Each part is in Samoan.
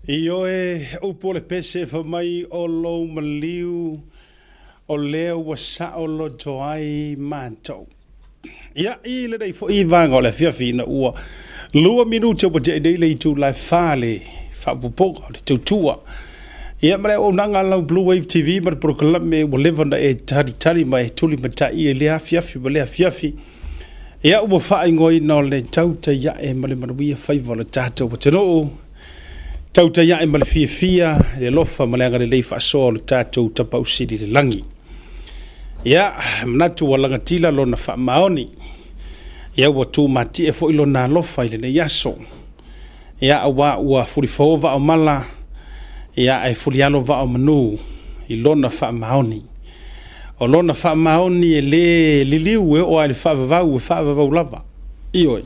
Ioe, upu o le pese fai mai o lou maliu o lea ua saoloto ai matou. Ia, i lenei foi vaega o le afiafi ina ua 2 minute ua te'i nei le itula e 4 le faaopoopoga o le tautua. Ia ma le auaunaga a lau Blue Wave TV ma le polokalame ua leva ona e talitali ma e tulimatai i lea afiafi ma lea afiafi. Ia ua faaigoaina o le Tautai Ae ma le Manuia Faiva o le tatou atunuu. Tautai ae ma le fiafia, le alofa ma le agalelei faasoa o le tatou Tapaau Sili i le lagi. Ia, manatu ua lagatila lona faamaoni. Ia, ua tumatie foi lona alofa i lenei aso. Ia, aua ua fulifo vaa o mala, ia, ae fulialo vaa o manu i lona faamaoni. O lona faamaoni e le liliu e oo lava i le faavavau, e faavavau lava. Ioe.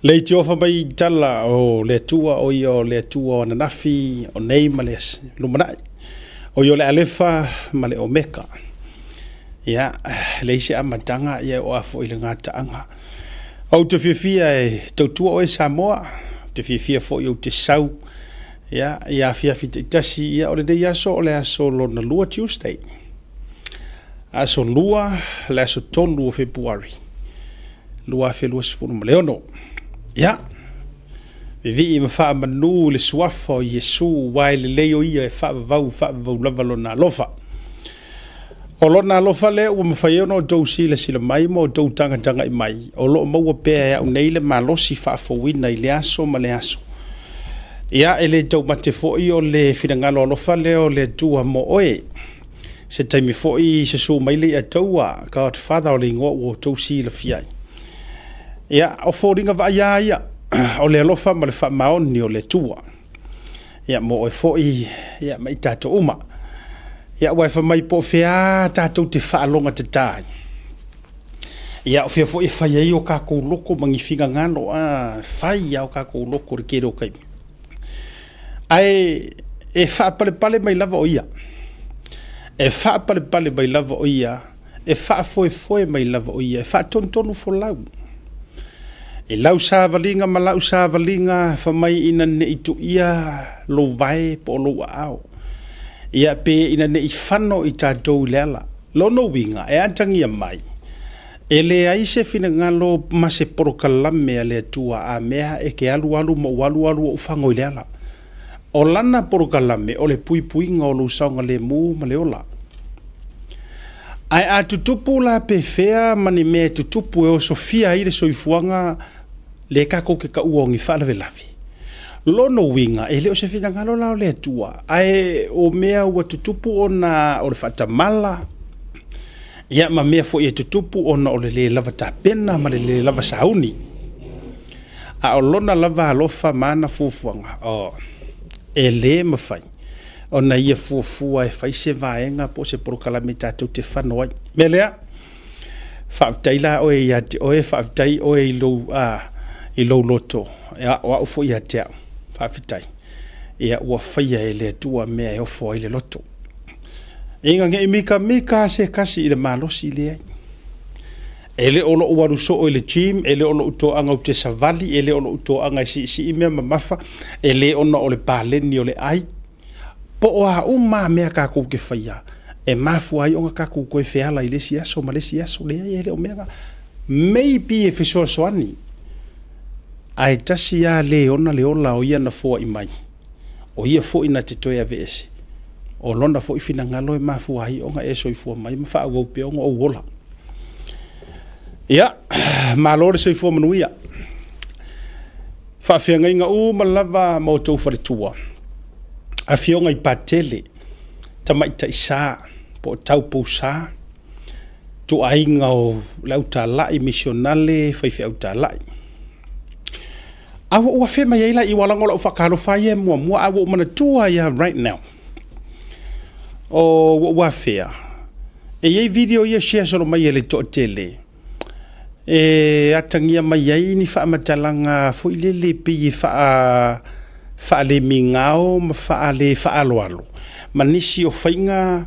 Leitioa fai mai tala o le Atua, o ia o le Atua o ananafi, o nei ma le lumanai. O ia o le Alefa ma le Omeka. Ia, leai se amataga, ia oo lava foi i le gataaga. Ou te fiafia e tautua oe Samoa, ou te fiafia foi ou te sau ia, i afiafi taitasi. Ia, o lenei aso o le aso lona lua, Tuesday. Aso lua, le aso 3 o Fepuari. 2026. Ia, vivii ma faamanu i le suafa o Iesu, aua e lelei o ia e faavavau, faavavau lava lona alofa. O lona alofa lea ua mafai ai ona outou silasila mai ma outou tagatagai mai, o lo o maua pea e au nei le malosi faafouina i le aso ma le aso. Ia, e le taumate foi o le finagalo alofa lea o le Atua mo oe. Se taimi foi susu mai le Ataua, Godfather o le igoa ua outou silafia ai. Ia, o foliga vaaia ia o le alofa ma le faamaoni o le Atua. Ia, mo oe foi, ia, ma i tatou uma. Ia, aua e fai mai po o fea tatou te faalogatata ai. Ia, o fea foi e fai ai o kakou loko ma ni finagalo, a, fai lava o kakou loko i le tele o taimi. Ae e faapalepale mai lava o ia. E faapalepale mai lava o ia, e faafoefoe mai lava o ia, e faatonutonu folau. I lau savaliga ma lau savaliga, fai mai ina ne i tuia lou vae po o lou aao. Ia pe ina ne i fano i tatou i le ala. Lona uiga, e atagia mai, E leai se finagalo ma se polokalame a le Atua a mea e ke alualu ma ou alualu ou fago i le ala. O lana polokalame o le puipuiga o lou saogalemu ma le ola. Ae a tutupu la pe fea ma ni mea e tutupu e osofia ai le soifuaga lea tatou te taua o ni faalavelave, lona uiga e le o se finagalo la o le Atua, ae o mea ua tutupu ona o le faatamala, Ia ma mea foi e tutupu ona o le lē lava tapena ma le lē lava sauni. A o lona lava alofa ma ana fuafuaga, oh, e lē mafai ona ia fuafua e fai se vaega po o se polokalame tatou te fano ai. Mea lea, faafetai la oe ia te oe, faafetai oe i lou, i lou loto, ia, o au foi ia te au, faafetai. Ia, ua faia e le Atua mea e ofo ai le loto. Ina ne i mikamika se tasi i le malosi, leai. E le o lou alu soo i le gym, e le o lou toaga ou te savali, e le o lou toaga e siisii mea mamafa, e le ona o le paleni o le ai. Po o a uma mea tatou te faia, e mafua ai ona tatou toe feala i le isi aso ma le isi aso. Leai, e le o mea na. Maybe e fesoasoani, ae tasi lava le ona le ola o ia na foai mai. O ia foi na te toe aveese, o lona foi finagalo e mafua ai ona e soifua mai ma faaauau pea ona ou ola. Ia, malo le soifua manuia. Faafeagaiga uma lava ma outou faletua, afioga i Patele, Tamaitai Sa, po o Taupousa, ituaiga o le autalai, misionale, faifeau talai. A ua ou afe mai ai la i aua leaga o lau faatalofa ia e muamua, a ua ou manatua ai lava right now. O ua ou afea, e i ai video ia share solo mai e le toatele, e atagia mai ai ni faamatalaga foi lele pei e faalemigao ma faale faaaloalo ma nisi o faiga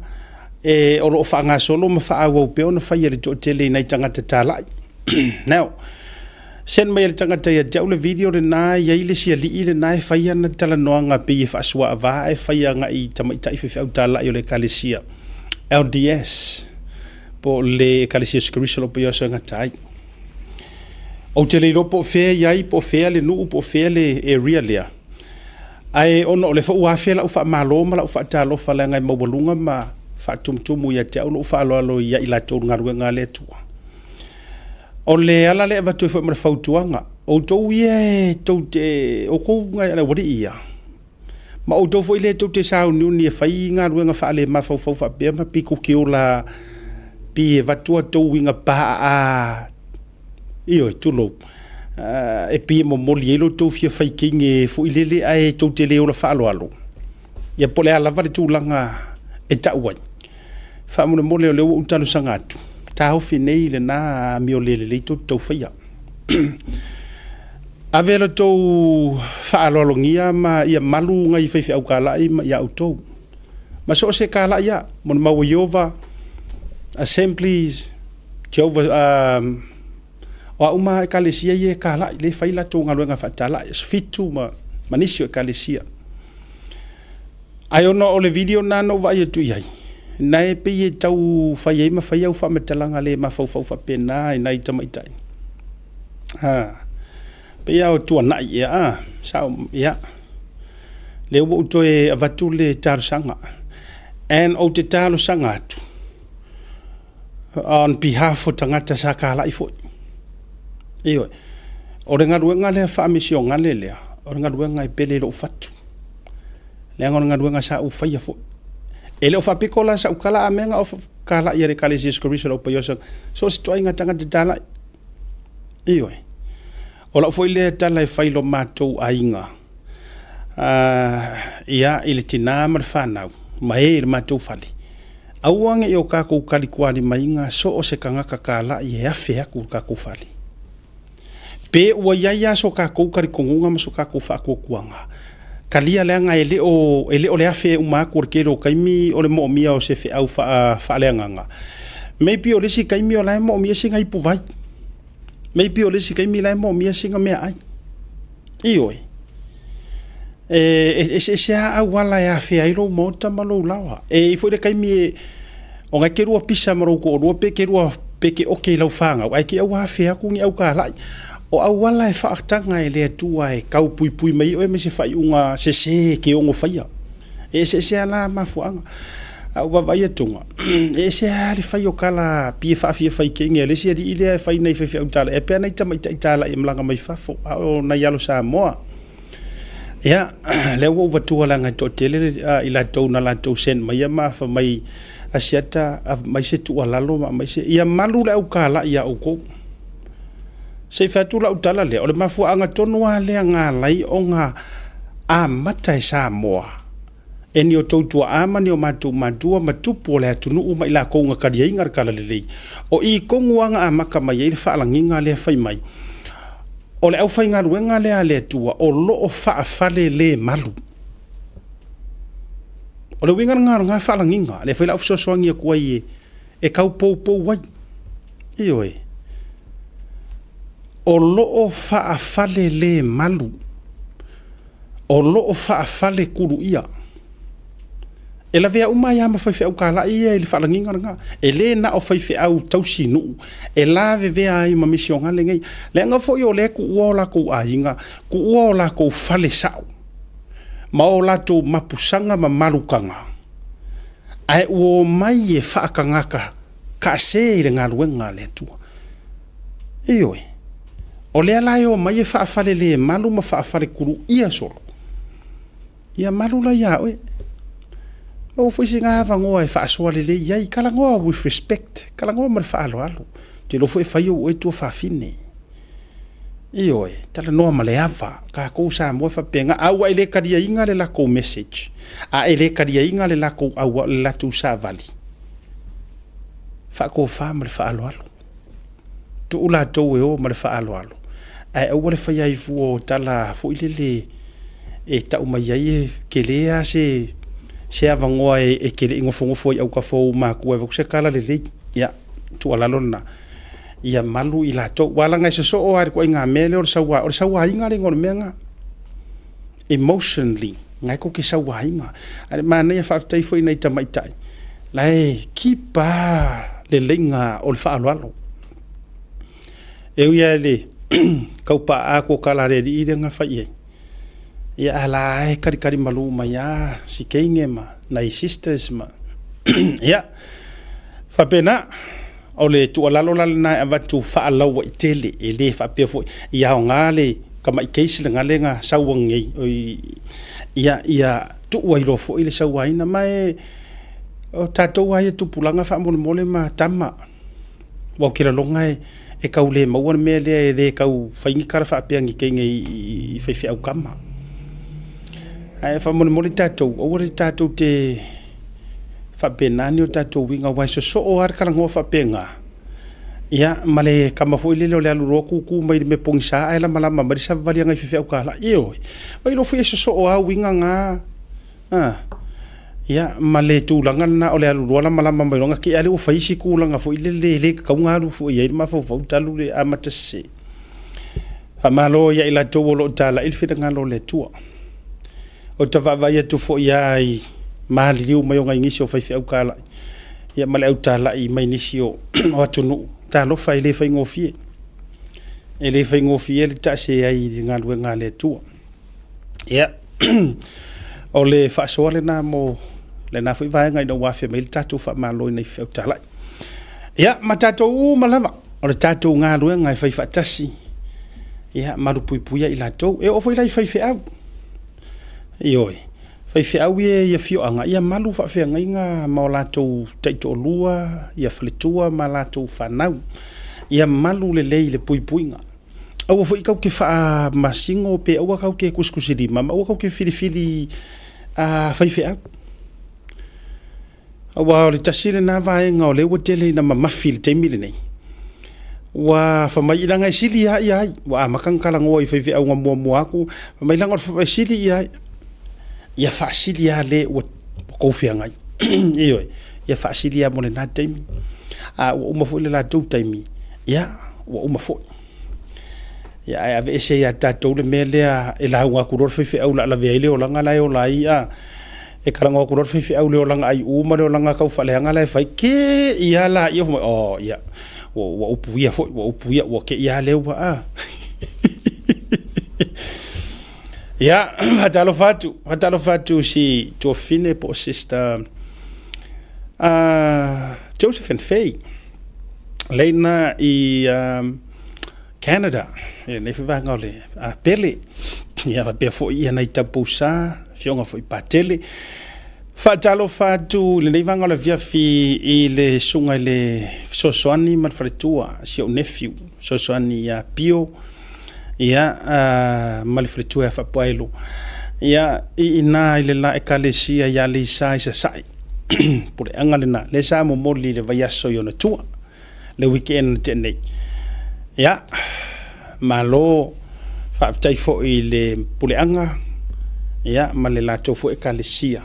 e, o lo o faagasolo ma faaauau pea ona fai e le toatele i nai tagata talai. Now, Send mai e le tagata ia te au le video lena e i ai le isi alii lena e fai ana talanoaga pei e faasuaava ae fai agai i tamaitai faifeau talai o le Ekalesia LDS po o le Ekalesia o Iesu Keriso o lo o Paia o Aso e Gata ai. Ou te le iloa po o fea e i ai, po o fea le nuu, po o fea le area lea, ae ona o lea foi ua afe lau faamalo ma lau faatalofa leaga e maualuga ma faatumutumu ia te au lou faaaloalo ia i latou i le galuega a le Atua. O le ala lea e avatu ai foi ma le fautuaga, outou ia e tou te, outou le aualii ia, ma outou foi lea tou te sauniuni e fai galuega faale-mafaufau faapea ma pei tou te ola pei e avatu a outou uiga paaa, ioe, tulou, e pei e momoli ai lo outou fia fai teine foi lele ae tou te le ola faaaloalo, ia po o le a lava le tulaga e tau ai. Faamolemole o lea ua ou talosaga atu, taofi nei lena amio le lelei tou te tau faia. Ave la outou faaaloalogia ma ia malu nai faifeau talai ma ia outou. Ma so o se talai lava, mo le mau a Ieova, Assemblies, Jehovah, o a uma lava ekalesia ia e talai, lea e fai latou galuega faatalai, Aso Fitu ma nisi o ekalesia. Ae ona o le video lena na ou vaai atu i ai, na e pei e tau fai ai ma fai au faamatalaga le mafaufau faapena i nai tamaitai. Ha, pei lava o tuanai ea, a, sao, ia. Lea ua ou toe avatu le talosaga. And ou te talosaga atu on behalf o tagata sa talai foi. Ioe. O le galuega lea faamisionale lea, o le galuega e pele i lou fatu. Leaga o le galuega sa ou faia foi. E le o faapito la sau tala, a mea na o talai a le Ekalesia Iesu Keriso o le Au Paia o so o se ituaiga tagata talai. Ioe. O lau foi lea tala e fai i lo matou aiga, ia, i le tina ma le fanau, ma e i le matou fale, aua ne i o tatou talitualimaina so o se tagata talai e afe atu i le tatou fale. Pe ua i ai lava so tatou talitonuga ma so tatou faatuatuaga, talia leaga e le o, e le o le afe uma atu o le tele o taimi o le moomia o se feau faaleagaga. Maybe o le isi taimi o la e moomia sina ipuvai. Maybe o le isi taimi la e moomia sina meaai. Ioe. E eseese lava auala e afea ai lou maota ma lou laoa. E i ai foi le taimi e, ona e te lua pisa ma lou toalua pe te lua, pe te oke i lau fanau, ae te i ua afe atu ni autalai. O auala e faataga e le Atua e tau puipui mai ai oe mai se faaiuga sese e te ono faia. E eseese lava la mafuaaga. A ou vaavaai atuga, e ese lava le fai o tala pei e faafia fai teine a le isi alii lea e fai nai faifeau talai, e pei lava nai tamaitai talai e malaga mai fafo, a o nai alo Samoa. Ia, lea ua ou avatua leaga e toatele i latou na latou send maia ma fai mai Asiata aumai se tuualalo ma aumai se... Ia malu le autalai ia outou. Se i fai atu lau tala lea, o le mafuaaga tonu lava lea na ala ai ona amata e Samoa e ni o tou tuaa ma ni o matou matua ma tupu o le atunuu ma i latou na taliaina le Talalelei. O i tonu lava na amata mai ai le faalagiga lea fai mai, o le aufaigaluega lea a le Atua o lo o faafalelemalu. O le uiga lena o lena faalagiga, lea foi la ou fesoasoani atu ai e tau poupou ai. Ioe. O lo o faafalelemalu, o lo o faafalekuluia. E lavea uma ai lava ma faifeau talai ia i le faalagiga lena. E le na o faifeau tausinuu, e lavevea ai ma misionale nei. Leaga foi o lea e tuua o latou aiga, tuua o latou fale sao, ma o latou mapusaga ma malutaga, ae ua omai e faatagata kaase i le galuega a le Atua. Ioe, o lea la e omai e faafalelemalu ma faafalekuluia solo. Ia malu la ia oe. Maua foi sina avanoa e faasoa lelei ai. Talanoa with respect. Talanoa ma le faaaloalo. Ou te iloa foi e fai ou oe tuafafine. Ioe, talanoa ma le ava. Tatou Samoa e faapena. A ua e le taliaina le latou message, a e le taliaina le latou aua, le latou savali, faatofa ma le faaaloalo. Tuu latou e o ma le faaaloalo, ae aua le faia ai fua o tala foi lele e tau mai ai e tele lava se, se avanoa e te le i nofonofo ai i autafa o ou matua e avatu se tala lelei. Ia, tuualalo lena. Ia malu i latou. Aua leaga e sosoo lava i le ituaiga mea lea o le saua, o le sauaina le igoa o le mea lena. Emotionally, na e tou te sauaina. Ae manaia, faafetai foi i nai tamaitai, la e keep lava le laina o le faaaloalo. E ui lava i le tau paa atu o tala a le alii lea na fai i ai, ia a o la e talitali malu mai lava si teine ma nai sisters ma ia faapena. O le tuualalo la lena e avatu faalauaitele, e le faapea foi ia aoga le tamai case lena lea na sau nei, ia, ia tuu ai loa foi le sauaina. Ma e o tatou lava ia tupulaga faamolemole ma tama, aua ou te lagona e tau le maua le mea lea, e le tau fai ni tala faapea a ni teine i faifeau tama. Ae faamolemole tatou, aua le tatou te faapena ni o tatou uiga, aua e sosoo lava le talanoa faapena, ia ma le tama foi lele o le alu loa tutu mai le mea pogisa ae lamalama mai le savavali a nai faifeau talai. Ioe, ua iloa foi e sosoo lava uiga na, a, ia ma le tulaga lena o le alu loa lamalama mai loa ona te i lava lea ua fai isi tulaga foi lele e le tatau ona alu fua i ai le mafaufau talu le amata sese. Faamalo ia i latou o lo o talai le finagalo o le Atua. Ou te vaavaai atu foi lava i maliliu mai o nai nisi o faifeau talai, ia ma le au talai mai nisi o atunuu. Talofa e le faigofie. E le faigofie le taase ai i le galuega a le Atua. Ia, o le faasoa lena mo lena foi vaega ina ua afea mai le tatou faamalo i nai faifeau talai. Ia, ma tatou uma lava, o le tatou galuega e fai faatasi, ia malupuipuia i latou. E oo foi la i faifeau. Ioe, faifeau ia i afioaga, ia malu faafeagaiga ma o latou taitoalua, ia faletua ma latou fanau. Ia malu lelei i le puipuiga. Aua foi tatou te faamasino pe aua tatou te tusitusilima ma aua tatou te filifili faifeau. Aua o le tasi lena vaega o lea ua tele ina mamafi i le taimi lenei, ua fai mai leaga e sili lava ia ai, ua amata ona talanoa i faifeau na muamua atu, fai mai leaga e sili ia ai. Ia faasili lava le ua outou feagai. Ioe, ia faasili lava mo lena taimi. A ua uma foi le latou taimi, ia, ua uma foi. Ia, ae aveese ia tatou le mea lea e lauga atu loa le faifeau o le a lavea ai le olaga la e ola ai, a, e talanoa atu loa le faifeau i le olaga aiu ma le olaga taufaaleaga la e fai, te i lava laia, fai mai, oh, ia, ua upuia foi, ua upuia, ua te i lava lea ua, a. Ia, faatalofa atu, faatalofa atu i si tuafafine po o Sister Josephine Fay, leina i Canada, i lenei foi vaega o le Pele. Ia faapea foi ia nai Taupousa, afioga foi Patele. Faatalofa atu i lenei vaega o le afiafi i le susuga i le Fesoasoani ma le faletua, si ou nephew, Fesoasoani ia Pio, ia, ma le faletua ia Faapuaelo, ia, i ina i le la Ekalesia i Aleisa i Sasae. Puleaga lena, lea sa momoli i le vaiaso i ona tua, le weekend na tea nei. Ia, malo, faafetai foi i le puleaga, ia, ma le latou foi Ekalesia.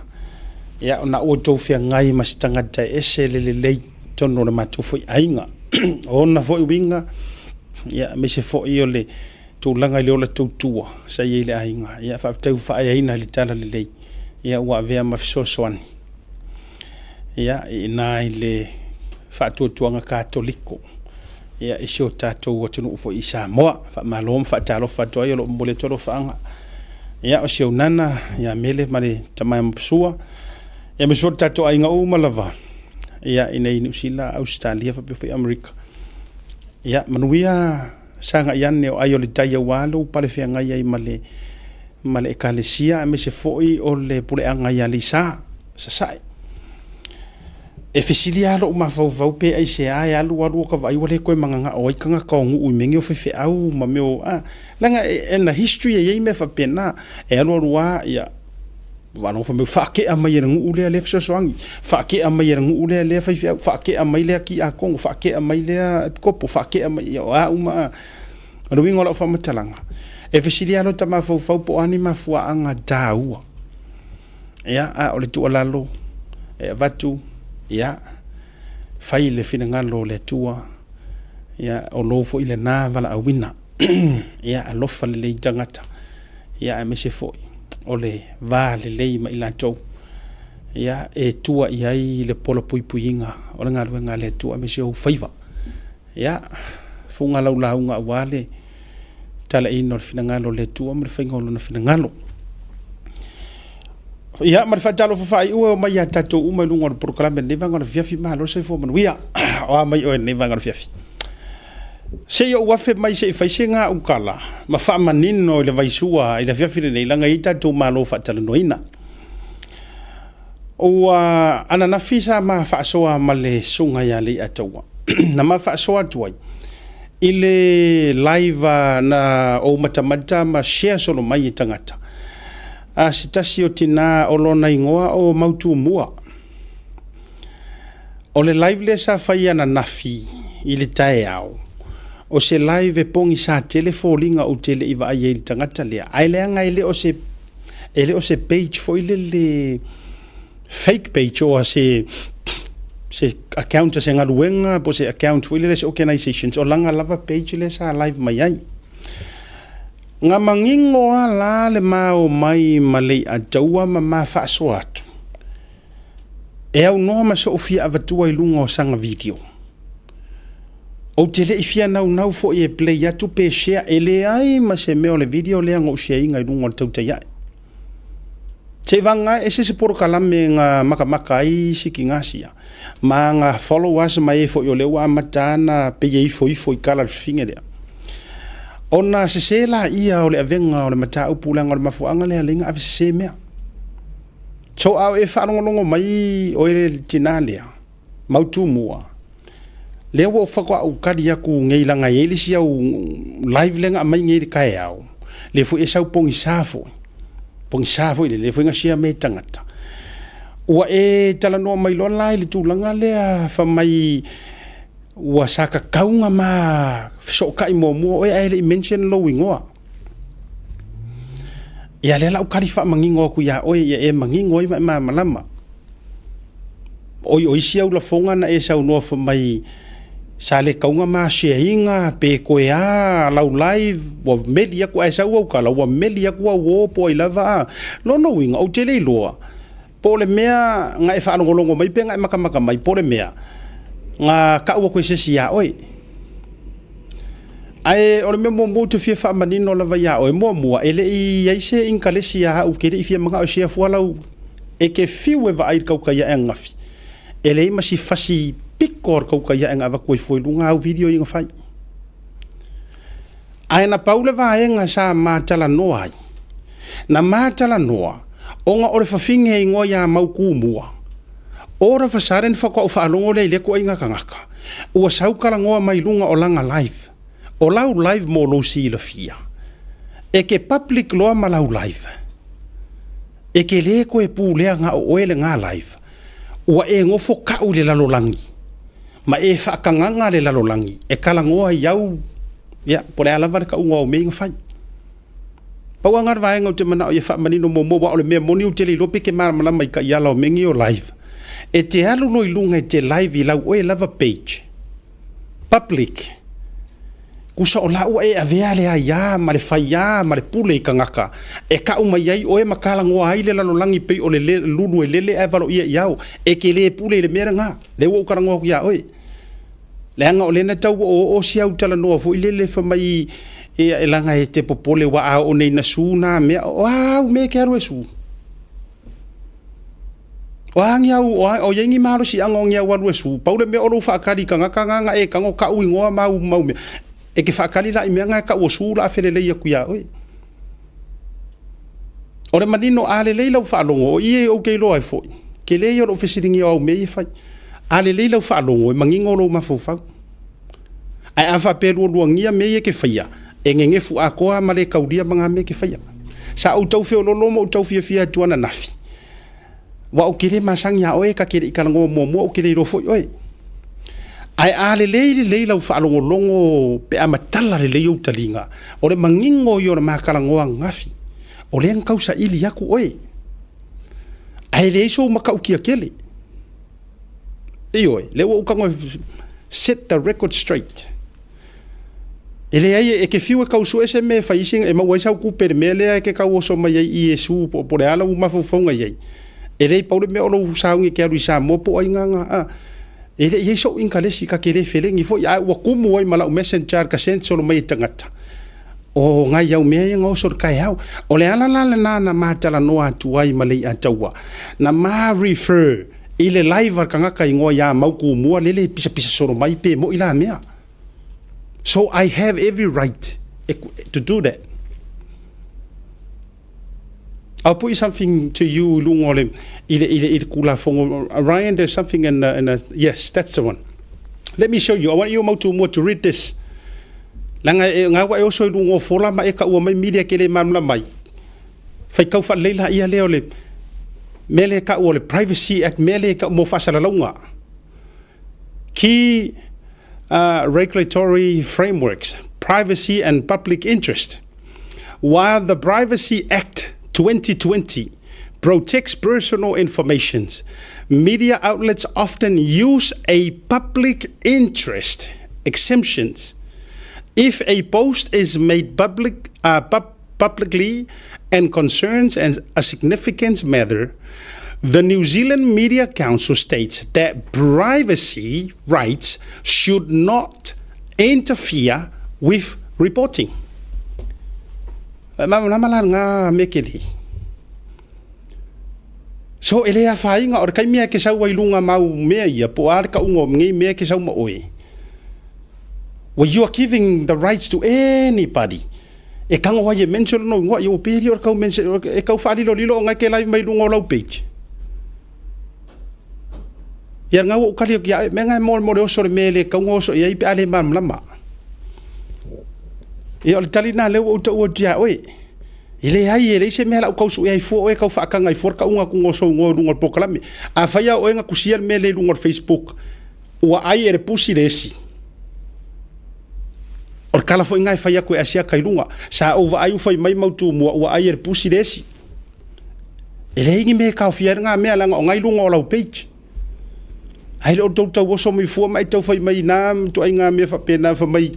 Ia, ona ua outou feagai ma se tagata e ese le lelei i totonu o le matou foi aiga. O ona foi uiga, ia, aemaise foi o le tulaga i le ola tautua sa i ai i le aiga. Ia, faafetai ua faaeaina i le talalelei, ia, ua avea ma fesoasoani, ia, i ina i le Faatuatuaga Katoliko, ia, i si o tatou atunuu foi i Samoa. Faamalo ma faatalofa atu ai, o lo o momoli atu alofaaga. Ia, o si ou nana ia Mele ma le tama ia Mapasua, ia, aemaise foi o le tatou aiga uma lava, ia, i inei i Niu Sila, Ausetalia faapea foi Amerika. Ia manuia sagai ane o ai o le tai aua lou palefeagai ai ma le ma le Ekalesia aemaise foi o le puleaga i Aleisa, Sasae. E fesili lava lou mafaufau pe aisea e alu alu ota vaai ua le toe mananao ai tagata o nuu i mea nei o faifeau ma mea o, a, leaga in the history e i ai mea faapena, e alu alu lava ia Faalogo fai mai, faatea mai e le nuu lea lea fesoasoani, faatea mai e le nuu lea lea faifeau, faatea mai lea tiakono, faatea mai lea epikopo, faatea mai, ia o a uma a. O le uiga o lau faamatalaga, e fesili lava lota mafaufau po o a ni mafuaaga taua. Ia, a o le tuualalo e avatu, ia, fai le finagalo o le Atua. Ia, o lou foi lena valaauina. Ia, alofa lelei i tagata, ia, aemaise foi o le va lelei ma i latou, ia, e tua i ai le pola puipuiga o le galuega a le Atua, aemaise ou faiva. Ia, fuga lau lauga aua le talaina o le finagalo o le Atua ma le faiga o lona finagalo. Ia, ma le faatalofa faaiu e omai ia tatou uma i luga o le polokalame lenei vaega o le afiafi, malo le soifua manuia. O a mai oe i lenei vaega o le afiafi. Se i ou afe mai se i fai se gaukala ma faamanino i le vaisua i le afiafi lenei, leaga e i ai tatou malo faatalanoaina. Ua ananafi sa ma faasoa ma le susuga ia Leiataua, na ma faasoa atu ai i le live na ou matamata ma share solo mai e tagata a se tasi o tina o lona igoa o Mautumua. O le live lea sa fai ananafi i le taeao, o se live e pogisa tele foliga ou te le i vaai ai i le tagata lea, ae leaga e le o se, e le o se page foi lele fake page or se account a se galuega po o se account foi lele a se organizations, o lana lava page lea sa live mai ai. Na manino lava la le ma omai ma Leiataua ma ma faasoa atu, e aunoa ma so'u fia avatua i luga o sana video. Ou te le i fia naunau foi e play atu pe share, e leai ma se mea o le video lea na ou share ina i luga o le tautai ae. Seiavagana e ese se polokalame na makamaka ai isi kinasia ma na followers ma e foi o lea ua amata ana pei e ifoifo i kala o le fafine lea. Ona sese laia o le avega o le mataupu leaga o le mafuaaga lea lea na ave sese mea. So a o e faalogologo mai oe le tina lea, Mautumua, lea ua ou faatoa ou tali atu nei leaga e i ai le isi au live lea na aumai nei i le taeao, lea foi e sau pogisa foi, pogisa foi lele, lea foi na share mai e tagata. Ua e talanoa mai loa la i le tulaga lea fai mai ua sa tatau ona ma fesootai muamua oe ae le i mention lou igoa. Ia lea la ou tali faamanino atu ia oe ia e manino ai ma e malamalama. Oi o isi au lafoga na e saunoa fai mai sa le tatau ona ma share ina pe toe a lau live ua meli atu ae sau au tala ua meli atu au uo po o ai lava a. Lona uiga ou te le iloa po o le mea na e faalogologo mai pe na e matamata mai po o le mea na tau atu e se isi ia oe. Ae o le mea muamua ou te fia faamanino lava ia oe, muamua e le i i ai se inikalesi ia au, ou te le i fia manao e share fua lau, e te fiu e vaai i le tautai ae ananafi, e leai ma si fasi pito o le tautai ae na avatu ai fua i luga au video ia na fai. Ae na pau le vaega sa ma talanoa ai, na ma talanoa ona o le fafine e igoa ia Mautumua, all of a sudden faatoa ou faalogo lea i lea ituaiga tagata, ua sau talanoa mai luga o lana live. O lau live mo lou silafia, e ke public loa ma lau live. E ke le toe pulea na o oe lena live, ua e nofo kau i le lalolagi, ma e faatagaga le lalolagi e talanoa i au, ia, po o le a lava le tauga o au mea ia na fai. Pau lava lena o le vaega ou te manao ia faamanino muamua, aua o le mea moni ou te le iloa pe e te malamalama i taiala o mea nei o live. E te alu loa i luga e te live i lau oe lava page, public, tusa o la ua e avea le aia ma le faia ma le pule i tagata e kau mai ai oe ma talanoa ai le lalolagi pei o le lulu e lele ae valoia i ao. E te le pule i le mea lena. Lea ua ou talanoa atu ia oe. Leaga o lea na tau oooo si au talanoa foi lele fai mai e leaga e te popole aua a oo nei ina su na mea, o a au mea e te alu e su? O a ni au, o i ai ni malosiaga o ni au alu e su? Pau le mea o lou faatali i tagata na na e tago kau igoa ma au mau mea. E te faatali la i mea na e tau o su o le a felelei atu ia oe. O le manino, a lelei lau faalogo, o i ou te iloa ai foi, tele ia o lou fesiligia o au mea ia e fai. A lelei lau faalogo, e manino lou mafaufau. Ae a faapea e lualuagia mea ia e te faia, e nenefu atoa ma le taulia ma na mea e te faia. Sa ou tau feololo ma ou tau fiafia atu ananafi, aua ou te le masani ia oe, ta te le i talanoa muamua ou te le iloa foi oe. Ae a lelei lelei lau faalogologo pe a matala lelei ou taliga, o le manino ia o le ma talanoa ananafi, o lea na tau saili atu oe, ae leai sou matautia tele. Ioe, lea ua ou tago e set the record straight. E leai, e te fiu e tau sue se mea e fai isi, e maua ai sau tupe i le mea lea e te tau oso mai ai i Iesu po o le a lou mafaufauga i ai. E leai, pau le mea o lou sauni e te alu i Samoa po o ai gagā, a. E le i i ai sou inkalesi, ta te le feleni foi, ae ua tumu ai ma lau messenger ka send solo mai e tagata, o nai au mea ia na oso i le taeao. O le ala la lena na ma talanoa atu ai ma Leiataua, na ma refer i le live a le tagata igoa ia Mautumua lele e pisapisa solo mai pe moi la mea. So I have every right to do that. I'll put something to you i luga o le, i le, i le, i le Tulafono. Ryan, there's something in the, yes, that's the one. Let me show you. I want you Mautumua to read this. Leaga e, ngā ua e oso i luga o fola ma e taua mai media ke le malamalama mai. Faitau faalelei laia lea o le mea lea e taua o le Privacy Act, mea lea e tau mo faasalalauga. Key regulatory frameworks, privacy and public interest. While the Privacy Act 2020 protects personal information, media outlets often use a public interest exemptions. If a post is made publicly and concerns a significant matter, the New Zealand Media Council states that privacy rights should not interfere with reporting. Ma nama la ngā me ke li. So e le afainga o le kaimea ke sau ai lunga mau mea ia po a le kaunga o ngei mea ke sau ma oe. Well, you are giving the rights to anybody. E tango ai e mention no ingoa, ia ua peri o le kau mention, e kau whaalilolilo o ngai ke live mai lunga o lau page. Ia ngau o kali o kia, me ngai mo mo le oso le me le kaunga oso ia i pe ale malamalama. Ia o le tali nā leo o tau atu ia oe. E leai, e leai se mea lau kau sue ai fua oe kau whaakanga i fua kaunga ku ngoso ngo lunga o le polokalame. A whai a oe nga kusia le mea le lunga o le Facebook, ua ai e le pusi le esi. O le kala foi ngai fai aku e asia kai lunga. Sa ou vaai u fai mai Mautumua ua ai e le pusi le esi. E leai ni mea e kaofia ai ngā mea leaga o ngai lunga o lau page. Ai le o tou tau oso mai fua ma e tau fai mai nā ituaiga mea faapena fai mai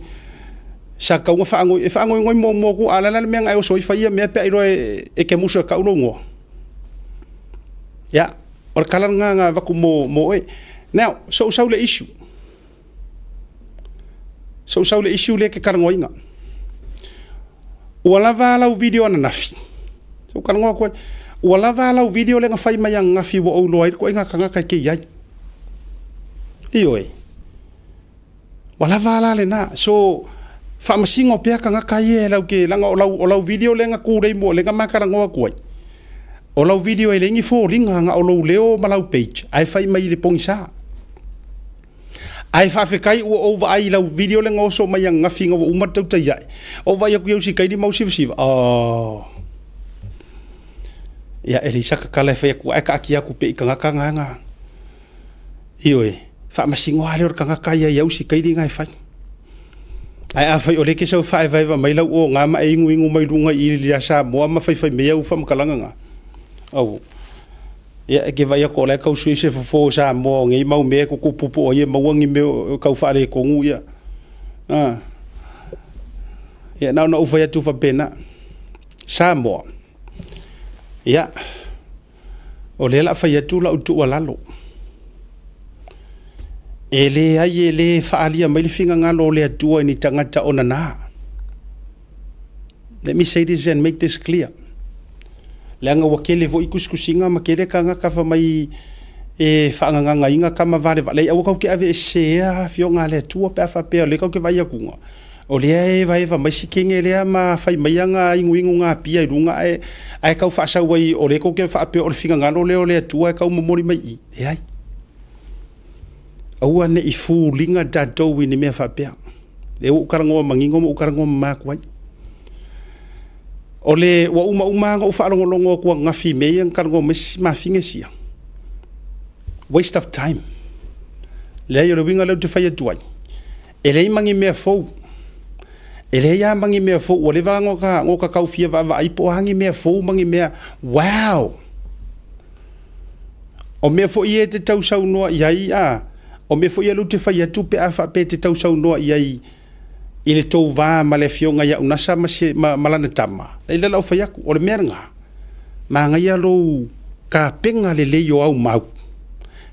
sa tau na faangoi e faangoingoi muamua atu a o le a la le mea na e oso ai fai ia mea pe a iloa e ke musu e kau lou igoa. Ia, o le tala lena na avatu mo mo oe. Now, so'u sau le issue. So'u sau le issue lea e ke talanoaina. Ua lava lau video ananafi. So'u talanoa atu ai. Ua lava lau video lea na fai mai ananafi ua ou iloa ai le ituaiga tagata e ke i ai. Ioe. Ua lava la lena. So, faamasino pea tagata ia e lau ke, leaga o lau, o lau video lea na tulei mua, lea na ma talanoa atu ai. O lau video e leai ni foliga, na o lou leo ma lau page, ae fai mai i le pogisa. Ae faafetai ua ou vaai i lau video lea na oso mai ananafi ina ua uma le tautai ae. Ou vaai atu i au sikaili ma au sivasiva, oh. Ia, e leai saka tala e fai atu, ae taatia atu pea i tagata na. Ioe, faamasino lava lea o le tagata ia i au sikaili na e fai. Ae afai o lea e te sau faaevaeva mai lau oga ma e iguigu mai luga i i ia Samoa ma faifai mai au faamatalaga na, aue. Ia, e te vaai atu o la e tau sui se fofo o Samoa o nei mau mea e tutupu po o ai e maua ni mea e tau faaletonu, ia. A. Ia, na ona ou fai atu faapena. Samoa, ia, o lea o le a fai atu lau tuualalo. E leai e le faaalia mai le finagalo o le Atua i ni tagata o nana. Let me say this and make this clear. Leaga ua tele foi tusitusiga ma tele tagata fai mai e faagagagaina tama valevalei. Aua tatou te aveesea afioga a le Atua pe a faapea o lea tatou te vaai atuga. O lea e evaeva mai si kene lea ma fai mai ana inuinu na apia i luga ae, ae tau faasau ai o lea tou te faapea o le finagalo lea o le Atua e tau momoli mai i i. Leai. Aua ne i fūliga tatou i ni mea faapea. Lea ua ou talanoa manino ma ou talanoa mama atu ai. O le ua umauma lava ona ou faalogologo atu ananafi i mea ia na talanoa mai si mafine sia. Waste of time. Leai, o le uiga lea ou te fai atu ai, e leai ma ni mea fou. E leai lava ma ni mea fou. Ua leva ona ota tau fia vaavaai po o a ni mea fou ma ni mea, wow! O mea foi ia e te tausaunoa i ai, a, o mea foi ia lea ou te fai atu pe a faapea e te tausaunoa i ai. i le tou va ma le afioga ia Unasa ma, si, ma, ma lana tama, lea la ou fai atu, o le mea lena, manaia lou tapena lelei o au mau,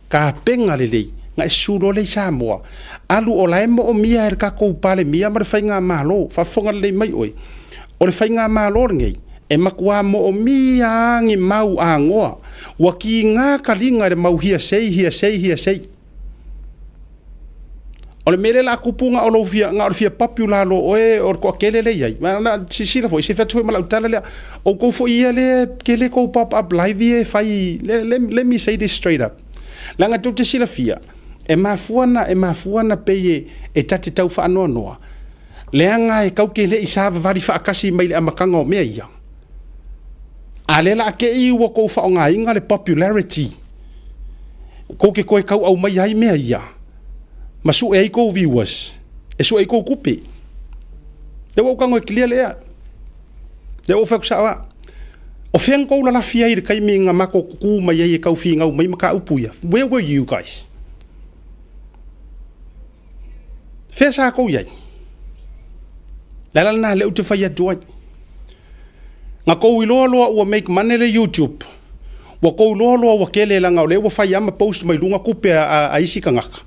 tapena lelei, na e susu loa lea i Samoa, alu o la e moomia e le tatou Palemia ma le Faigamalo, faafofoga lelei mai oe, o le Faigamalo lenei, e matua moomia lava ni mau anoa, ua tiga taliga i le mau hearsay, hearsay, hearsay. O le mea lea la a tupu na o lou fia, na o le fia popular loa o oe o le toatele lea e i ai. Ma na silasila foi, se fai atu foi ma lau tala lea, outou foi ia lea tele tou pop up live ia e fai, let me say this straight up. Leaga tou te silafia, e mafua na, e mafua na pei e, e ta te tau faanoanoa, leaga e tau te le i savavali faatasi mai le amataga o mea ia. A lea la a te i ua tou faaaogaina le popularity, tou te toe tau aumaia ai mea ia, ma sue ai tou viewers, e sue ai tou tupe. Lea ua ou tago e clear le ea. Lea ua ou fai atu sao lava. O fea na tou lalafi ai i le taimi na matou tutu mai ai e tau finau mai mataupu ia? Where were you guys? Fea sa tou i ai? Le ala lena lea ou te fai atu ai. Na tou iloa loa ua make money le YouTube, ua tou iloa loa ua tele leaga o lea ua fai lava ma post mai luga tupe a, a isi tagata.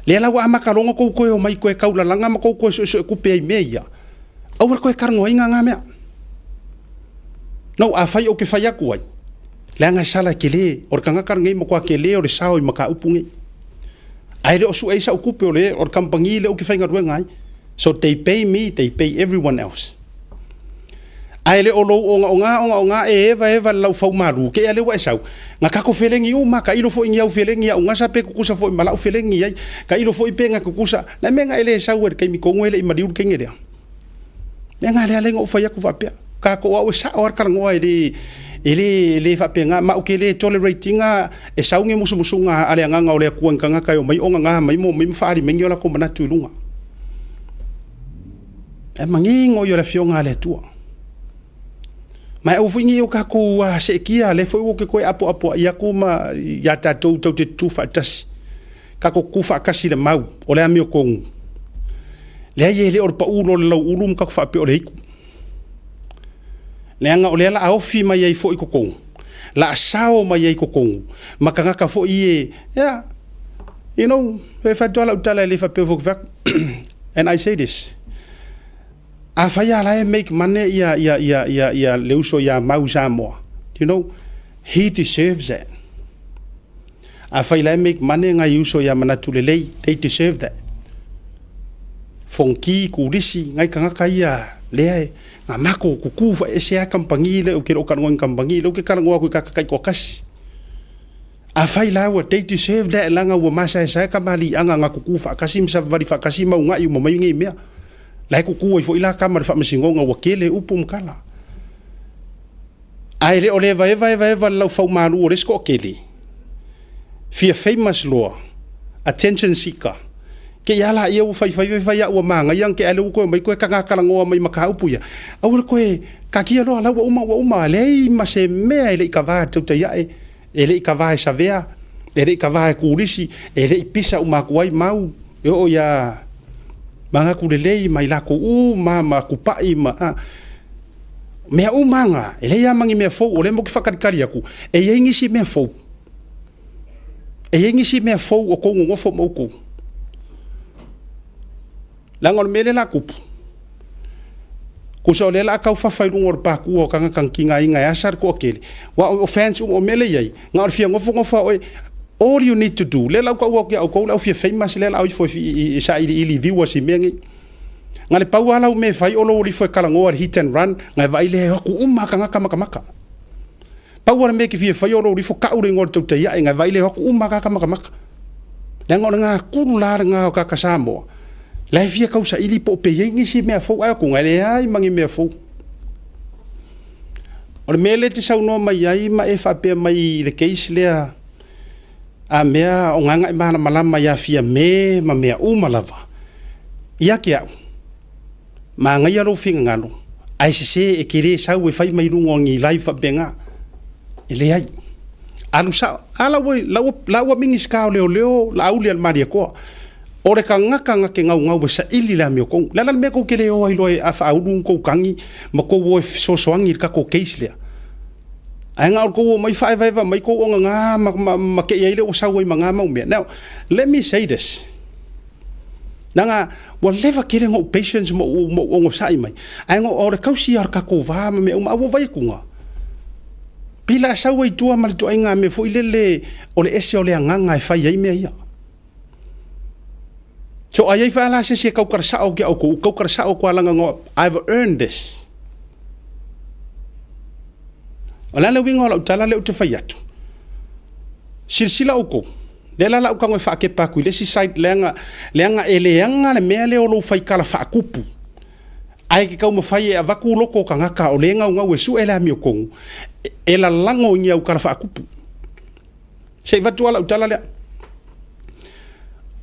Lea la ua amata loa ona tou toe omai toe taulalaga ma tou toe suesue tupe ai i mea ia. Aua le toe talanoaina na mea. No, afai ou te fai atu ai, leaga e sala e tele, o le tagata lenei e matua tele o le sao i mataupu nei. Ae le o sue ai sau tupe o le, o le kamupani lea ou te faigaluega ai. So they pay me, they pay everyone else. Ae le o lou ogaoga ogaoga e eva eva le lau faumalu, kea lea ua e sau, na kako felegi uma, tailo foi ni au felegi au gasa pe tutusa foi ma lau felegi ai, tailo foi pe na tutusa, le mea na e le sau ai le taimi tonu e le i maliu le teine lea. Mea na lea na ou fai atu faapea, tatou au e sao lava le talanoa e le, e le, e le faapena, ma ou te le tolerate ina e sau ni musumusuga a le Agaga o le Atua i ni tagata e omai ogaga mai ma omai ma faaali mai ni o latou manatu i luga. Ae manino ia o le Afioga a le Atua. Ma e aua foi ne i o tatou seetia, lea foi ua ou toe apoapoai atu ma ia tatou tatou te tutu faatasi. Tatou tutu faatasi i le mau o le amiotonu. Leai e le o le pau loa o le lauulu ma tatou faapea o le itu. Leaga o lea la a ofi mai ai foi i totonu, la a sao mai ai i totonu ma tagata foi ia, yeah, you know, e fai atu lava lau tala e le faapea foi ou te fai atu. And I say this, afai lava la e make money ia, ia, ia, ia, ia le uso ia Mau i Samoa, you know, he deserves that. Afai la e make money ngai uso ia Manatu Lelei, they deserve that. Fonoti, Kulisi, ngai tagata ia lea e nga mako kuku whaese a kampangi le o ke ro kalongo kampangi le o ke kalongo aku i kaka kai toakasi. Afai la ua they deserve that langa ua masaesae kamaliʻaga nga kuku faatasi ma savavali faatasi ma ugaʻi uma mai nei mea. La e kuku ai foi la kama le faamasinoga ua tele upu ma tala. Ae le o le evaeva evaeva le laufaumalu o le isi toatele. Fia famous loa. Attention seeker. Ke ia la ia ua fai fai fai fai a ua manaia ke ale ua koe mai koe kanga kalangoa mai mataupu ia. Aua le koe kakia loa la ua uma ua uma leai ma se mea e le i kava tautai ae e le i kava e Savea, e le i kava e Kulisi, e le i pisa uma atu ai mau e oo ia Manatu Lelei ma i latou uma ma Kupaʻi ma a mea uma nga e leai lava ma ni mea fou o lea matou te faatalitali atu e i ai nisi mea fou e i ai nisi mea fou o tou nonofo ma outou leaga o le mea lea la tupu tusa o lea la a tau fafa i luga o le pakua o tagata na tigaina e asa le toatele aua o fans uma o mea lea e i ai na o le fia nofonofo lava o oe all you need to do lea la ou tau atu ia outou le au fia famous lea la o ifo e sailiili viewers i mea nei na le pau lava lau mea e fai o lou alifo e talanoa i le hit and run na e vaai lea e o atu uma lava tagata matamata Pau lava le mea e te fia faia o lou lifo kau le igoa o le tautai ae, ngai vaai le o atu uma kaka makamaka. Leaga o le gakulu la lena o kaka Samoa. La e fia tausaili po o pe i ai nisi mea fou ae atu ngai leai ma ni mea fou. O le mea lea e te saunoa mai ai ma e faapea mai i le case lea a mea o Gagaemalamalama ia Fiame ma mea uma lava. Ia te au, Manaia lou finagalo, ae sese e te le sau e fai mai luga o ni live faapena. E leai. Alu sao. A la ua, la ua, la ua Minisita o Leoleo Laauli a le Malietoa. O le tagata na te gaugau e saili le amiotonu. O le a la le mea tou te le o ai loa e faaulu ni tou tagi ma tou o e fesoasoani i le tatou case lea? Ae na o le tou omai faaevaeva mai tou ogaga ma te i ai lea ua sau ai ma na mau mea. Now, let me say this. Leaga ua leva tele ona ou patience ma ou onosai mai, ae o le tausi lava o le tatou va ma mea uma, ae ua ou vaai atu, pei o le a sau ai i tua ma le ituaiga mea foi lele o le ese o le agaga e fai ai mea ia. So a i ai foi la se isi e tautala sao atu ia outou, ou tautala sao atu lava leaga I've earned this. O le a le uiga o lau tala lea ou te fai atu? Silasila outou, lea la o le a ou tago e faatepa atu i le isi side leaga, leaga e leaga le mea lea o lou faitala faakupu, ae te taumafai e avatu loto o tagata o lea e naunau e sue le amiotonu, e lalago i ni au tala faakupu. Se i avatu lava lau tala lea.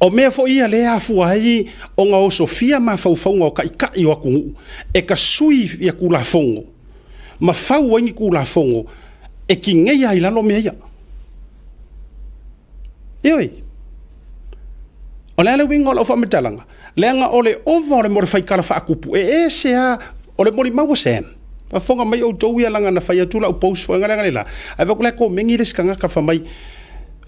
O mea foi ia lea e afua ai ona osofia mafaufauga o taitai o atunuu e tasui ia Tulafono ma fau ai ni Tulafono e tineia ai i lalo mea ia. Ioe. O le a le uiga o lau faamatalaga? Leaga o le ova o le mea o le faitala faatupu, e ese lava, o le molimau a Sam, faafofoga mai outou ia leaga na fai atu lau post foi lea la, ae vaai atu la e komeni le isi tagata fai mai,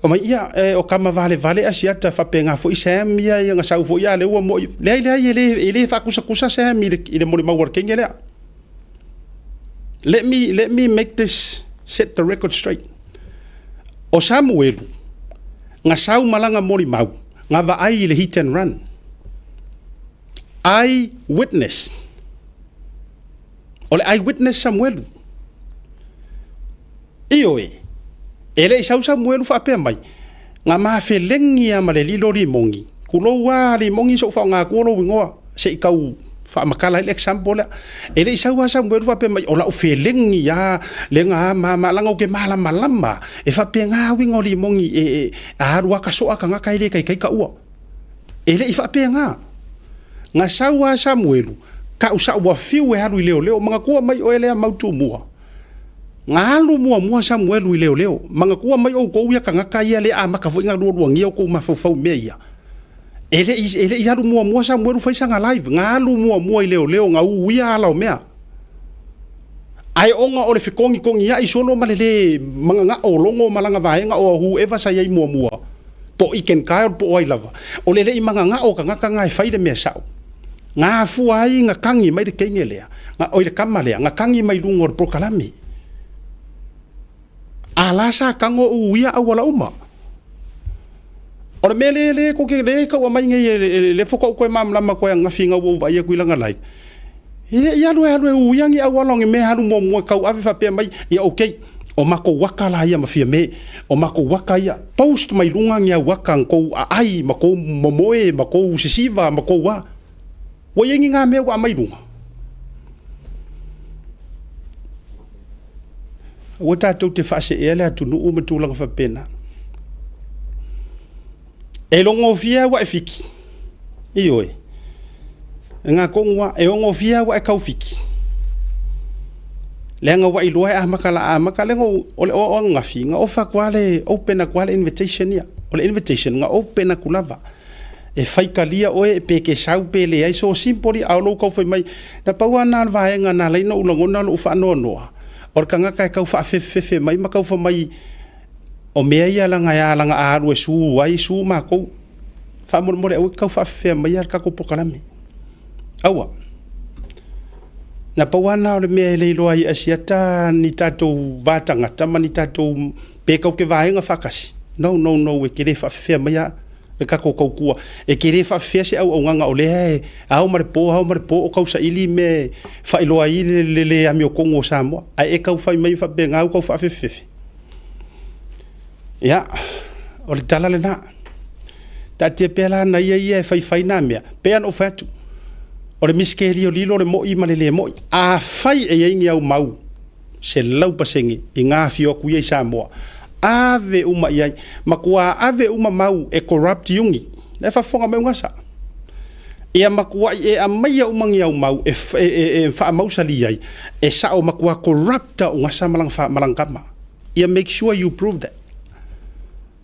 fai mai, ia, o tama valevale Asiata faapena foi Sam ia, ia na sau foi a lea ua moi. Leai, leai, e le, e le faakusakusa Sam i le, i le molimau a le teine lea. Let me, let me make this, set the record straight. O Samuelu, na sau ma lana molimau, na vaai i le hit and run. Eye witness. O le eye witness Samuelu. Ioe, e le i sau Samuelu faapea mai, na mafelegi lava ma le lilo limogi, tulou lava limogi se i ou faaaoga atua lou igoa, se i tau faamatala ai le example lea. E le i sau lava Samuelu faapea mai, o lau felegi lava lea na a ma a ma a, leaga ou te malamalama, e faapena uiga o limogi e, e, a alu lava tasoa tagata e le taitai taua. E le i faapena. Na sau lava Samuelu, tau sau ua fiu e alu i leoleo, manatua mai oe lea mau Tumua. Na alu muamua Samuelu i leoleo, manatua mai outou ia tagata ia lea amata foi ona lualuagia outou mafaufau i mea ia. E le i, e le i alu muamua Samuelu fai sana live, na alu muamua i leoleo, na uia ala o mea. Ae ona o le fetogitogiai solo ma le le mananao o Logo ma lana vaega o whoever sa i ai muamua, po o Iken Kyle po o ai lava, o le le i mananao o tagata na e fai le mea sao. Na afua ai na tagi mai le teine lea, na, oi le tama lea, na tagi mai luga o le polokalame. A la sa tago uia auala uma. O le mea lea lea tou te lea e tau aumai nei e lea faatoa ou toe malamalama atu ai ananafi ina ua ou vaai atu i lana live. E le i alu e alu e uia ni auala o ni mea e alu muamua e tauave faapea mai, ia okay, o matou aka la ia ma Fiame, o matou aka ia, post mai luga ni au aka na tou aai ma tou momoe ma tou sisiva ma tou a. Ua i ai ni na mea ua aumai luga? Aua tatou te faaseea le atunuu ma tulaga faapena. E logofia ua e fiki. Ioe. E ngā tonu a, e ogofia ua e tau fiki. Leaga ua iloa e amata la amata leaga o le o ananafi na ofa atu lava le open atu lava le invitation ia. O le invitation na open atu lava. E faitalia oe pe e te sau pe leai, so simply a o lou tau fai mai, na pau lava lena o le vaega na ala ai ona ou lagona lou faanoanoa, o le tagata e tau faafefefefe mai ma tau fai mai o mea ia leaga e a leaga a alu e su ai su matou. Faamolemole aua e te tau faafefea maia le tatou polokalame. Aua. Na pau lava lena o le mea e le iloa ai e Asiata ni tatou va tagata ma ni tatou pe tatou te vaega faatasi. No, no, no, e te le faafefea maia le tatou tautua. E te le faafefea se auaunaga o lea e ao ma le po, ao ma le po o tau saili mea e faailoa ai le le amiotonu o Samoa. Ae e tau fai mai faapena ua tau faafefefefe. Ia, o le tala lena. Taatia pea la nai ia e faifai nā mea. Pei ona ou fai atu, o le misikeliolilo le mo'i ma le le mo'i. Afai e i ai ni au mau 100% i ngā afio atu ia i Samoa, ave uma i ai. Matua ave uma mau e corrupt iugi. La e faafofoga mai Ugasa. Ia matuai e aumaia uma ni au mau e, e, e, e faamausali ai, e sao matua corrupt Ugasa ma lana, ma lana tama. Ia make sure you prove that.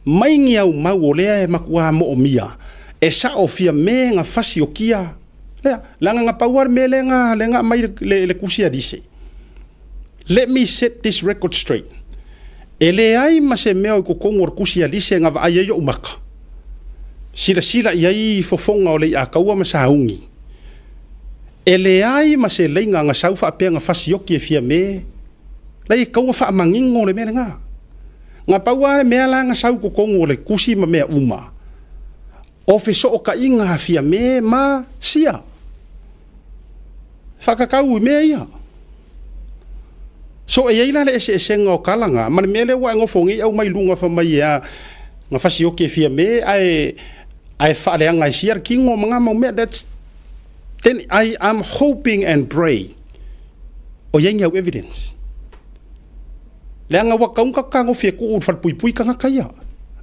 Mai ni au mau o lea e matua moomia E sa'o Fiame na fasiokia lea, leaga na pau lava le mea lea na, lea na aumai le, le, le tusi a Lise. Let me set this record straight. E leai ma se mea o i totonu o le tusi a Lise na vaai ai ou maka. Silasila i ai fofoga o Leiataua ma Sauni. E leai ma se laina na sau faapea na fasioki e Fiame. Lai e tatau ona faamanino le mea lena. Na pau lava le mea la na sau i totonu o le tusi ma mea uma, o fesootaiga a Fiame ma Sia. Faatatau i mea ia. So e i ai la le eseesega o tala na, ma le mea lea ua e nofo nei aumai i luga fai mai e a, na fasioki e Fiame ae, ae faaleaga e Sia le tino ma na mau mea. That's, then I am hoping and pray o i ai ni au evidence. Leaga ua tatau ona tatou tagofi e tuu i le falepuipui tagata ia.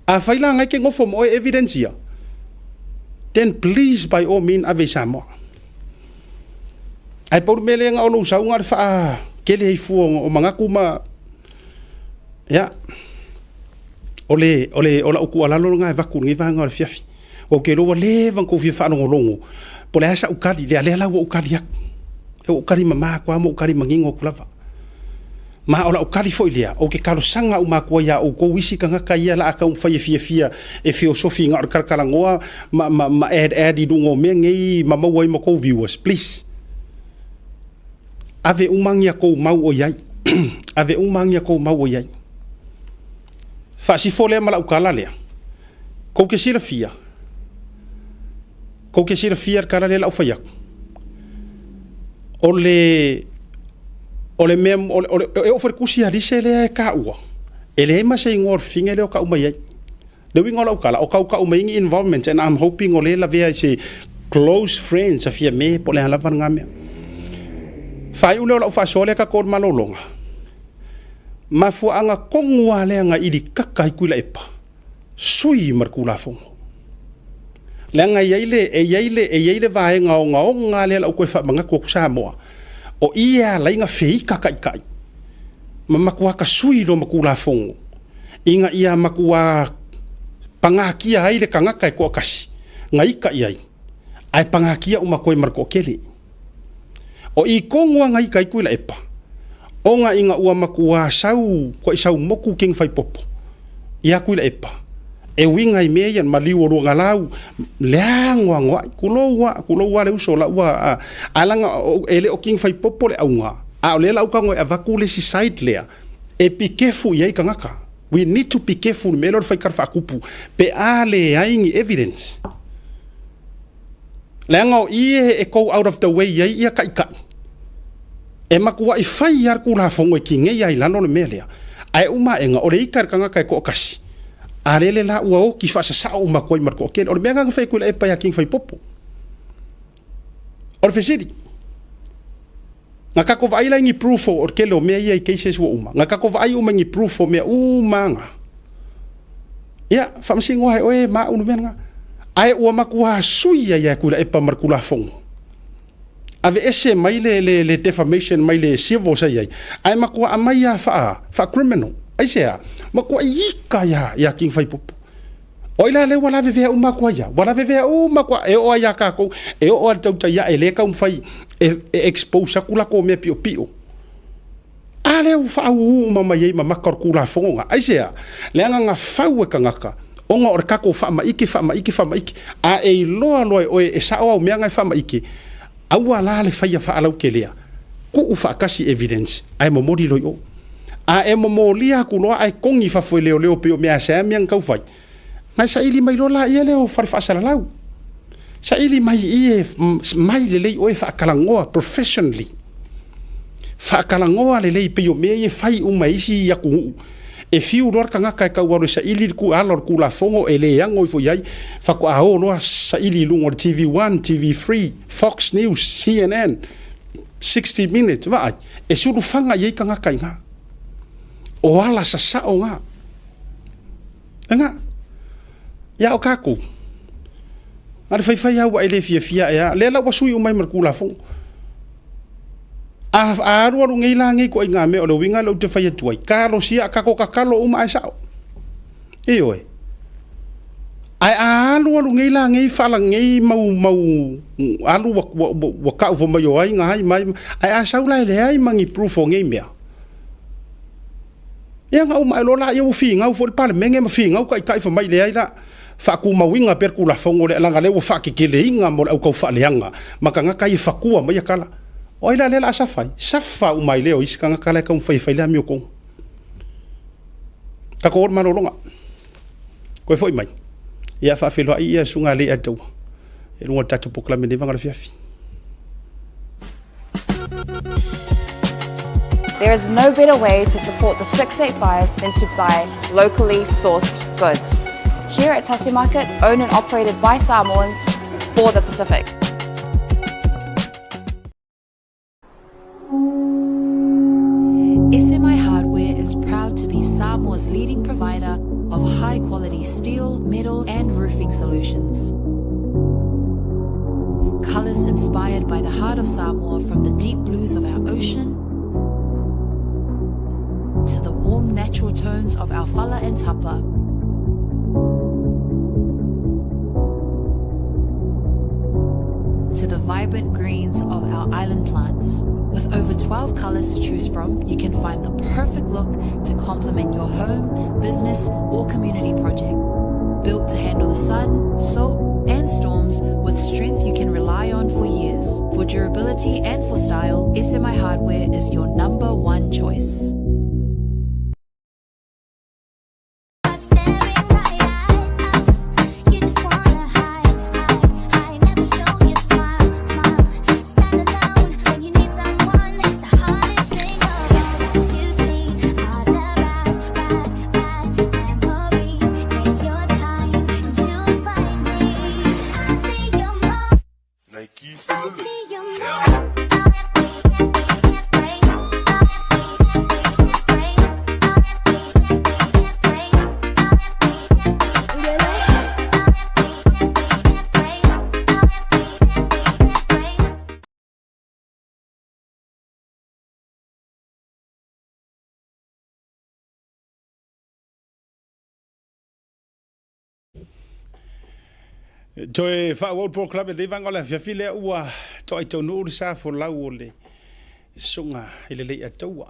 Afai la na e te nofo ma oe evidence ia, then please by all mean ave i Samoa. Ae pau le mea lea na o lou sau na o le faatele ai fua o manatu ma ia o le o le o lau tuualalo lena e avatu i lenei vaega o le afiafi. Ou te iloa ua leva ona tou fia faalogologo po o le a sau tali, lea lea la ua ou tali atu. Ua ou tali mama atu lava ma ou tali manino atu lava. Ma o lau tali foi lea, ou te talosaga uma atu ai ia outou isi tagata ia la a taumafai e fiafia e feosofi na o le talatalanoa ma, ma, ma add add i luga o mea nei ma maua ai ma tou viewers, please. Ave uma ni a tou mau o i ai. Ave uma ni a tou mau o i ai. Faasifo lea ma lau tala lea. Kou te silafia, kou te silafia le tala lea la ou fai atu. O le, o le mea, o le, o le, e oo foi i le tusi a Lise lea e taua, e leai ma se igoa o le fafine lea o tau mai ai. Le uiga o lau tala, o tau tau mai ni involvement and I'm hoping o lea e lavea i se close friends a Fiame po o le a lava lena mea. Faaiu lea o lau faasoa lea tatou i le malologa. Mafuaaga tonu lava lea na ilikaka ai Tuilaepa sui ma le Tulafono. Leaga e i ai le, e i ai le, e i ai le vaega ogaoga lea la ua toe faamanatu atu Samoa, o i e ala ai ona feika taitai ma matua tasui loa ma Tulafono ina ia matua pagatia ai le tagata e toatasi na ita i ai, ae pagatia uma atu ai ma le toatele. O i tonu lava na ita ai Tuilaepa, ona ina ua matua sau koʻi sau moku King Faipopo ia Tuilaepa, e uiga i mea ia, maliu o Luagalau, le anoanoai, tulou lava, tulou lava le uso la ua, ae leaga e le o King Faipopo le auga, a o lea la ua tago e avatu le isi side lea, e be careful i ai tagata. We need to be careful i le mea lea o le fai tala faatupu pe a leai ni evidence. Leaga o i e go out of the way ai ia taitai. E matuai fai lava le Tulafono e tineia ai i lalo le mea lea, ae uma aega o le ita i le tagata e toatasi, a lele la ua oti faasasao uma atu ai ma le toatele. O le mea lena na fai atu i Tuilaepa ia King Faipopo. O le fesili, na tatou vaai la i ni proof o le tele o mea ia i cases ua uma? Na tatou vaai uma i ni proof o mea uma na? Ia, faamasino lava e oe ma au le mea lena. Ae ua matua sui ai lava e Tuilaepa ma le Tulafono. Aveese mai le, le, le defamation mai le civil sa i ai, ae matua aumai lava faa, faa criminal. Aisea? Matua ika ia, ia King Faipopo. O ai la lea ua lavevea uma atu ai ia? Ua lavevea uma atu e oo ai ia tatou, e oo lava i le tautai ae le taumafai e, e expose atu latou mea piopio. A lea ua faauu uma mai ai ma maka o le Tulafono na. Aisea? Leaga na fau e tagata, ona o le tatou faamaite, faamaite, faamaite. A e iloa loa e oe e sao au mea na e faamaite, aua la le faia faalautelea, tuu faatasi evidence ae momoli loa i o. A e momolia atu loa ae togi i fafo e leoleo pei o mea a sea mea na tau fai, na e saili mai loa laia lea o fale faasalalau. Saili mai i i e mai lelei oe faatalanoa professionally. Faatalanoa lelei pei o mea ia e fai uma e isi atunuu. E fiu loa le tagata e tau alu e saili le ala o le Tulafono e le ano ifo i ai, faatoa o loa saili i luga o le TV1, TV3, Fox News, CNN, 60 Minutes, vaai, e sulufaga i ai tagata i ina. O ala sasao na. Ena. Ia o tatou, na o le faifai lava ua e le fiafia ea, lea la ua sui uma ai ma le Tulafono. A, a alualu nei la nei ituaiga mea, o le uiga lea ou te fai atu ai, talosia, tatou tatalo uma ae sao. Ioe. Ae a alu alu nei la nei fala nei mau mau alu ua, ua, ua, ua kau fo mai o ai nga ai mai, ae a sau la e leai ma ni proof o nei mea. Ia na uma ae loa laia ua finau foi le Palemene ma finau taitai fai mai leai la, faatumauina pea le Tulafono lea leaga lea ua faateteleina mo le au taufaaleaga ma tagata ia e fatua maia tala. O ai la lea o le a safa ai? Safa uma ai lea o isi tagata la e taumafai e fai le amiotonu. Tatou o i le malologa. Toe foi mai. Ia faafeiloai ia Susuga Leiataua i luga o le tatou polokalame i lenei vaega o le afiafi. There is no better way to support the 685 than to buy locally sourced goods. Here at Tasi Market, owned and operated by Samoans for the Pacific. SMI Hardware is proud to be Samoa's leading provider of high quality steel, metal, and roofing solutions. Colours inspired by the heart of Samoa from the deep blues of our ocean to the warm natural tones of our fala and tapa. To the vibrant greens of our island plants. With over 12 colors to choose from, you can find the perfect look to complement your home, business, or community project. Built to handle the sun, salt, and storms with strength you can rely on for years. For durability and for style, SMI Hardware is your number one choice. Toe faaauau le polokalame lenei vaega o le afiafi lea ua toai taunuu le sa folau o le susuga i le Leiataua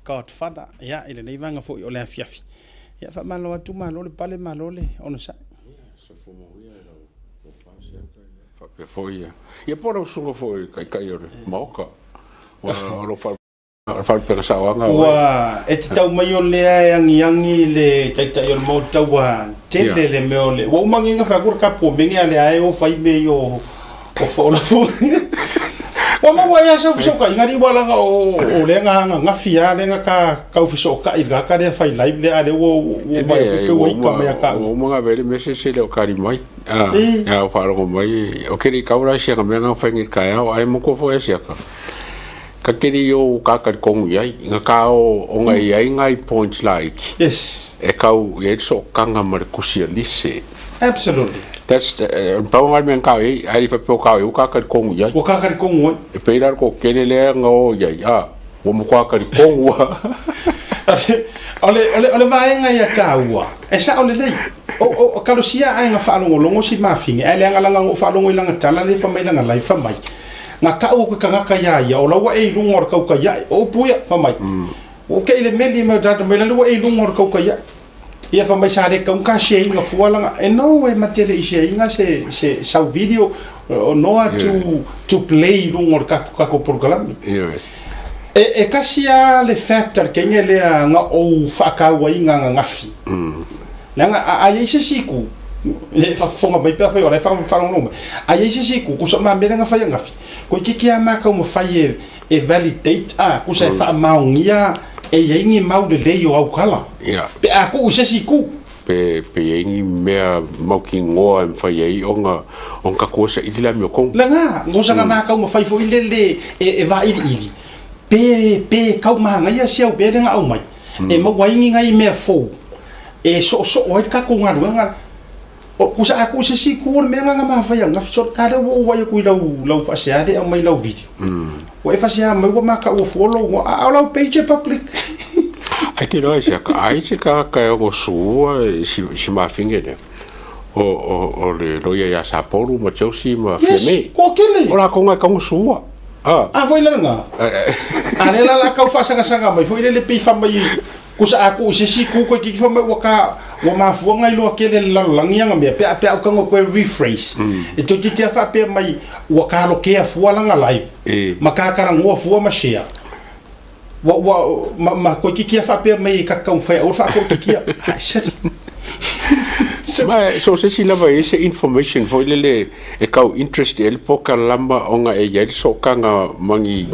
Godfather ia i lenei vaega foi o le afiafi. Ia faamalo atu, malo le pale, malo le onosai. Faapea foi ia. Ia po o lau susuga foi i le Taitai o le Maota. Ua o lou Faalupega saoaga oe. Ua e te tau mai o lea e agiagi le Taitai o le Maota ua tele le mea o le ua uma nei ona fai atu le kapu o mea nei a lea e o fai mea i o foolafua. Ua maua ai lava sau fesootaiga alii aua leaga o lea na ananafi lava lea na ta tau fesootai i le tagata lea fai live lea a lea ua ua vaai atu pei ua ita mai ia te au. Ua uma ona ave ai le message e le o tali mai. A ua faalogo mai ou te le i tau la i si ana mea na fai nei i le taeao ae manatua foi e siaka. Ka te le i o ka talitonu i ai, na ka o ona e i ai nai points laiti. Yes. E kau i ai le sootaga ma le tusi a Lise. Absolutely. That's the, pau lena le mea na ka o i ai, ae le i faapea ua ka o i ai, ua ka talitonu i ai. Ua ka talitonu ai. E pei la le toatele lea na o i ai, a, ua matua talitonu lava. O le, o le, o le vaega ia taua, e sao lelei. O, o, o kalosia ae na faalogologo si mafine, ae leaga lana na ou faalogo i lana tala lea fai mai lana live fai mai, Na kau aku i kagaka iā ia, o la ua e i luga o le kauka iaʻe. O upu ia, fai mai, Ua ou kei le meli mai o tagata mai lalo ua e i luga o le kauka iaʻe. Ia fai mai sa le kau ka share-inga fua langa. E no e mate le i share-inga se, se sau video o noa to, to play i luga o le kako, kako polokalame. E, e kasi a le fact a le kenge lea nga ou faakauaiga ananafi. Leaga a, a i ai se isi itu, e faafofoga mai pe afai o la e faalogologo mai, a i ai se isi itu, kusa ma mea lea na fai ananafi, toeitiiti lava ma taumafai e, e validate, a, kusa e faamaonia e i ai ni mau lelei o au tala, pe a tuu i se isi itu. Pe, pe i ai ni mea mautinoa e mafai ai ona, ona tatou o e saili le amiotonu. Leaga, kusa na ma taumafai foi lele e, e vailiili, pe, pe tau manaia si au mea lea na aumai, e maua ai ni nai mea fou e soosoo ai le tatou galuega. O kusa a tuu i se isi itu o le mea lena na ma fai ananafi, so a lea ua ou vaai atu i lau, lau faasea lea e aumai i lau video. Ua e faasea mai ua ma taua fua lou igoa, a o lau page e public. Ai te iloa i se aka, ai se tagata e ono sua i si, si mafine lea. O, o, o le loia ia Sapolu ma Josie ma Yes, Fiame. toatele. O lakou nga e tau ona sua. Ah. A foi la lena. A lea la la kau faasagasanga mai foi lele pei fai mai kusa a ku i se isi ku koe kiki fai mai ua ka ua mafua ngai loa kele le lalolagi anga mea pe a pe a uka ngoe koe rephrase. E toeitiiti a faapea mai ua kalokea fua langa live ma ka kalagoa fua ma share. Ua ua ma ma koe kiki a faapea mai e ka taumafai aua le faapolokikia. Ai said. Ma so se isi lava e i ai se information foi lele e tau interest i ai le polokalama ona e i ai le sootaga ma ni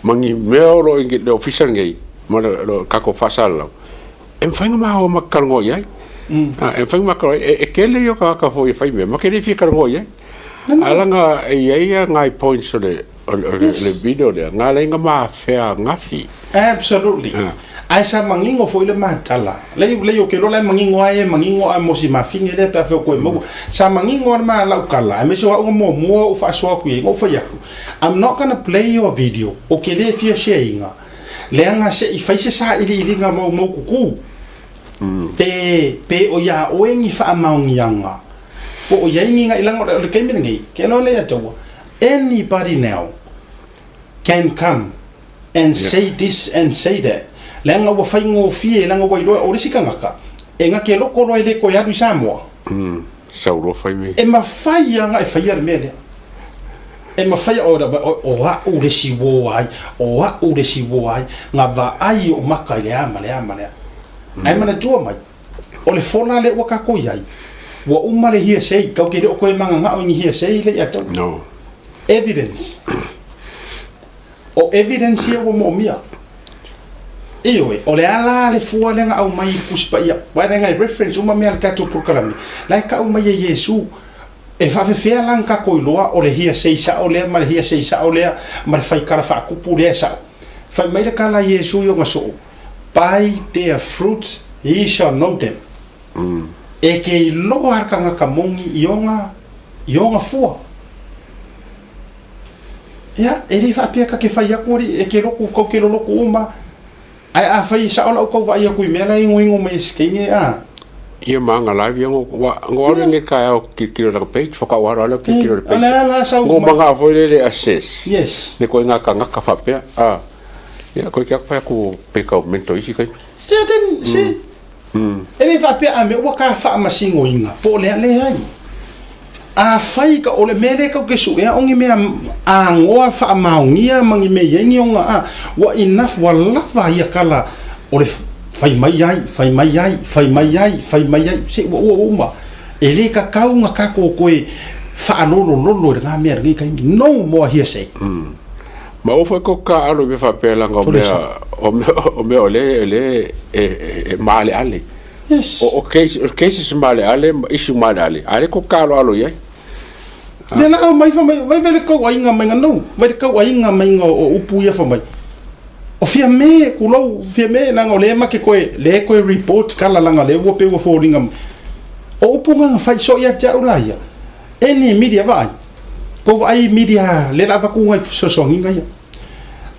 ma ni mea o lo o i le ofisa lenei ma le tatou faasalalau e mafai ona maua ma te talanoa i ai. E mafai ona ma talanoa i ai. E tele ia o tagata foi e fai mea ma te le fia talanoa i ai. Ae leaga e i ai nai points o le o le video lea, na ala ai ona ma afea ananafi. Absolutely. Ae sa manino foi le matala. Lei lei o ke lola e manino ai e manino a mo si mafine lea pe a fai o koe maua. Sa manino a le ma lau kala, aemaise o a'u nga muamua ou faasoa atu i ai, na ou fai atu, I'm not gonna play your video, o ke le fia share ina, leaga se i fai se sailiiliga maumau kuku, pe pe o ia oe ni faamaoniaga, po o iai ni gailanga o le taimi lenei, ke loa lea ia te ua, anybody now can come and say this and say that, leaga ua faigofie, leaga ua iloa o le isi tagata, e gake loko loa e le toe alu i Samoa. Sau loa fai mai. E mafai lava ona e faia le mea lea. E mafai o, o a'u le isi uo ai, o a'u le isi uo ai, na vaai o'u maka i le a ma le a ma le a. Ae manatua mai, o le fola lea ua tatou i ai, ua uma le hearsay, tatou te le o toe mananao i ni hearsay lea ia te No. Evidence. O evidence ia ua moomia. Ioe, o le a la le fua lea na aumai i le Tusi Paia? Aua leaga e reference uma mea a le tatou polokalame. La e tau mai e Iesu, e faafefea la ona tatou iloa o le hearsay sao lea ma le hearsay sao lea ma le faitala faatupu lea e sao? Fai mai le tala a Iesu i ona soo, By their fruits ye shall know them. E ke iloa le tagata moni i ona, i ona fua. Ia, e le faapea ta te fai atu alii, e te lotu, tou te lolotu uma, ae afai e sao lau tau vaai atu i mea la e ingoingo mai e se teine, a. Ia ma ana live ia no wa no alu nei taeao tilotilo i lana page faatoa ua alu lava tilotilo i le page. O le a la sau No manaʻo foi lele assess. Yes. Le koe ngā kangaka faapea a ia koe ke atu fai atu pe kau mentor isi taimi. Ia then see. E le faapea a mea ua ka faamasinoina po o le a, leai. Afai ka o le mea lea kau ke suea o ni mea agoa faamaonia ma ni mea i ai ni ona a, ua enough, ua lava ia kala o le fai mai ai, fai mai ai, fai mai ai, fai mai ai, se ua ua uma. E le tatau ona tatou toe faalolololo i lena mea i lenei taimi. No more hearsay. Ma ua foi ko ka alo i mea faapea leaga o mea, o mea, o mea o lea, o lea e, e, e maaleale. Yes. O, o case, o cases maaleale ma issue maaleale, a le ko ka alo alo i ai. Lea la aumai fai mai, vai vai le kauaiga mai no, vai le kauaiga mai o upu ia fai mai. O Fiame, kulou, Fiame, leaga o lea ma ke koe, lea koe report kala leaga lea ua pei ua foliga mai. O upu nga fai so ia te au la ia. Any media vaai. Kou vaai media lea la avatu ngai fesoasoaniga ia.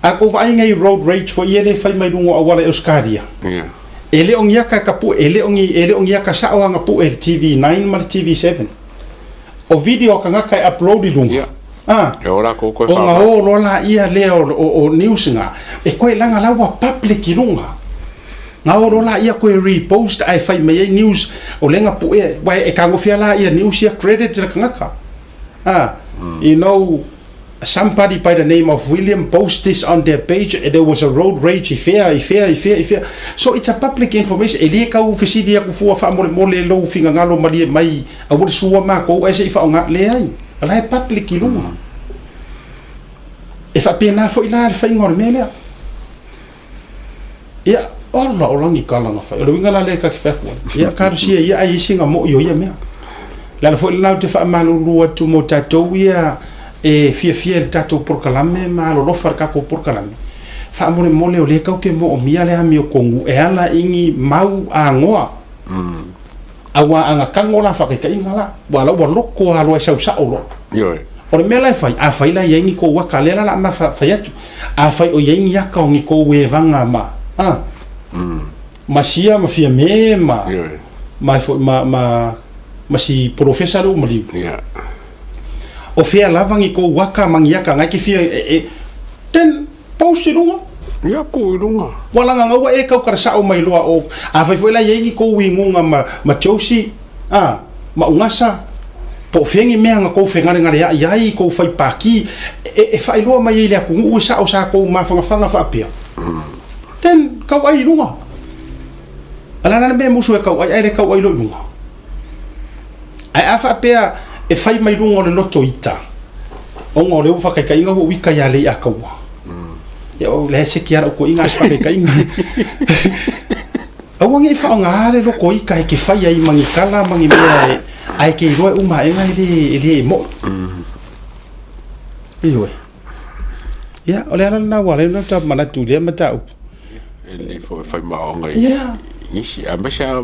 A kou vaai ngai road rage foi ia lea e fai mai luga o auala i Australia. Yeah. E le o ni aka e ka pue, e le o ni, e le o ni aka sao a na pue i le TV9 ma le TV7. O video a kangaka e upload i luga. Yeah. Ah. E ola kou koe Ona whaamau. o loa la ia lea o, o, o news nga. E koe langa la ua public i luga. Nga o loa la ia koe repost ae fai mai ai news o lea nga puea. Wa e kagofia la ia news ia credit le kangaka. Ah, you know, somebody by the name of William post this on their page and there was a road rage i whea, i whea, i whea, i whea. So it's a public information. E le kau fesili aku fua faamolemole lou finagalo malie mai aua le sua makou ae se i faaaoga. Leai, o la e public i luga. E faapena foi la le faiga o le mea lea. Ia, ola o lagi kala na fai. O le uiga la lea ta te fai atu ai. Ia, talosia ia ai isi nga mo'i o ia mea. Le ala foi lena ou te faamalulu atu mo tatou ia e fiafia i le tatou polokalame ma alolofa i le tatou polokalame. Faamolemole o lea kau ke moomia le amiotonu e ala i ni mau agoa. Aua a na tago la faataitaiga la, ua la ua loko lava loa e sau sao loa. Ioe. O le mea la e fai, afai la e i ai ni kou aka, lea la o le a ma fai atu, afai o i ai ni aka o ni kou evaga ma, a, ma sia ma Fiame ma, Ioe. ma, foi, ma, ma ma si polofesa lea ua maliu. Ia. O fea lava ni kou aka ma ni aka ngai ke fia e, e, then post i luga. Ia, tuu i luga. Ua laga gaua e kau kala sao mai loa o, afai foi la i ai ni kou iguga ma, ma Josie, a, ma Ugasa, po o fea ni mea na kou fegalegaleaʻi ai i kou fai pākī, e, e faailoa mai ai i le atunuu e sao sa kou mafangafaga faapea. Then, kau ai i luga. A le a la le mea e musu e kau ai, ae le kau ai loa i luga. Ae a faapea e fai mai luga o le loto ita, ona o lea ua faakaikaiga ua uika ia Lei'akaua. Ia o lea e seki lava lau koiga a se faakaikaiga. Aua ne i faaaoga le loko ita e te fai ai ma ni kala ma ni mea e, ae te iloa e uma aega e le, e le mo'i. Ioe. Ia, o le ala lena ua ala ai ona ta manatu i lea mataupu. E lelei foi e fai ma aoga i nisi. Aemaise lava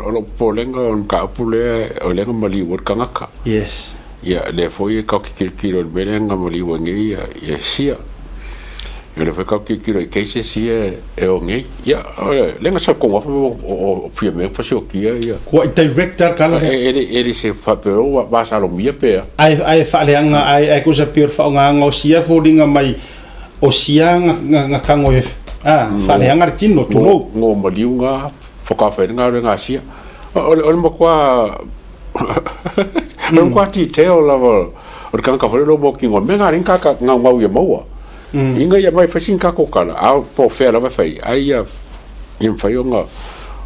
o lou popolega o le mataupu lea, o lea na maliu ai le tagata. Yes. Ia, lea foi e tatou te tilotilo i le mea lea na maliu ai nei ia Sia. Ia, lea foi tatou te tilotilo i cases ia e o nei. Ia, lea na sau tonu lava o Fiamē na fasiokia ia. Ua i director le tala lea. E le se faapea ua masalomia pe a. Ae faaleaga, ae tusa pei o le faaaogaga o sia foliga mai o sia na tago e faaleaga le tino, tulou. Ngo maliu nga faatoa fai ai le galuega a sia. O le matua o le matua detail lava o le tagata foi lea o lo o mautinoa mea na alii ni gaugau ia maua. Ina ia mai fai sina tatou tala, a po o fea lava e fai ai, ai ia mafai ona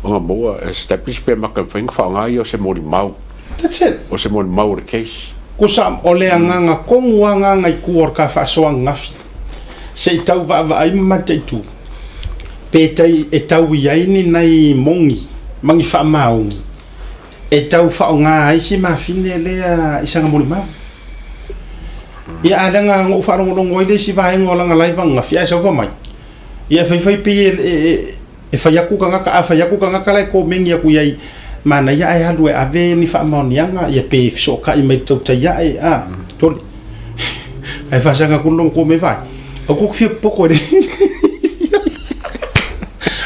ona maua establish pe maka e mafai ona faaaoga ia o se molimau. That's it. O se molimau o le case. Kusa o le agaga tonu agaga i tua o le ka faasoa ananafi, se i tau vaavaai ma mataitu, pe tai e tau i ai ni nai moni ma ni faamaoni e tau faaaoga ai si mafine lea i sana molimau. Ia a leaga na ou faalogologo ai le isi vaega o lana live ananafi ae saufa mai, ia e faifai pei e, e fai atu tagata, a fai atu tagata la e komeni atu i ai, manaia ae alu e ave ni faamaoniaga, ia pe fesootai mai i le tautai ae, a, tole. Ae faasaga atu le lona matua mai, vaai, aua tou te fia popoto e le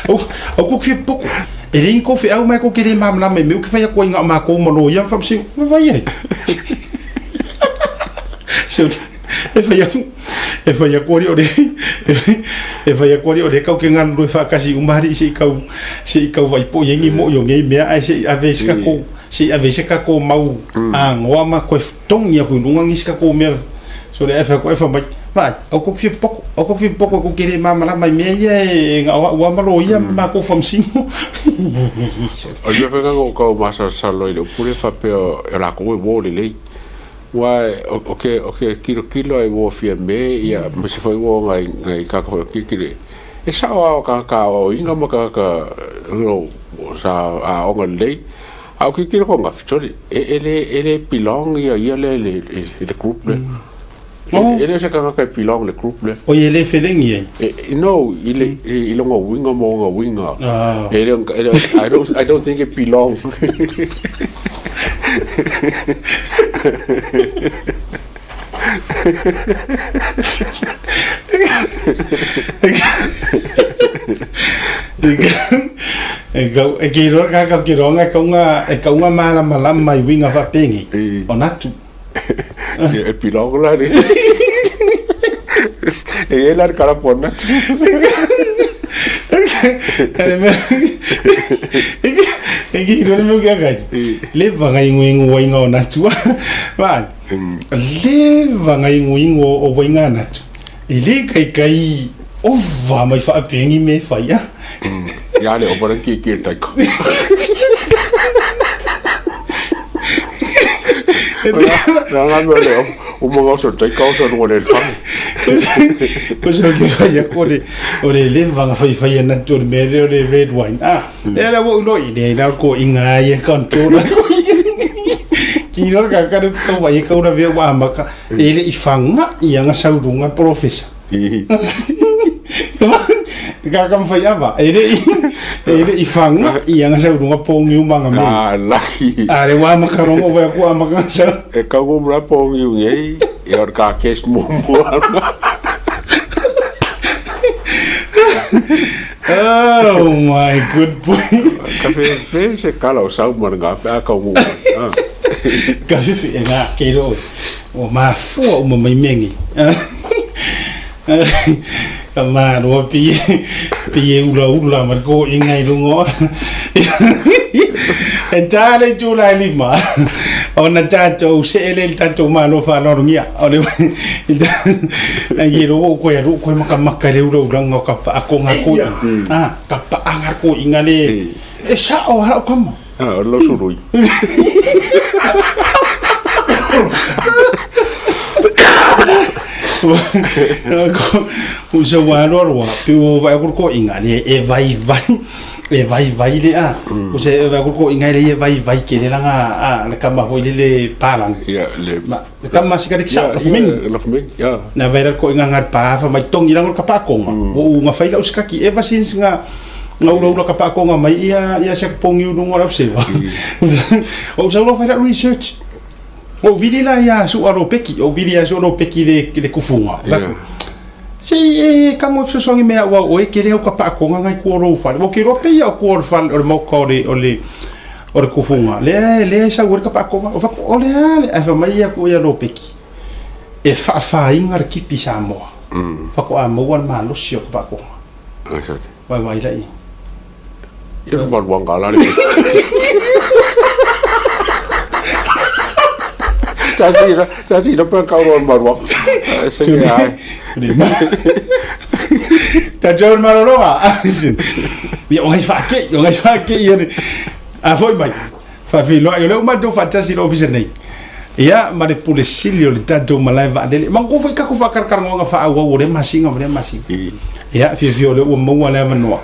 aua tou te fia popoto. E leai ni tou feau ma e tou te le malamalama i mea ou te fai atu ai na o matou ma loia ma faamasino. Ma vai ai. E fai atu, e fai atu alii o le, e fai atu alii o le kau ke galulue faatasi uma alii se i kau, se i kau vaipoi ai ni moʻi o nei mea ae se i ave se tatou, se i ave se tatou mau agoa ma toe togi atu i luga nisi tatou mea. So le ae fai atu ae fai mai, vaai, aua tou te fia popoto, aua tou te fia popoto tou te le malamalama i mea ia e na o au lava ma loia ma matou faamasino. O le mea foi lena na ou tau masalosalo ai i le upu lea faapea o latou e uo lelei. Aua o ke, o ke tilotilo ai ua Fiamē ia aemaise foi ua nai, nai tagata foi o tilotilo i ai, e sao lava o tagata aoaoina ma tagata you know sa aoga lelei. A o tilotilo ko gafi, sorry, e, e le, e le belong ia ia lea i le, i le group lea. E, e le o se tagata e belong i le group lea. Oi e le felegi ai? E, no, i le, i lona uiga ma ona uiga. E le, e le, I don't think it belong. E ke iloa ka kau ke roanga e kaunga e kaunga malamalama i uiga faapenei ona atu. E belong la le. E i ai la le kalapu ona atu. E ke iloa le mea o ke akai. Le vagaiguigu waiga o natu. Vai. Le vagaiguigu o waiga natu. E le kaikai ova mai faapengi me fai a. Ia le ova le kiki e taiko. La la mea le o mga oso taika oso nunga le whangi. Ko se ke fai aku o le o le leva nga fai fai ana tu o le mea lea o le red wine. Ah, lea la ua ou iloa i leai la ko inga ai e control ai ko Ki iloa ka ka tau vai e kau ravea ua amaka e le i whanga i anga saurunga profesa. Ka ka mwhai awa, e le i e le i whanga i anga saurunga pongi umanga me. Ah, laki. A le wa makarongo vai aku amaka sa. E kau ngumra pongi ungei, e or ka kes muamua. Oh my good boy. Ka fe fe se kala o sau ma ngā pe a kau ngu. Ka fefe e ngā ke ro. O mafua uma mai mengi. Ka maro pi pi e ula ula ma ko inga i lunga. E tā le tū lai lima. O na tātou se ele le tātou malo whālorongia. O le ai ke ro koe ro koe maka maka le ula ulanga o ka pa ko ngā ko. Ah, ka pa ngā ko inga le. E sa o hara o kama. Ah, o lo surui. O se wa roa roa, pe o vai ko inga le e vai vai e vai vai le a. O se vai ko inga le e vai vai ke le langa a le kama foi le le palang. Ia le Ma le kama sika le kisa la fuming. La fuming, ia. Na vai ko inga ngar pa fa mai tongi lango ka pa konga. O nga fai la uskaki ever since nga nga ula ula ka pa konga mai ia ia se pongi ulu ngora se. O sa ula fai la research. O vili la ia su aro peki, o vili ia su aro peki le le kufunga. Ia. Se e kango fesoasoani mea ua oe ke lea o ka paakoga gai kua lou fale. Ua ke iloa pei ia o kua o le fale o le maoka o le o le o le kufuga. Lea lea e sau ai le ka paakoga. O fako o le a le ae fai mai ia ku ia Lopeki. E faafāiga le kipi Samoa. Faatoa maua le malosi o ka paakoga. Vaivai la i. Ia le maluaga la le Tasi la, tasi la pa kau ro maluaga. Se ke ai. Ta jo malologa. Ia o ngai whaake, o ngai whaake ia ne. A foi mai. Faafeiloai, o lea ua matou faatasi i le ofisa nei, ia, ma le Pule Sili o le tatou malae vaalele. Manatua foi tatou faatalatalanoaga faaauau o lea masina ma lea masina. Ia, fiafia o lea ua maua le avanoa,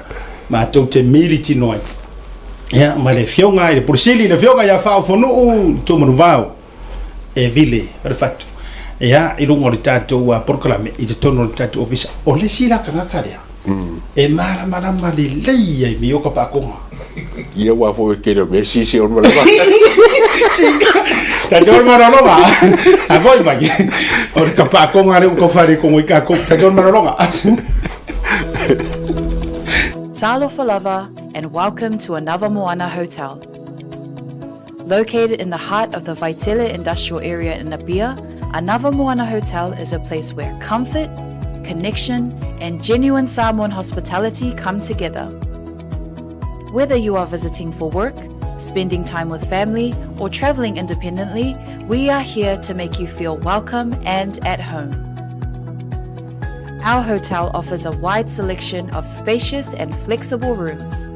matou te militino ai. Ia, ma le afioga i le Pule Sili, le afioga ia Faaofonuu Tumanuvao e Vile Falefatu. Ia, i luga o le tatou polokalame i totonu o le tatou ofisa. O le isi la tagata lea, e malamalama lelei ai me ioka paakoga. Ia ua foi ke le mesi se o le va. Sika. Ta jo marolonga. A foi mai. O le ka paakoga le uka whare kongo i ka ko. Ta jo marolonga. Talofa lava and welcome to another Moana Hotel. Located in the heart of the Vaitele industrial area in Apia, Anava Moana Hotel is a place where comfort, connection, and genuine Samoan hospitality come together. Whether you are visiting for work, spending time with family, or traveling independently, we are here to make you feel welcome and at home. Our hotel offers a wide selection of spacious and flexible rooms,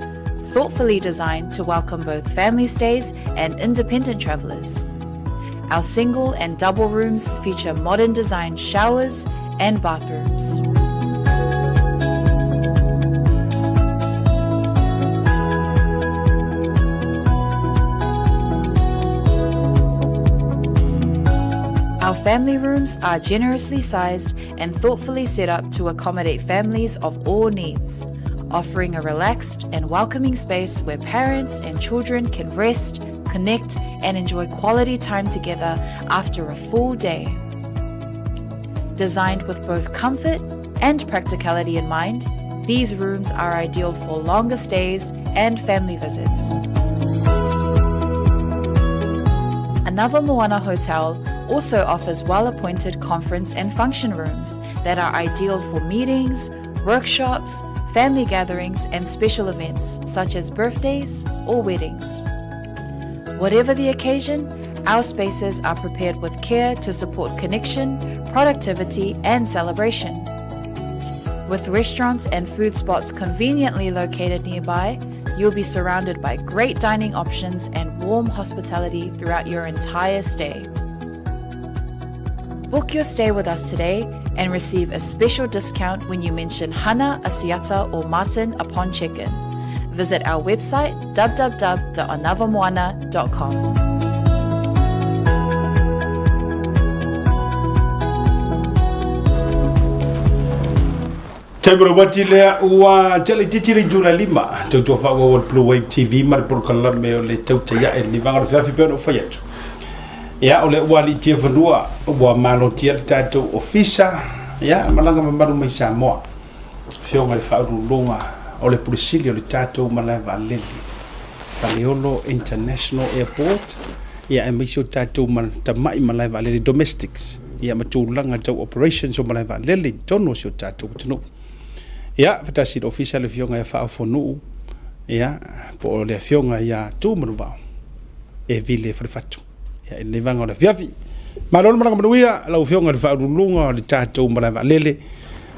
thoughtfully designed to welcome both family stays and independent travelers. Our single and double rooms feature modern design showers and bathrooms. Our family rooms are generously sized and thoughtfully set up to accommodate families of all needs, offering a relaxed and welcoming space where parents and children can rest, connect, and enjoy quality time together after a full day. Designed with both comfort and practicality in mind, these rooms are ideal for longer stays and family visits. Anava Moana Hotel also offers well-appointed conference and function rooms that are ideal for meetings, workshops, family gatherings, and special events such as birthdays or weddings. Whatever the occasion, our spaces are prepared with care to support connection, productivity, and celebration. With restaurants and food spots conveniently located nearby, you'll be surrounded by great dining options and warm hospitality throughout your entire stay. Book your stay with us today and receive a special discount when you mention Hana, Asiata, or Martin upon check-in. Visit our website www.anavamoana.com. Taimi o le uati lea ua tele itiiti le itula lima tautua faaauau o le Blue Wave TV ma le polokalame o le tautai ae le nivaga o le feafi pei ona ou fai atu. Ia o lea ua aliitia fanua ua malotia le tatou ofisa ia malaga mamalu mai Samoa. Afioga i le Faauluuluga o le Pule Sili o le tatou malae vaalele, Faleolo International Airport, ia aemaise o tatou tamai malae vaalele domestics, ia ma tulaga tau operations o malae vaalele i totonu o si o tatou atunuu. Ia, faatasi i le ofisa le Afioga ia Faaofonuu, ia, po o le Afioga ia Tumanuvao e Vile Falefatu. Ia, i lenei vaega o le afiafi. Malo le malaga manuia lau Afioga i le Faauluuluga o le tatou malae vaalele.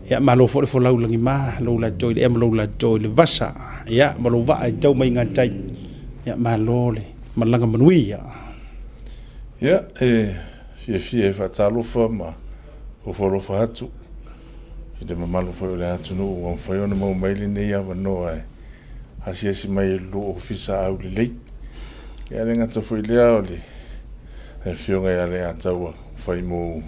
Ia, malo foi le folau i lagima, lou lato i le ea ma lou lato i le vasa, ia, ma lou vaa i tau mai gatai. Ia, malo le malaga manuia. Ia, e fiafia e faatalofa ma ofo alofa atu i le mamalu foi o le atunuu ua mafai ona maua mai lenei avanoa e asiasi mai i le lua ofisa aulelei. Ia le gata foi lea o le Afioga ia Leiataua fai mo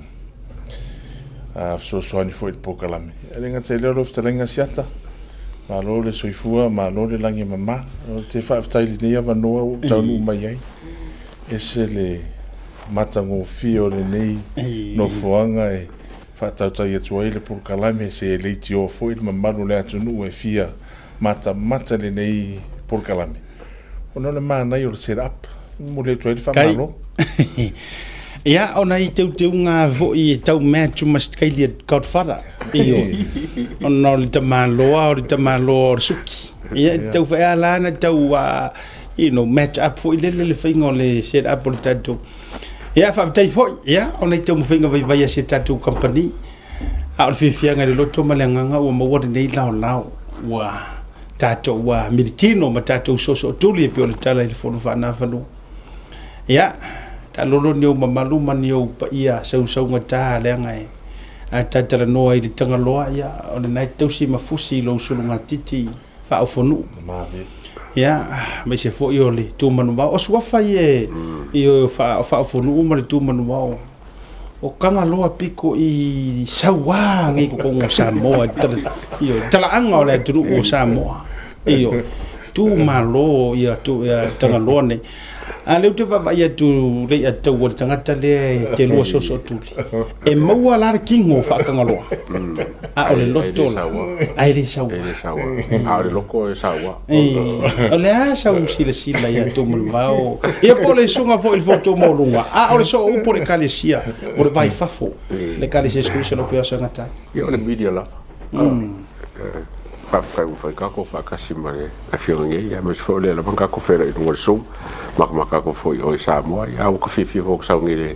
fesoasoani foi i le polokalame. E le gata i lea o lau fetalaiga Asiata, malo le soifua, malo le lagi e mama. Ou te faafetai i lenei avanoa ua ou taunuu mai ai. Ese le matagofie o lenei nofoaga e faatautai atu ai le polokalame se leitioa foi le mamalu o le atunuu e fia matamata i lenei polokalame ona o le manaia o le set up. E momoli atu ai le faamalo. Ia, ona i teuteuga foi e tau match ma se Godfather. Ioe. Ona o le tamaloa, o le tamaloa o le suki. Ia, e tau fai ala na tau, you know, match up foi lele le faiga o le set up o le tatou. Ia, faafetai foi, ia, ona i taumafaiga vaivai a si a tatou kamupani. A o le fiafiaga i le loto ma le agaga ua maua lenei laolao, ua tatou ua militino ma tatou soosootuli e pei o le tala i le Fono Faanafanua. Ia, taalolo ni ou mamalu ma ni ou paia sausaugata leaga e a ta talanoa i le Tagaloa, ia, o lena e tausi ma fusi i lou sulugatiti faaofonuu. Ia, aemaise foi o le Tumanuvao. O suafa ia e o faaofonuu ma le Tumanuvao. O Tagaloa pito i sauā nei totonu o Samoa, i talaaga o le atunuu o Samoa. Ioe, tu malo ia Tagaloa nei. A lea ou te vaavaai atu Leiataua le tagata lea e te lua soosootuli. E maua la le tino faatagaloa. A o le loto la, ae le saua. E le saua. A o le loto e saua. O le a sau silasila ia Tumanuvao. Ia po o le susuga foi i le Fotu Maualuga, a o le soo upu o le Ekalesia, o le vai fafo, le Ekalesia Sikulisha Lope o Sagatai. Ia o le media lava. Faafetai ua fai tatou faatasi ma le afioga nei, aemaise foi o lea lava na tatou feiloai i luga o le Zoom, matamata atu foi i o i Samoa, ia ae ua ta fiafia foi ou te sau nei i le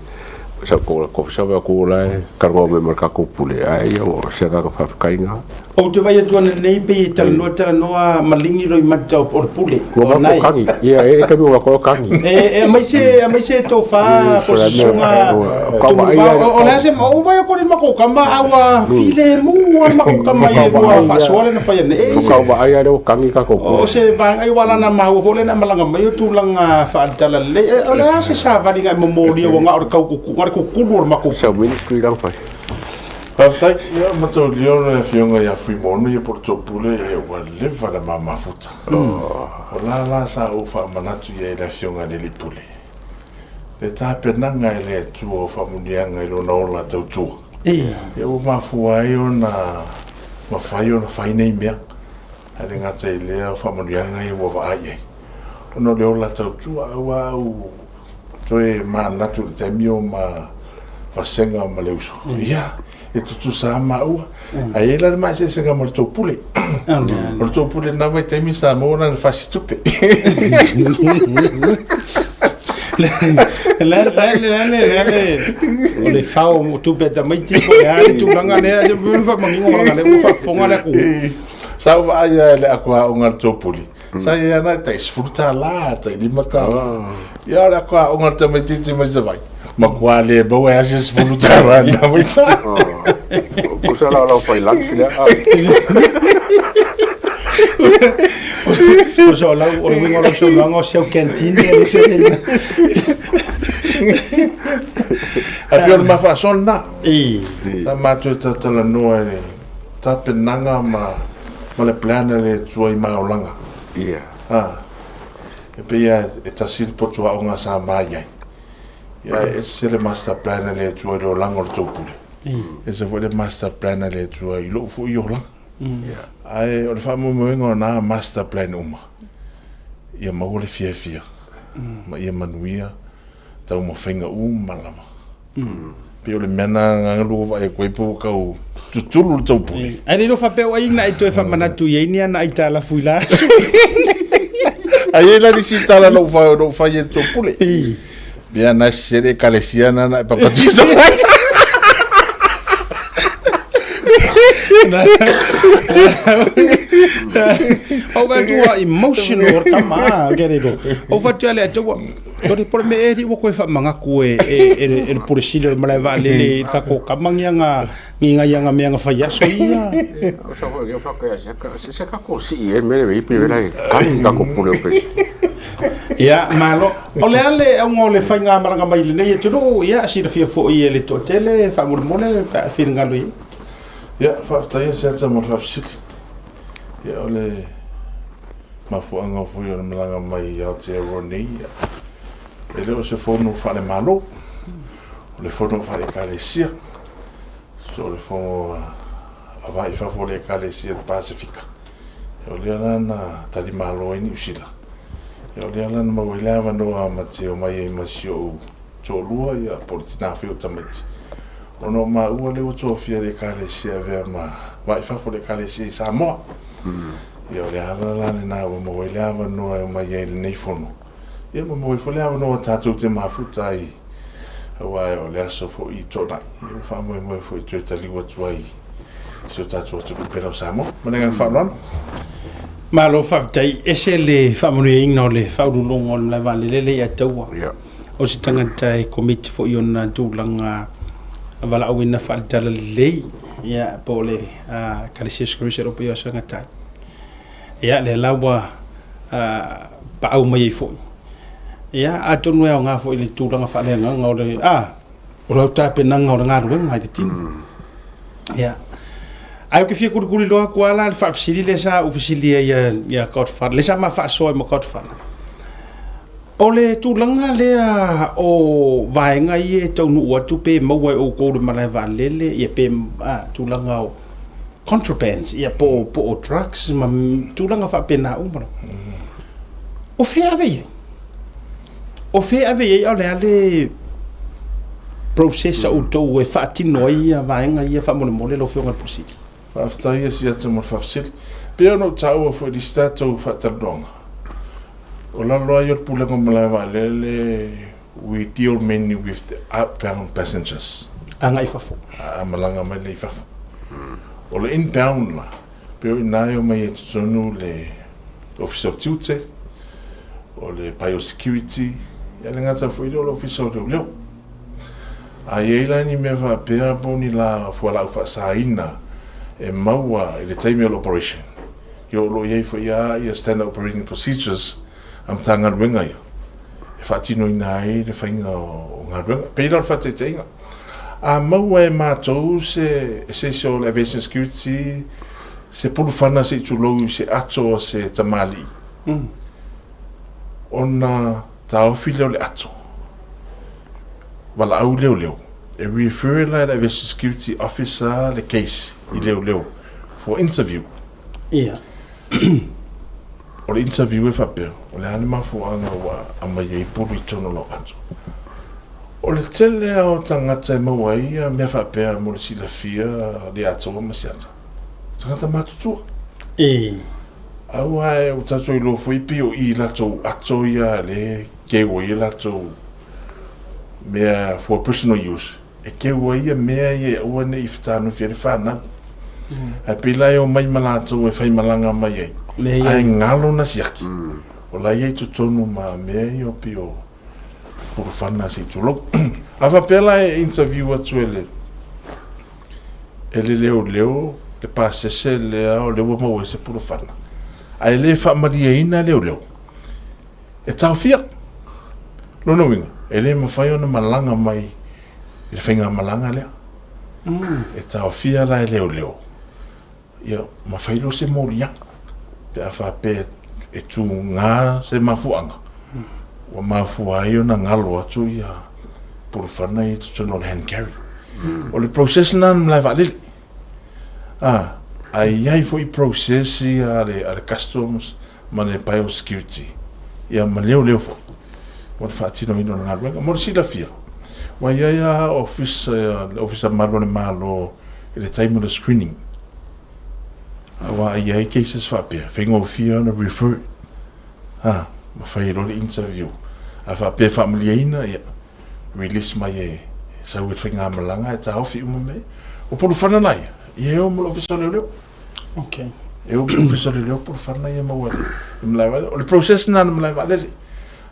sau i tou ofisa, vaai atu o la e talanoa mai ma le tatou Pule, ae ia o se agaga faafetai lena. Ou te vaai atu ananei pei e talanoa talanoa maligi loimata o le pule. Ua matou kagi. Ia e taimi ua matou kagi. E aemaise aemaise tofa po o se susuga Tumanuvao. O le a se ou vaai atu i le matou tama a ua filemu lava le matou tama i le lua faasoa lea na fai ananei. O kau vaai lea ua kagi tatou pule. O se vaega ai aua lana maua foi lea na malaga mai o tulaga faale-talalelei. O le a se savali na e momolia ua na o le tau na o le tutulu o le matou pule. Sau ministry la na fai. Faafetai. Ia, mataulia o le Afioga ia Fuimaono ia po o le Topule, ia ua leva le ma mafuta. O la la sa ou faamanatu i ai i le Afioga i le Alii Pule, le tapenaga e le Atua o faamanuiaga i lona ola tautua. Ia ua mafua ai ona mafai ona fai nei mea, ae le gata i lea o faamanuiaga ia ua vaai i ai, ona o le ola tautua. Aua au toe manatu i le taimi o ma vasega ma le uso, ia, e tutusa lava maua. Ae i ai la le maeseesega ma le tou pule. O le tou pule i lena vaitaimi sa maua lana fasitupe. Le, le, le, le, le, o le fao o tupe a tamaiti po o le a le tulaga lea, e faamanino leaga o lea ua faafofoga le atunuu. Sa ou vaai lava i le ato aoga a le tou pule, Sa i ai ana e tai $10, tai $5. Ia o le ato aoga a le tamaitiiti mai Savaii, matua le maua ai lava se $10 i lena vaitau. Tusa la o lau fai lunch lea. Tusa o lau, o le uiga o lau saunoaga o si au canteen ia le seleni. Ae pei o le ma faasoa lena. Sa matou talatalanoa i le tapenaga ma ma le plan a le Atua i maolaga. Ia. A, e pei lava e tasi le potu aoga sa ma i ai. Ia, e ese le master plan a le Atua i le olaga o le tou pule. E ese foi le master plan a le Atua i lou foi olaga. Ae o le faamoemoega o na master plan uma, ia maua le fiafia ma ia manuia taumafaiga uma lava. Pei o le mea na na lua vaai atu ai pe ua tau tutulu le taupule. Ae le iloa faapea o ai na e toe faamanatu i ai ni ana aitalafu i la aso. Ai ai la nisi tala na ou fai e le taupule. Pia na sese le ekalesia na na e papatiso ai. Au ka tua emotional tama ke le do. O fatu ale atua. Tole pole me e ri ua koe whamangaku e e e e le pule sili o le malae vaalele i tako kamangi anga ngi ngai anga mea nga fai aso ia. O sa foi o fa se se ka ko si e mere ve ipi vela kani ka ko pule o pe. Ia, malo. O le ale au ngo le whainga maranga mai le nei e tunu, ia, silafia foi e le toatele, faamolemole, pe a finagalo i ai. Ia, faafetai e Seata mo le faafesili. Ia, o le mafuaaga foi o le malaga mai i Aotearoa nei, ia, e le o se fono faale-Malo, o le fono faale-Ekalesia. So o le fono a va i fafo o le Ekalesia i le Pasefika. Ia, o lea la na tali malo ai Niu Sila. Ia, o lea la na maua ai le avanoa ma te omai ai ma si ou toalua, ia, po o le tina foi o tamaiti. Ona o maua lea ua tofia e le Ekalesia e avea ma va i fafo o le Ekalesia i Samoa. Ia, o le ala la lena ua maua ai le avanoa e omai ai i lenei fono. Ia, ma maua ai foi le avanoa tatou te mafuta ai, aua o le aso foi i Toonai, ia ua faamoemoe foi e toe taliu atu ai i si o tatou atunuu pele o Samoa. Ma le agaga faaaloalo. Malo faafetai. Ese le faamanuiaina o le faauluuluga o le malae vaalele lea ia Taua. O se tagata e komiti foi ona tulaga valaauina faale-talalelei, ia, po o le Ekalesia Scotia o Pei o Aso e Gata ai. Ia, lea la ua paau mai ai foi. Ia, atonu e aoga foi i le tulaga faaleagaga o le, o lau tapenaga o le galuega i le tino. Ia. Ae ou te fia kulikuli loa atu lava la le faafesili lea sa ou fesili ai ia, ia Godfather, lea sa ma faasoa ai ma Godfather. O le tulaga lea o vaega ia e taunuu atu pe maua e outou i le malae vaalele, ia pe tulaga o contrabands, ia po o drugs ma tulaga faapena uma lava. O fea e ave i ai? O fea e ave i ai a o le a le process a outou e faatino ai ia vaega ia faamolemole lau Afioga i le Pule Sili? Faafetai e Siata mo le faafesili. Pei ona ou taua foi i le isi tatou faatalanoaga, o lalo ai o le Pulega o Malae Vaalele, we deal mainly with the outbound passengers. Agai i fafo. A malaga mai lea i fafo. O le inbound la, pei o i ina e omai ai i totonu le Ofisa o Tiute, o le Biosecurity, ia le gata foi lea o le Ofisa o Leoleo. A i ai la ni mea faapea po o ni la fualaau faasaina e maua i le taimi o le operation, ia o lo o i ai foi lava ia standard operating procedures a Matagaluega ia e faatinoina ai le faiga o galuega. E pei la o le faataitaiga, a maua e matou se se isi o le Aviation Security se pulufana se i tulou i se ato a se tamalii, ona taofi lea o le ato, valaau leoleo, e refer la e le Aviation Security Officer le case i leoleo for interview. Ia. O le interview e faapea, o le a le mafuaaga ua aumai ai pulu i totonu o lau ato? O le tele lava o tagata e maua ai ia mea faapea mo le silafia le atoa ma siata, tagata matutua. E. Aua e ua tatou iloa foi pei o i latou ato ia lea e keu ai latou mea for personal use. E keu ai ia mea ia e aua ne i fetanufi ai le fanau. Ae pei la e omai ma latou e faimalaga mai ai, ae galo na siaki. O la e i ai totonu ma mea ia pei o pulufana se i tulou. A faapea la e interview atu e le e le leoleo le pasese lea o lea ua maua ai se pulufana, ae le faamalieina leoleo, e taofia. Lona uiga, e le mafai ona malaga mai i le faigamalaga lea. E taofia la e leoleo, ia ma fai loa se moliaga pe a faapea e tuga se mafuaaga ua mafua ai ona galo atu ia pulufana ia i totonu o le hand carry. O le process lena na malae vaalele. Ae i ai foi process ia a le, a le Customs ma le Biosecurity, ia ma leoleo foi mo le faatinoina o le galuega. Mo le silafia, ua i ai lava ofisa, le Ofisa Malu o le Malo i le taimi o le screening, aua a i ai cases faapea, faigofie ona refer, ha, ma fai ai loa le interview. A faapea e faamalieina, ia, release mai e sau i le faigamalaga e taofi uma mea ia. O Pulufana la ia, ia e o ma le Ofisa o Leoleo. Okay. E o ma le Ofisa o Leoleo Pulufana ia maua i le malae vaalele. O le process lena a le malae vaalele.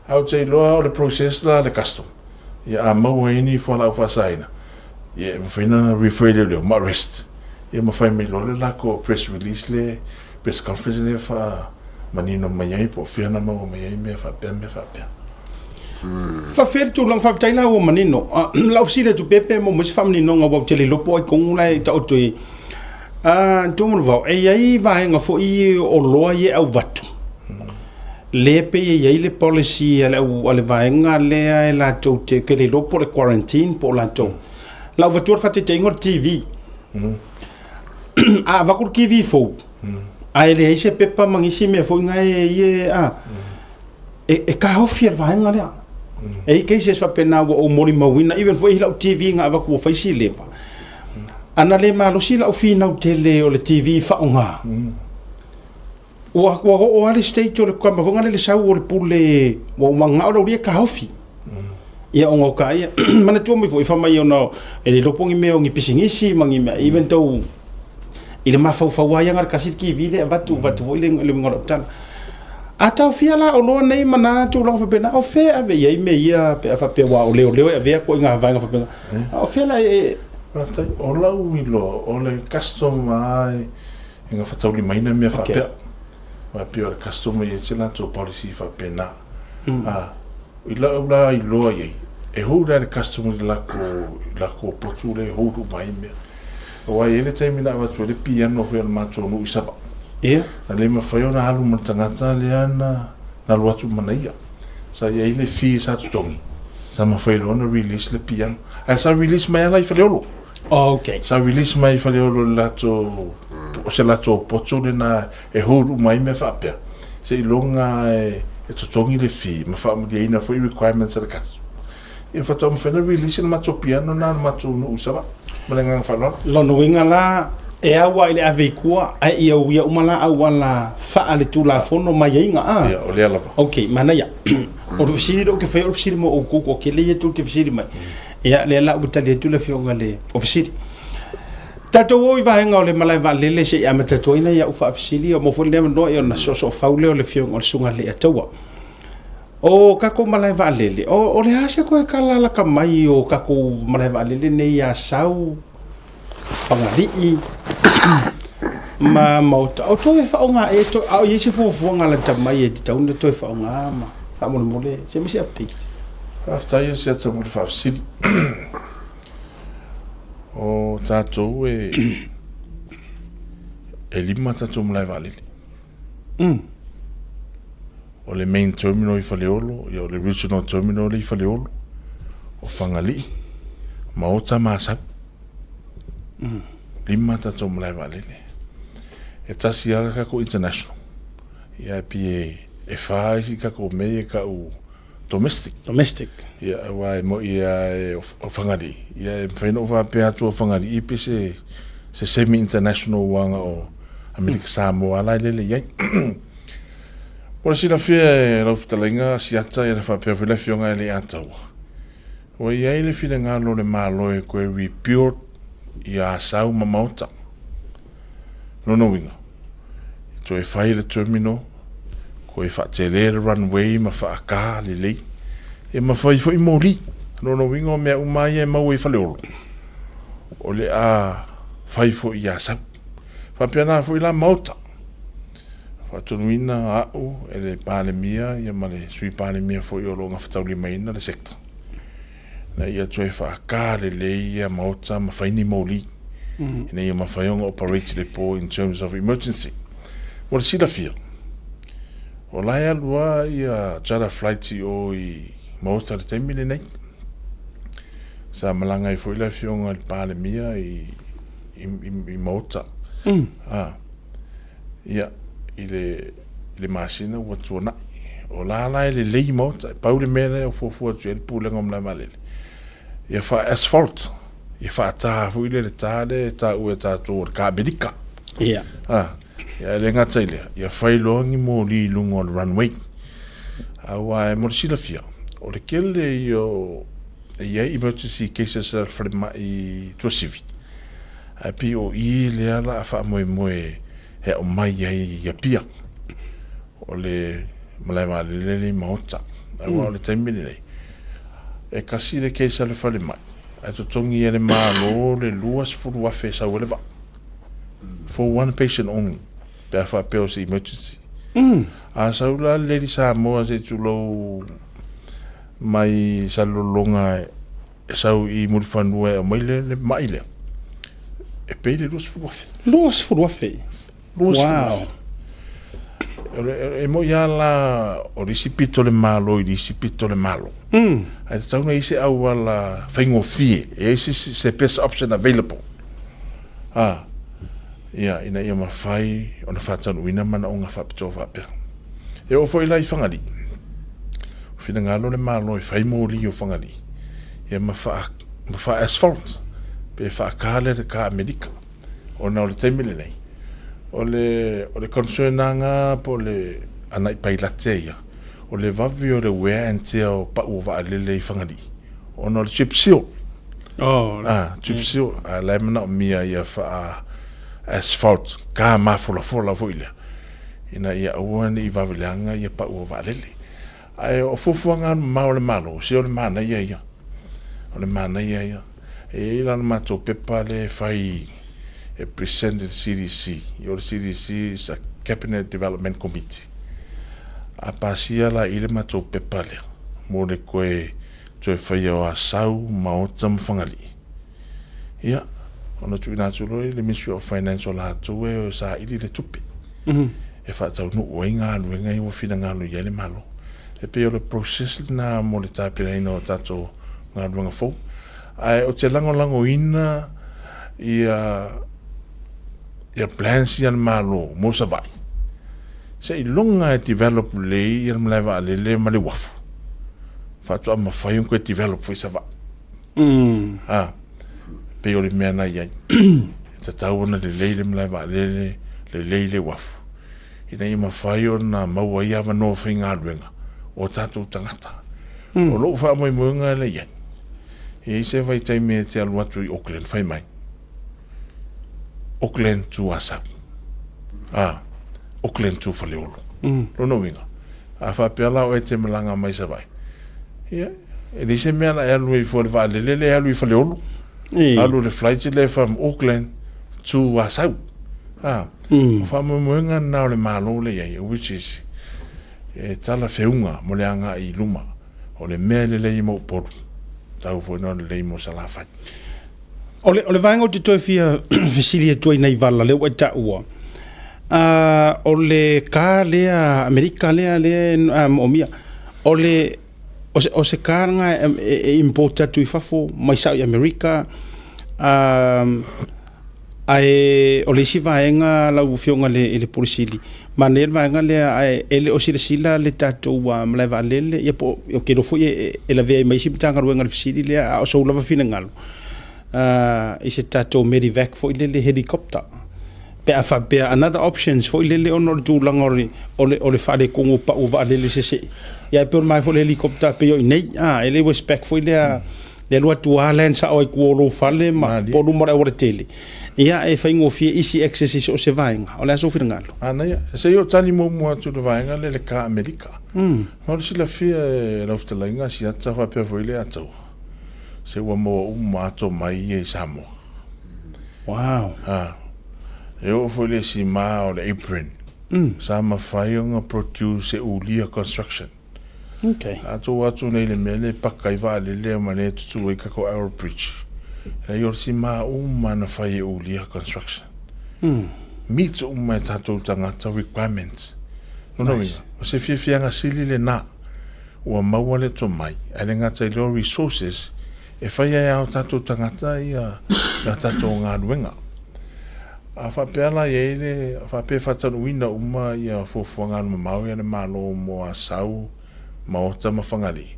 Ae ou te iloa o le process la a le custom. Ia a maua ai ni fualaau faasaina, ia e mafai ona refer i leoleo ma arrest. Ia ma fai mai loa le latou press release le press conference lea e faamanino mai ai po o fea na maua mai ai mea faapea mea faapea. Faafetai le tulaga, faafetai la ua manino. Lau fesili atu pea pe maua mai se faamaninoga aua ou te le iloa po o ai tonu la e taoto i Tuamulevao, e i ai vaega foi oloa ia e auvatu, lea e pei e i ai le policy a le, au, a le vaega lea e latou te, ou te le iloa po o le quarantine po o latou. Lau avatua le faataitaiga o le TV. A avatu le TV fou, ae leai se pepa ma nisi mea foi na e ia a, e taofi e le vaega lea. E i ai cases faapena ua ou molimauina, even foi lau TV na avatu ua fai si leva. Ana le malosi lau finau tele o le TV faaaoga, ua oo lava le stage o le tama foi lea le sau o le pule, ua ou manao lau e taofi. Ia ona o ka ia, manatua mai foi fai mai ona e le iloa po o ni mea o ni pisinisi ma ni mea, even though i le mafaufau lava ia na o le tasi le TV lea e avatu, avatu foi le uiga o lau tala. A taofia la oloa nei ma na tulaga faapena, o fea e ave i ai mea ia pe a faapea aua o leoleo e avea ituaiga vaega faapena. A o fea la e... Faafetai. O lau iloa, o le custom lava e gafataulimaina mea faapea. Aua e pei o le custom e i ai se latou policy faapena. I lau la iloa i ai, e hold lava le custom i le latou potu lea e hold uma ai mea. Aua e i ai le taimi na avatu ai le piano foi a le matou nuu i Savaii. Ia. Na le mafai ona alu ma le tagata lea na alu atu ma ia. Sa i ai le fee sa totogi, sa mafai loa ona release le piano. Ae sa release mai lava la i Faleolo. Okay. Sa release mai i Faleolo i le latou, o se latou poto lena e hold uma ai mea faapea, seiloga e totogi le fee ma faamalieina foi requirements a le custom. Ia faatoa mafai ona release le matou piano lena a le matou nuu i Savaii. Ma le agaga faaaloalo. Lona uiga la, e au lava i le ave i tua, ae ia uia uma la auala faaletulafono ma aiaiga a? Ia, o lea lava. Ok, manaia. O le fesili lea ou te faia, o le fesili mo outou toatele ia tou te fesili mai. Ia, lea la ua tali atu le Afioga i le Ofisa Sili. Tatou o i vaega o le malae vaalele se i amata atu ai nai au faafesili, mo foi lenei avanoa ona soosoofau lea o le Afioga o le Susuga i le Leiataua. O tatou malae vaalele, o le a se toe tala lata mai o tatou malae vaalele nei ia Asau, Fagalii ma Maota? O toe faaaoga ea, a o i ai se fuafuaga lata mai e tatau ona toe faaaoga ma faamolemole se ma se update? Faafetai e Siata mo le faafesili. O tatou e 5 tatou malae vaalele. O le main terminal i Faleolo, ia o le regional terminal lea i Faleolo, o Fagalii, Maota ma Asau. 5 tatou malae vaalele. E tasi lava le tatou international, ia e pei e 4 isi tatou mea ia e tau domestic. Domestic. Ia, aua e moi lava o Fagalii, ia e mafai ona ou faapea atu o Fagalii pe se semi-international aua na o Amerika Samoa la e lele i ai. Mo le silafia e lau fetalaiga Asiata ia faapea foi le afioga e Leiataua, ua i ai le finagalo o le Malo e toe rebuild ia Asau ma Maota. Lona uiga, e toe fai le terminal, toe faatele le runway ma faaka lelei, e mafai foi moli. Lona uiga o mea uma ia e maua i Faleolo, o le a fai foi i Asau. Faapena foi la Maota. Faatonuina au e le Palemia ia ma le Sui Palemia foi o lo o gafataulimaina le sector, ina ia toe faaka lelei ia maota ma fai ni moli, ina ia mafai ona operate i le po in terms of emergency. Mo le silafia, o la e alu lava ia charter flights i o i Maota i le taimi lenei. Sa malaga ai foi le Afioga i le Palemia i Maota. A, ia, i le, i le masina ua tuanai. O la la e lelei maota, e pau le mea lea e fuafua atu i ai le Pulega o Malae Vaalele, ia faa-asphalt, ia faata foi lea le ta lea e taua e tatou o le ka Amerika. Ia. A, ia e le gata i lea, ia fai loa ni moli i luga o le runway. Aua e mo le silafia, o le tele ia o, e i ai emergency cases a le falemai i Tuasivi, ae pei o i lea la a faamoemoe e aumai ai i Apia. O le malae vaalele lea i Maota. Aua o le taimi lenei, e tasi le case a le falemai, ae totogi e le Malo le $20,000 e sau ai le vaa. For one patient only, pe a faapea o se emergency. A sau la le Lady Samoa se i tulou mai Salelologa e sau i Mulifanua e aumai le, le mai lea, e pay le $20,000. $20,000? Wow. E moi lava la o le isi pito o le Malo i le isi pito o le Malo. Ae tatau ona i ai se auala faigofie, e i ai se best option available. A, ia, ina ia mafai ona faataunuuina manaoga faapitoa faapea. E oo foi la i Fagalii, finagalo le Malo e fai moli o Fagalii, ia ma faa, ma faa asphalt, pe faaka le ka Amerika. Ona o le taimi lenei, o le, o le concern lava po o le anai pailate ia, o le vave o le wear and tear o pau o vaalele i Fagalii, ona o le chip seal. Oh, ah, chip seal, a la e manaomia ia faa asphalt, ka mafolafola foi lea, ina ia aua ne i vave leaga ia pau o vaalele. Ae o fuafuaga mamao a le Malo, se o le manaia ia. O le manaia ia. E i ai la le matou pepa lea e fai e present i le CDC. O le CDC is a Cabinet Development Committee. A pasia la i le matou pepa lea mo le toe toe faia o Asau, Maota ma Fagalii. Ia, ona tuuina atu loa i le Ministry of Finance o latou e saili le tupe e faataunuu ai galuega ia ua finagalo i ai le Malo. E pei o le process lena mo le tapenaina o tatou galuega fou. Ae ou te lagolagoina ia ia plans ia a le Malo mo Savaii, seiloga e develop lelei ia le malae vaalele ma le uafu, faatoa mafai ona toe develop foi Savaii. A, pei o le mea na i ai. E tatau ona lelei le malae vaalele, lelei le uafu, ina ia mafai ona maua ai avanoa faigaluega o tatou tagata. O lou faamoemoega lea i ai, e i ai se vaitaimi e te alu atu i Auckland, fai mai, Auckland to Asau. A, Auckland to Faleolo. Lona uiga, a faapea la oe e te malaga mai Savaii, ia, e leai se mea la e alu ai fua i le vaalele lea e alu i Faleolo. Alu i le flight lea from Auckland to Asau. A, o faamoemoega lena o le Malo lea i ai, which is, e talafeuga mo le agai i luma. O le mea e lelei mo Upolu, tau foi ona lelei mo Salafai. O le, o le vaega ou te toe fia fesili atu ai nai vala lea ua e taua, o le ka lea Amerika lea lea e moomia, o le o se, o se ka lena e, e, e import atu i fafo mai sao i Amerika, ae o le isi vaega lau Afioga i le, i le Pule Sili, manaia le vaega lea ae e le o silasila le tatou malae vaalele, ia po o, ou te iloa foi e, e lavea ai ma isi Matagaluega i le fesili lea, a o sou lava finagalo i se tatou medevac foi lele helicopter pe a faapea another options foi lele ona o le tulaga o le, o le, o le faaletonu o pau o vaalele sesee. Ia e pei o le mai foi le helicopter pei o i nei, e le Westpac foi lea le alu atu lava land sao ai tua o lou fale ma po o luma o le auala tele. Ia e faigofie easy access i so o se vaega. O le a sou finagalo? Manaia. Se i ou tali muamua atu i le vaega lea i le ka Amerika. Ma o le silafia e lau fetalaiga Asiata faapea foi le Ataua, se ua maua uma ato mai ia i Samoa. Wow. Ha. E oo foi le sima o le apron. Sa mafai ona produce e Ulia Construction. Okay. A tou atu nei i le mea lea e paka ai vaalele ma lea e tutū ai tatou Arrow Bridge, leai o le sima uma na fai e Ulia Construction. Meet uma e tatou tagata requirements. Lona uiga, o se fiafiaga sili lena ua maua le tomai, ae le gata i lea o resources e fai ai e o tatou tagata ia a tatou galuega. A faapea la i ai le, faapea e faataunuuina uma ia fuafuaga alumamao ia a le Malo mo Asau, Maota ma Fagalii,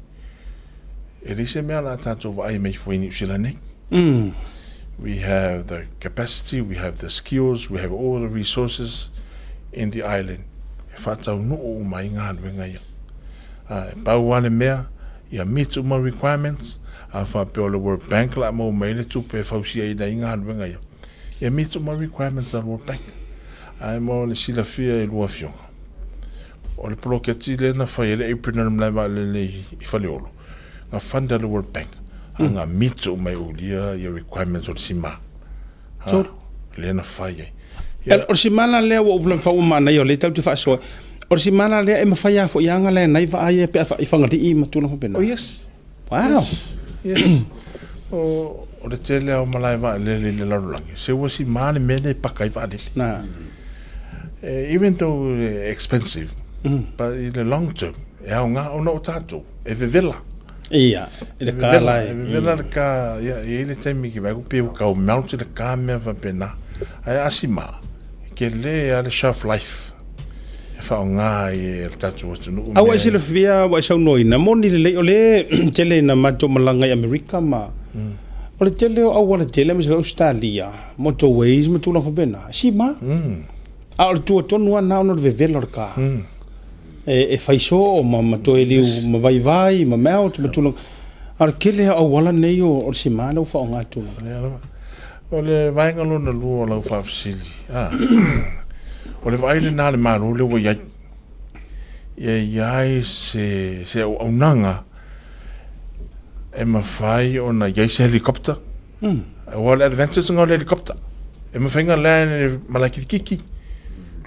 e leai se mea o le a tatou vaai mai fua i Niu Sila nei. We have the capacity, we have the skills, we have all the resources in the island e faataunuu uma ai galuega ia. E pau lava le mea, ia meet uma requirements, a faapea o le World Bank o le a maua mai ai le tupe e fausiaina ai galuega ia, ia meet uma requirements a le World Bank. Ae mo le silafia e lua afioga, o le poloketi lea na fai ai le apron a le malae vaalele i Faleolo, na fund e le World Bank, a na meet uma e ulia ia requirements o le sima. Ha, lea na fai ai. Ia, o le sima la lea ua ou fau ua manaia o lea tatou te faasoa. O le sima la lea e mafai lava foi lava ona land ai vaa ia pe a i Fagalii ma tulaga faapena. Oh yes. Wow. Yes. yes. O, o le tele o malae vaalele i le lalolagi, se ua sima le mea lea e paka ai vaalele. Na. Even though expensive, but in the long term, e aoga ona o tatou, e vevela. Ia, i le ka la e. E vevela le ka, ia, e i ai le taimi ki vaai pe ua kau melt le ka mea faapena. Ae a sima, ke le a le shelf life e faaaoga ai e le tatou atunuu. A ua e silafia, ua e saunoaina, moni lelei, o lea e tele ina matou malaga i Amerika ma, o le tele o auala tele aemaise foi Ausetalia, motorways ma tulaga faapena, e sima. A o le tua tonu lava lena ona o le vevela o le ka. E fai soo ma toe liu ma vaivai ma melt ma tulaga. A o le tele o auala nei o le sima lea ua faaaoga atu. O le vaega lona lua o lau faafesili, o le vaai lena a le Malo lea ua i ai, ia i ai se, se auaunaga e mafai ona i ai se helicopter. Aua o le advantage lena o le helicopter, e mafai ona land i le malae kilikiki,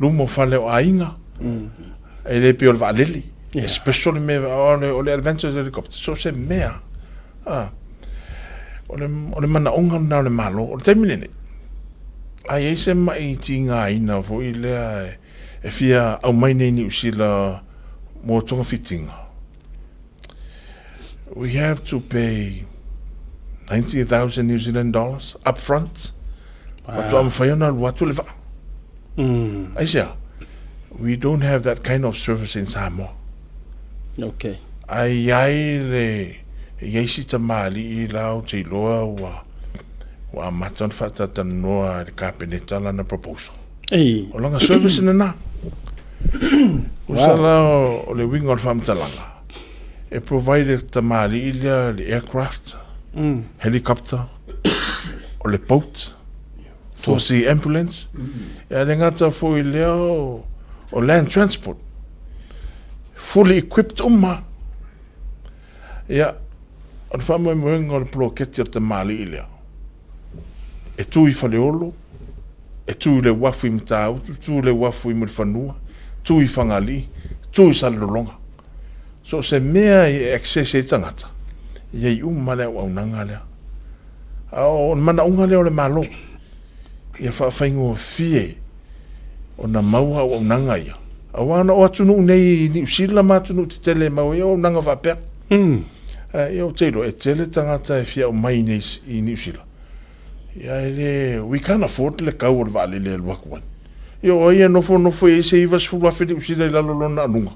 luma o fale o aiga, e le pei o le vaalele. E special le mea, o le advantage o le helicopter, so o se mea. O le, o le manaoga lena o le Malo. O le taimi lenei, a i ai se maʻi tigaina foi lea e fia aumai nei i Niu Sila mo togafitiga, we have to pay 90,000 New Zealand dollars up front. Wow. Faatoa mafai ona alu atu le vaa. Aisea? We don't have that kind of service in Samoa. Okay. Ae i ai le, e i ai si tamalii la ou te iloa ua, ua amata ona faatalatalanoa e le Kapeneta lana proposal. Ei. O lana service lena. Tusa la o le uiga o le faamatalaga, e provide e le tamalii lea le aircraft, helicopter, o le boat, 4C ambulance, e le gata foi lea o land transport, fully equipped uma. Ia, o le faamoemoega o le poloketi a le tamalii lea, e tu i Faleolo, e tu i le uafu i Matautu, tu i le uafu i Mulifanua, tu i Fagalii, tu i Salelologa. So o se mea e access ai tagata, e i ai uma le auaunaga lea. A o le manaoga lea o le Malo, ia faafaigofie ona maua auaunaga ia. Aua na o atunuu nei i Niu Sila ma atunuu tetele e maua ai auaunaga faapea. Ia ou te iloa, e tele tagata e fia aumai nei i Niu Sila. Ia e le, we can't afford le kau o le vaalele e alu atu ai. Ia o ai e nofonofo i ai se 90,000 Niu Sila i lalo o lona anuga?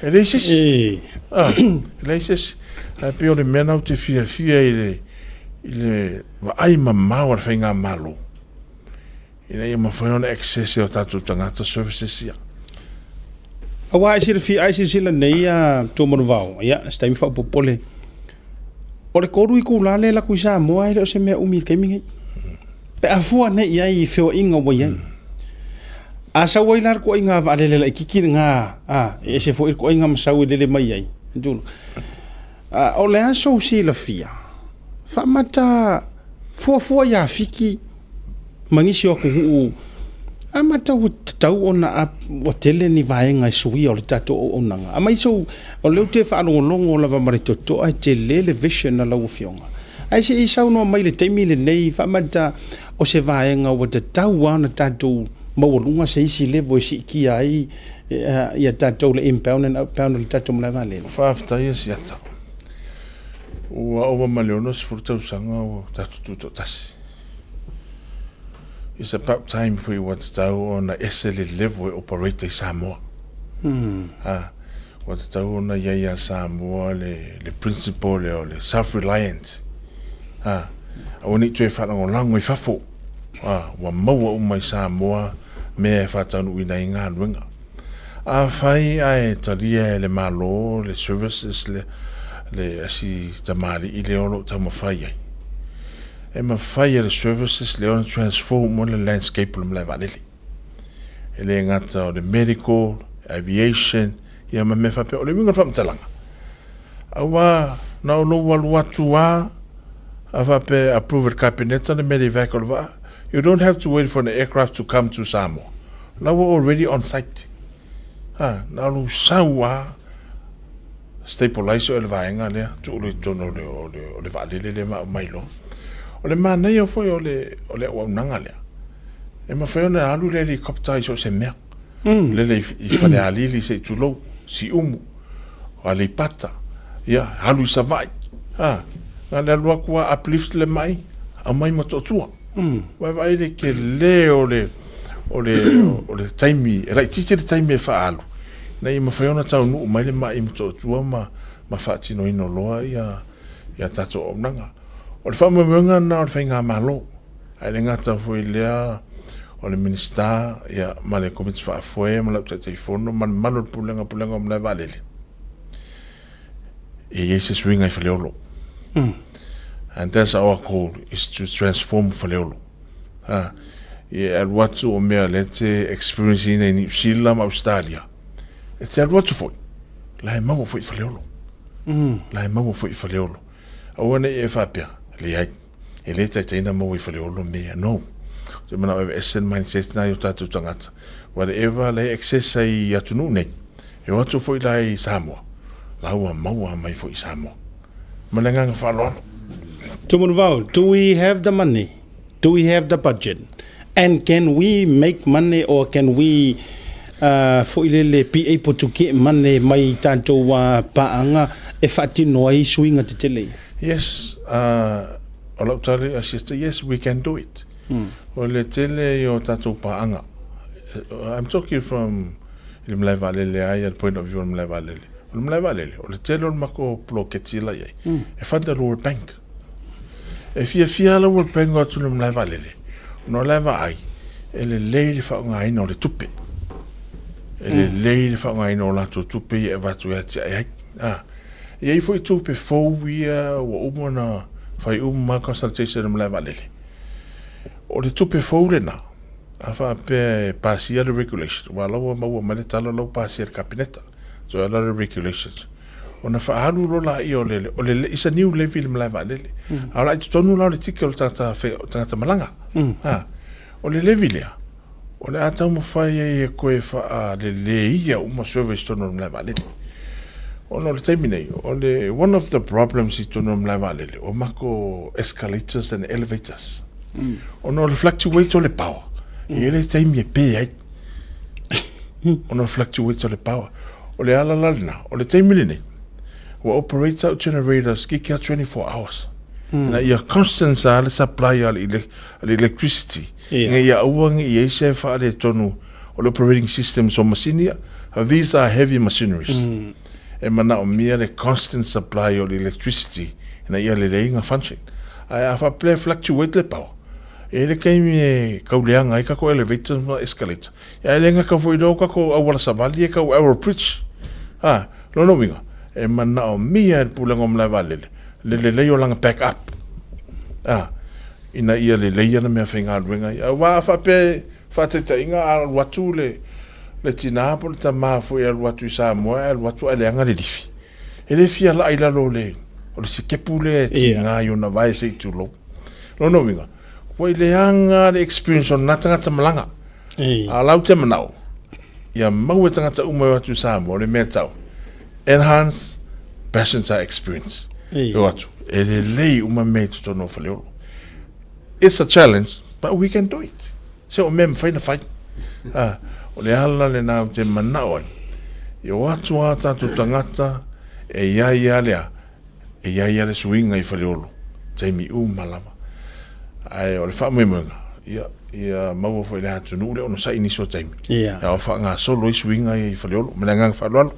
E leai se isi. E leai se isi. Ae pei o le mea lena ou te fiafia i le, i le vaai mamao a le faigamalo ina ia mafai ona access e o tatou tagata services ia. Aua e silafia, a e silasila nei a Tuamanuvao, ia, se taimi faaopopole. O le 3 itula lea e alu atu i Samoa e le o se mea umi i le taimi lenei. Pe a fua nei i ai i feoaiga ua i ai. A sau ai la le toaiga vaalele laitiiti lena, a, e ese foi le toaiga ma sau e lele mai ai. A, o le a sou silafia, faamata fuafua ia Fiti ma nisi o atunuu amata ua tatau ona ua tele ni vaega e suia o le tatou auaunaga. Aumai sou, o lea ou te faalogologo lava ma le totoa e tele le vision a lau Afioga. Ae se i saunoa mai i le taimi lenei, faamata o se vaega ua tatau lava ona tatou maualuga se isi level e siitia ai ia tatou le inbound and outbound o le tatou malae vaalele. Faafetai Asiata. Ua ova ma le 60 tausaga ua tatou tutoatasi. It's about time foi ua tatau ona ese le level e operate ai Samoa. A, ua tatau ona i ai ia Samoa le, le principle lea o le self-reliant. A, aua ne i toe faalagolago i fafo. A, ua maua uma i Samoa mea e faataunuuina ai galuega. Afai ae talia e le Malo le services lea, le asi tamalii lea o lo o taumafai ai, e mafai e le services lea ona transform uma le landscape o le malae vaalele. E le gata o le medical, aviation, ia ma mea faapea. O le uiga o le faamatalaga, aua na o lou alu atu lava a faapea e approve e le Kapeneta le medevac o le vaa, you don't have to wait for an aircraft to come to Samoa. La ua already on site. Ha, na o lou sau lava stabilize oe le vaega lea, tuu loa i totonu o le, o le, o le vaalele lea ma aumai loa. O le manaia foi o le, o le auaunaga lea, e mafai ona alu le helicopter i so o se mea. Lele i, i Falealili se i tulou, Siumu, Aleipata, ia, alu i Savaii. Ha, na le alu atu lava uplift le mai, aumai Motootua. Ua e vaai le tele o le, o le, o le taimi, e laitiiti le taimi e faaalu, ina ia mafai ona taunuu mai le mai Motootua ma, ma faatinoina loa ia, ia tatou auaunaga. O le faamoemoega lena o le Faigamalo, ae le gata foi i lea o le Minisita ia, ma le Komiti Faafoe ma lau Taitaifono ma le mamalu o le Pulega, Pulega o Malae Vaalele, e i ai se suiga i Faleolo. And that's our goal, is to transform Faleolo. Ha, e alu atu o mea lea e te experience ina i Niu Sila ma Australia, e te alu atu foi, la e maua foi i Faleolo. La e maua foi i Faleolo. Aua ne i e faapea, leai, e le taitai na maua i Faleolo mea. No. Ou te manao e aveese le mindset na i o tatou tagata. Whatever la e access ai i atunuu nei, e o atu foi la i Samoa, la ua maua mai foi i Samoa. Ma le agaga faaaloalo. Tumanuvao, do we have the money? Do we have the budget? And can we make money or can we uh, foi lele be able to get money mai tatou uh, paaga e faatino ai suiga tetele? Yes, uh, o lau tali a sister, yes, we can do it. O le tele i o tatou paaga. I'm talking from i le malae vaalele ai, le point of view o le malae vaalele. O le malae vaalele, o le tele o le makou poloketi la i ai, e fund e le World Bank. E fiafia lava le World Bank o atu i le malae vaalele, ona o la e vaai, e lelei le faaaogaina o le tupe. E lelei le faaaogaina o latou tupe ia e avatu e atiae ai. Ah, e i ai foi tupe fou ia ua uma ona fai uma consultation i le malae vaalele. O le tupe fou lena, a faapea e pasia le regulation, aua o la ua maua mai le tala o la ua pasia e le Kapeneta, so e ala le regulations, ona faaalu loa laia o le, o le, it's a new levy i le malae vaalele. A o la i totonu la o le ticket o le tagata, tagata malaga. Ha, o le levy lea, o le a taumafai ai e toe faaleleia uma service i totonu o le malae vaalele. Ona o le taimi nei, o le one of the problems i totonu o le malae vaalele, o mako escalators and elevators. Ona o le fluctuate o le power, e i ai le taimi e pē ai. Ona o le fluctuate o le power. O le ala la lena, o le taimi lenei, ua operate au generators ki kia 24 hours. Ina ia constant sa le supply a le electricity. Ina ia aua ne i ai se faaletonu o le operating systems o masini ia. These are heavy machineries. E manaomia le constant supply o le electricity ina ia lelei ga function. Ae a faapea e fluctuate le power, e i ai le taimi e tau leaga ai tatou elevators ma escalator. Ae le gata foi lea o tatou auala savali e tau Arrow Bridge. A, lona uiga, e manaomia e le Pulega o Malae Vaalele le lelei o lana back up. A, ina ia lelei ana meafaigaluega ia. Aua a faapea e faataitaiga a alu atu le, le tinā po o le tamā foi e alu atu i Samoa ae alu atu ae leaga le lifi, e le fia laa i lalo o le, o le sikepu lea e tiga i ona vae se i tulou. Lona uiga, ua i leaga le experience o lena tagata malaga. A o lau te manao, ia mau e tagata uma e o atu i Samoa, o le mea tau, enhance passenger experience. E o atu, e lelei uma mea i totonu o Faleolo. It's a challenge, but we can do it. Se o mea mafai na fai. Ah, o le ala lena ou te manao ai, i o atu a tatou tagata e i ai a lea, E i ai lava le suiga i Faleolo, taimi uma lava. Ae o le faamoemoega, ia, Ia maua foi i le atunuu le onosai i nisi o taimi. Ia. A o faagasolo ai suiga ia i Faleolo. Ma le agaga faaaloalo.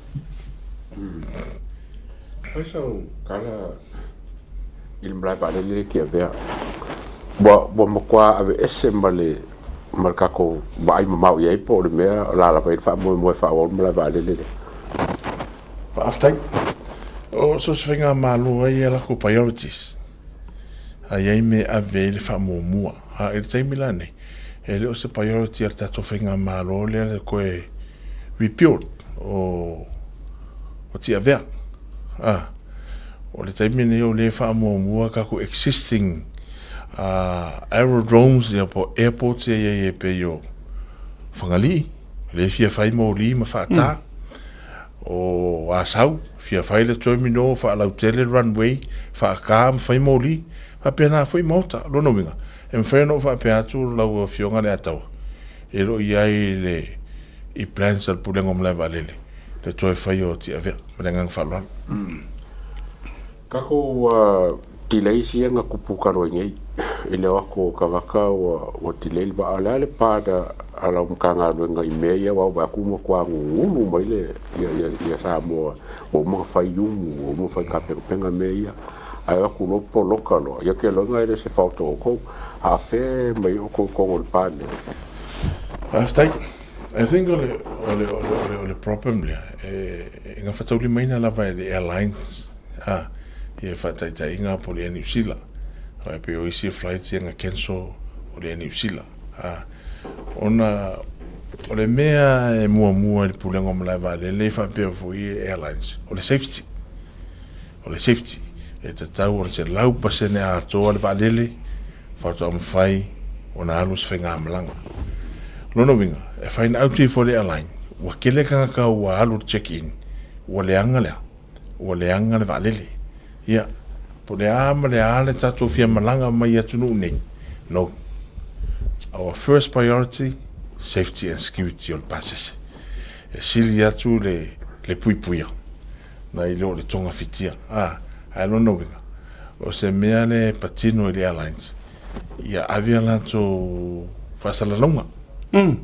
Fai sau tala i le malae vaalele lea i Tiavea. Ua, ua matua aveese ma le, ma le tatou vaai mamao i ai po o le mea o le a lava i ai le faamoemoe e faaauau le malae vaalele lea. Faafetai. O so o se faigamalo ai ia latou priorities. A i ai mea e ave ai le faamuamua. A i le taimi la nei, e le o se priority a le tatou faigamalo lea le toe rebuild o o Tiavea. A, o le taimi nei o lea e faamuamua tatou existing aerodromes ia po o airports ia e i ai e pei o Fagalii, lea e fia fai moli ma faata. O Asau, fia fai le terminal, faalautele le runway, faata ma fai moli, faapena foi maota. O lona uiga, e mafai ona ou faapea atu lau Afioga Leiataua, e le o i ai i le i plans a le Pulega o Malae Vaalele le toe faia o Tiavea. Ma le agaga faaaloalo. Tatou delays ia na tupu talu ai nei i le o atu o tagata ua delay le vaa. O le a le pa a lau Matagaluega i mea ia aua ua vaai atu ua matua gugulu mai le ia Samoa ua uma ona fai umu, ua uma ona fai tapenapena mea ia ae o atu loa poloka loa. Ia ou te iloa e le o se fault o outou. A o fea e mai ai outou i totonu o le pa lenei? Faafetai. I think o le, o le, o le, o le problem lea, e gafataulimaina lava e le airlines a ia faataitaiga po o le Air New Sila. Aua e pei o isi flights ia na cancel o le Air New Sila. A, ona o le mea e muamua i le Pulega o Malae Vaalele e faapea foi i airlines, o le safety. O le safety. E tatau o le 100% atoa le vaalele faatoa mafai ona alu se faigamalaga. O lona uiga, e find out ifo e le airline, ua tele tagata ua alu i le check in, ua leaga le a? Ua leaga le vaalele. Ia, po o le a ma le a le tatou fia malaga mai i atunuu nei, no. Our first priority, safety and security o le pasese. E sili atu le, le puipuia nai lo le togafitia. A, ae lona uiga, o se mea lea e patino i le airlines, ia ave a latou faasalalauga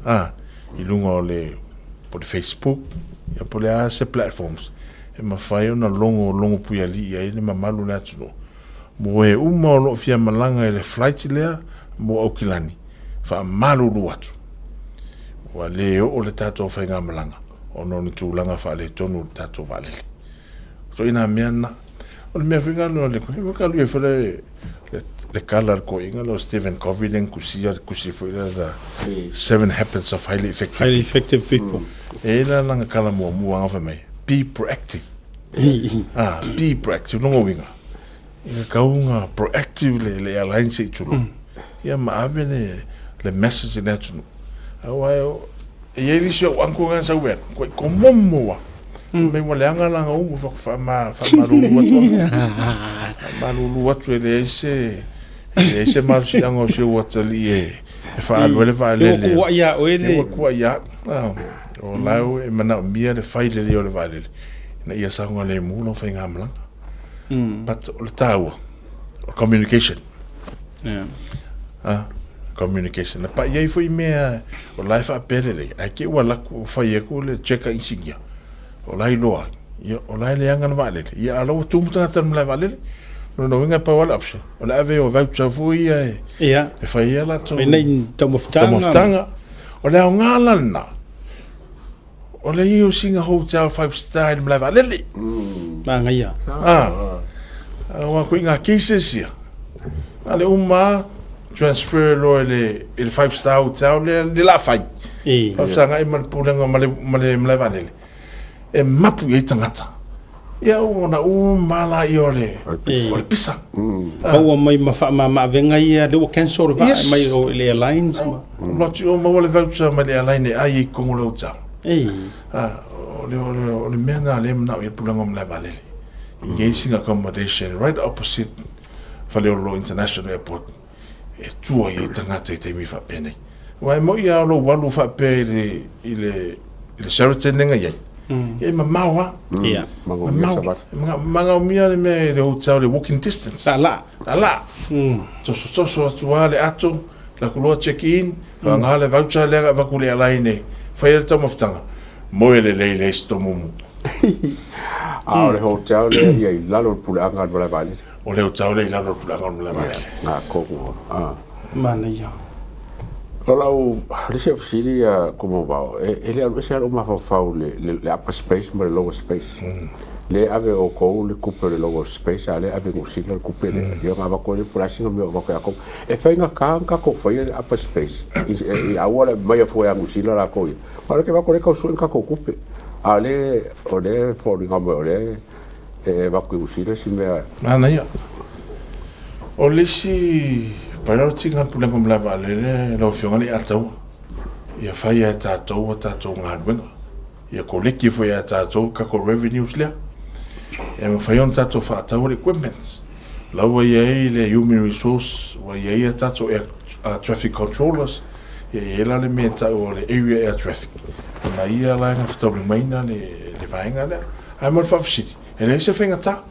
a, i luga o le, po o le Facebook, ia po o le a se platforms e mafai ona logo logo puialii ai le mamalu o le atunuu mo e uma o lo o fia malaga i le flight lea mo Aukilani, faamalulu atu, ua le oo le tatou faigamalaga ona o ni tulaga faaletonu o le tatou vaalele. So ina mea na. O le mea foi ngā le koe, ka lui foi le le kala le koinga lo Stephen Covey le kusi le kusi foi le the Seven Habits of Highly Effective Highly Effective People. E la langa kala mua mua nga mai be proactive. Ah, be proactive longo winga. Ia kaunga proactive le le airline se tulo. Ia ma ave le le message le atunu. Aua e i ai nisi o uncle nga sa wen, ko ko momo wa. Me ua leaga la nga umu fa fa ma fa malulu atu. Malulu atu e leai se e leai se malosiaga o si ou atalii e e faaalu ai le vaalele. Ua kuaʻi iā oe le Ua kuaʻi iā. O la e manaomia le fai lelei o le vaalele ina ia saogalemu lau faigamalaga. But o le taua, o communication. Yeah. Ah, communication. Na paʻi ai foi mea o la e faapea lelei, ae te i ua alu atu fai atu le check a inisinia, o la e iloa ai, ia, o la e leaga le vaalele. Ia, a o la ua tumu tagata i le malae vaalele. O lona uiga e pau lava le option, o le ave o voucher foi ia e, Ia. e fai ai a latou Fai nei taumafataga. taumafataga. O le aoga la lena, O le i o sina hotel five star i le malae vaalele. Manaia. Ah. Aua ko ngā cases ia. Na le uma transfer loa i le, i le five star hotel le, le la fai. E. Faafesagai ma le pulega ma le, ma le malae vaalele. E mapu i ai tagata. Ia ona uma la ia o le, o le pisa. Maua mai ma faamamaavega ia, lea ua cancel le vaa Yes. mai o le airlines ma. Alu atu i o maua le voucher mai le airline e ai ai i totonu o le hotel. Ei. Ah, o le, o le, o le mea lena lea e manao i ai le pulega o malae vaalele. I ai sina accommodation right opposite Faleolo International Airport e tua i ai tagata i taimi faapenei. Aua e moni lava o lou alu faapea i le, i le, i le Sheraton lea na i ai, ia e mamao lava. Ia. Manaomia Mamao. savali. Manaomia le mea i le hotel i le walking distance. Laalaa. Laalaa. Tosotoso atu lava le ato. Laku loa check in, faaaoga le voucher lea avatu i le airline e fai ai le taumafataga, moe lelei leai se tomumu. A o le hotel lea ia i lalo o le puleaga o le malae vaalele. O le hotel lea i lalo o le puleaga o le malae vaalele. Ia, atonu. Manaia. O lau le isi fesili ia Tumanuvao, e le alu ese lava lou mafaufau i le upper space ma le lower space. Lea e ave e outou le tupe o le lower space, a o lea e ave e Niu Sila le tupe lea. Ia ona avatu ai lea po o le a sina mea o avatu ia outou. E faigata ona tatou faia le upper space i aua le aumaia fua ia Niu Sila latou ia. A o lea e vaai atu o lea e tau sue ni tatou tupe, a o lea o lea e foliga mai o lea e avatu i Niu Sila si mea. Manaia. O le isi priority na Pulega o Malae Vaalele lau Afioga le Ataua, ia fai e tatou a tatou galuega. Ia koleki foi ia tatou tatou revenues lea. E mafai ona tatou faatau le equipment. La ua i ai le human resource, ua i ai a tatou air traffic controllers, ia i ai la le mea e tau o le area air traffic. Ona ia la e gafataulimaina le vaega lea. Ae mo le faafesili, e leai se faigata.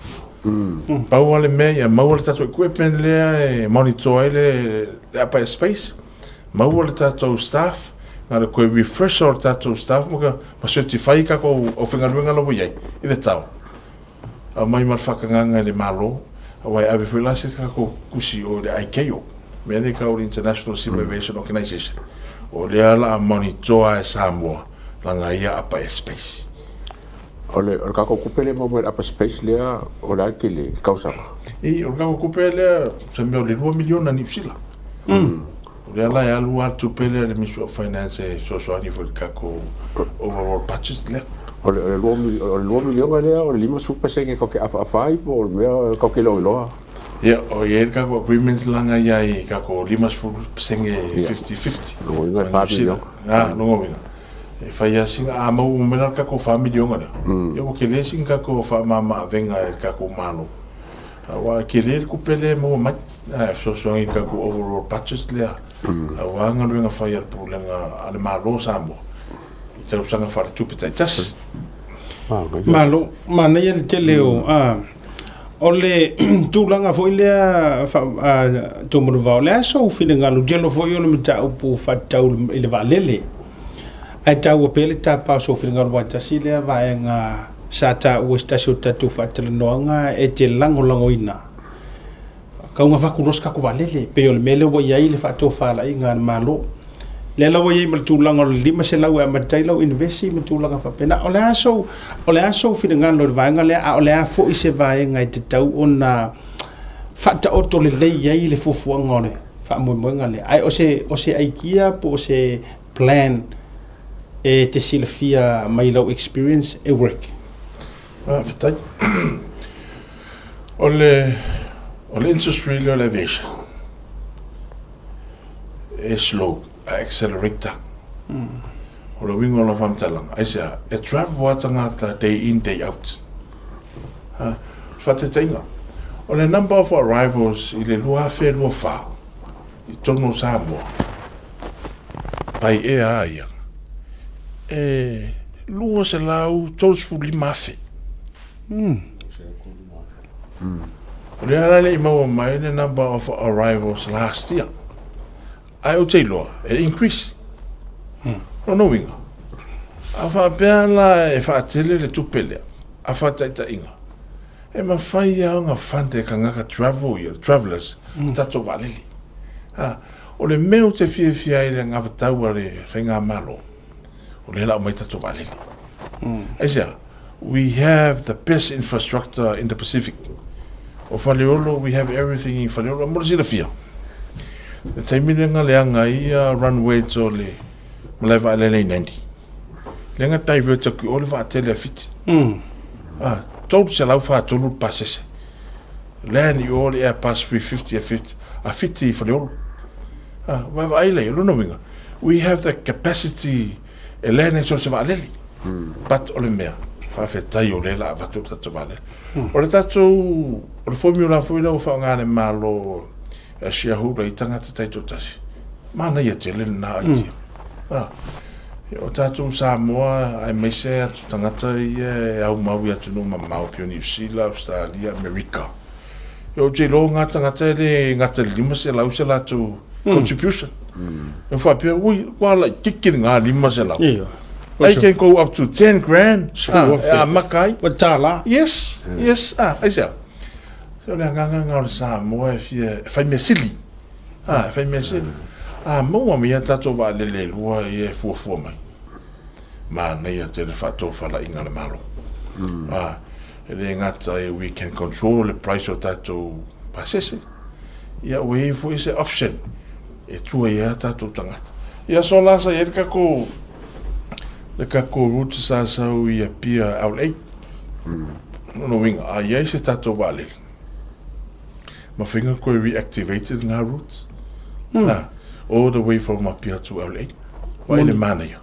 Pau lava le mea ia maua le tatou equipment lea e monitor ai le upper airspace, maua le tatou staff, na o le toe refresh o le tatou staff ma certify tatou aufaigaluega la ua i ai i le tau. Aumai ma le faatagaga e le Malo, aua e ave foi la se tatou tusi o le ICAO, mea lea e tau o le International Civil Aviation Organization, o lea o le a monitor e Samoa lana ia upper airspace. O le tatou tupe lea e maua mai le upper space lea, o le a le tele i le tausaga? I, o le tatou tupe lea, se mea o le $2 miliona Niu Sila. O lea la e alu lava le tupe lea i le Ministry of Finance e fesoasoani foi i le tatou overall budget lea. O le $2 miliona lea, o le 50% tatou te afaafa ai po o le mea tatou te le o iloa? Ia, o i ai le tatou agreement la na i ai i tatou 50% 50-50. Lona uiga e $4 miliona. A, lona uiga, e fai lava sina, a maua uma mai la le tatou $4 miliona lea, ia ua tele sina tatou faamama-avega e le tatou Malo. Aua e tele le tupe lea e maua mai, e fesoasoani i le tatou overall budget lea, aua galuega fai a le Pulega a le Malo o Samoa i tausaga faaletupe taitasi. Malo, manaia le tele o, a, o le tulaga foi lea Tumanuvao, o le a sou finagalo, tele foi o le mataupu faatatau i le vaalele, ae taua pea le tapa o sou finagalo aua e tasi lea vaega sa taua i se tasi o tatou faatalanoaga e te lagolagoina tau na avatu loa se tatou vaalele, pei o le mea lea ua i ai le faatofalaiga a le Malo. Lea la ua i ai ma le tulaga o le 500 e amata ai lau invest ma tulaga faapena. O le a sou, o le a sou finagalo i le vaega lea, a o le a foi se vaega e tatau ona faataoto lelei ai le fuafuaga o le faamoemoega lea. Ae o se, o se aikia po o se plan e te silafia mai lau experience e work? Faafetai. O le, o le industry lea o le aviation, e slow, a accelerate. O le uiga o lau faamatalaga, aisea? E travel lava tagata day in day out. Ha, faataitaiga, o le number of arrivals i le 2024 i totonu o Samoa, by air lava ia, e 235,000. O lea la e le i maua mai le number of arrivals last year. Ae ou te iloa, e increase. Lona uiga, a faapea la e faatele le tupe lea, a faataitaiga, e mafai lava ona fund e tagata travel ia, travelers, le tatou vaalele. A, o le mea ou te fiafia ai i le anavatau a le Faigamalo, o lea o le a aumai tatou vaalele. Aisea? We have the best infrastructure in the Pacific. O Faleolo, we have everything in Faleolo. Mo le silafia, le taimi lea na leaga ai ia runways o le malae vaalele i Nandi, lea na divert atu i o le vaatele a Fiti. Ah, 343 le pasese. Land i o le Airbus 350 a Fiti, a Fiti i Faleolo. Ah, vaavaai lea, o lona uiga, we have the capacity e land ai so o se vaalele. But o le mea, faafetai o lea o le a avatu le tatou vaalele. O le tatou, o le formula foi lea ua faaaoga e le Malo e shareholder i tagata taitoatasi, manaia tele lena idea. Ah, o tatou Samoa aemaise atu tagata ia e aumau i atunuu mamao pei o Niu Sila, Ausetalia, Amerika. Ou te iloa o ngā tagata e le gata i le 500 se latou. Contribution. E faapea, ui, ua laitiiti lena 500. Ioe. I can go up to 10 grand. 10,000. E amata ai. Ua $1. Yes, yes, aisea? Se o le agaga lena o le Samoa e fia, e fai mea sili. E fai mea sili. A maua mai a tatou vaalele e lua ia e fuafua mai, manaia tele faatofalaiga a le Malo. E le gata e we can control le price o tatou pasese, ia ua i ai foi se option e tua i ai a tatou tagata. Ia so la sa i ai le tatou le tatou route sa sau i Apia LA. Lona uiga, a i ai se tatou vaalele, mafai ona toe reactivated lena route. All the way from Apia to LA. Vaai le manaia.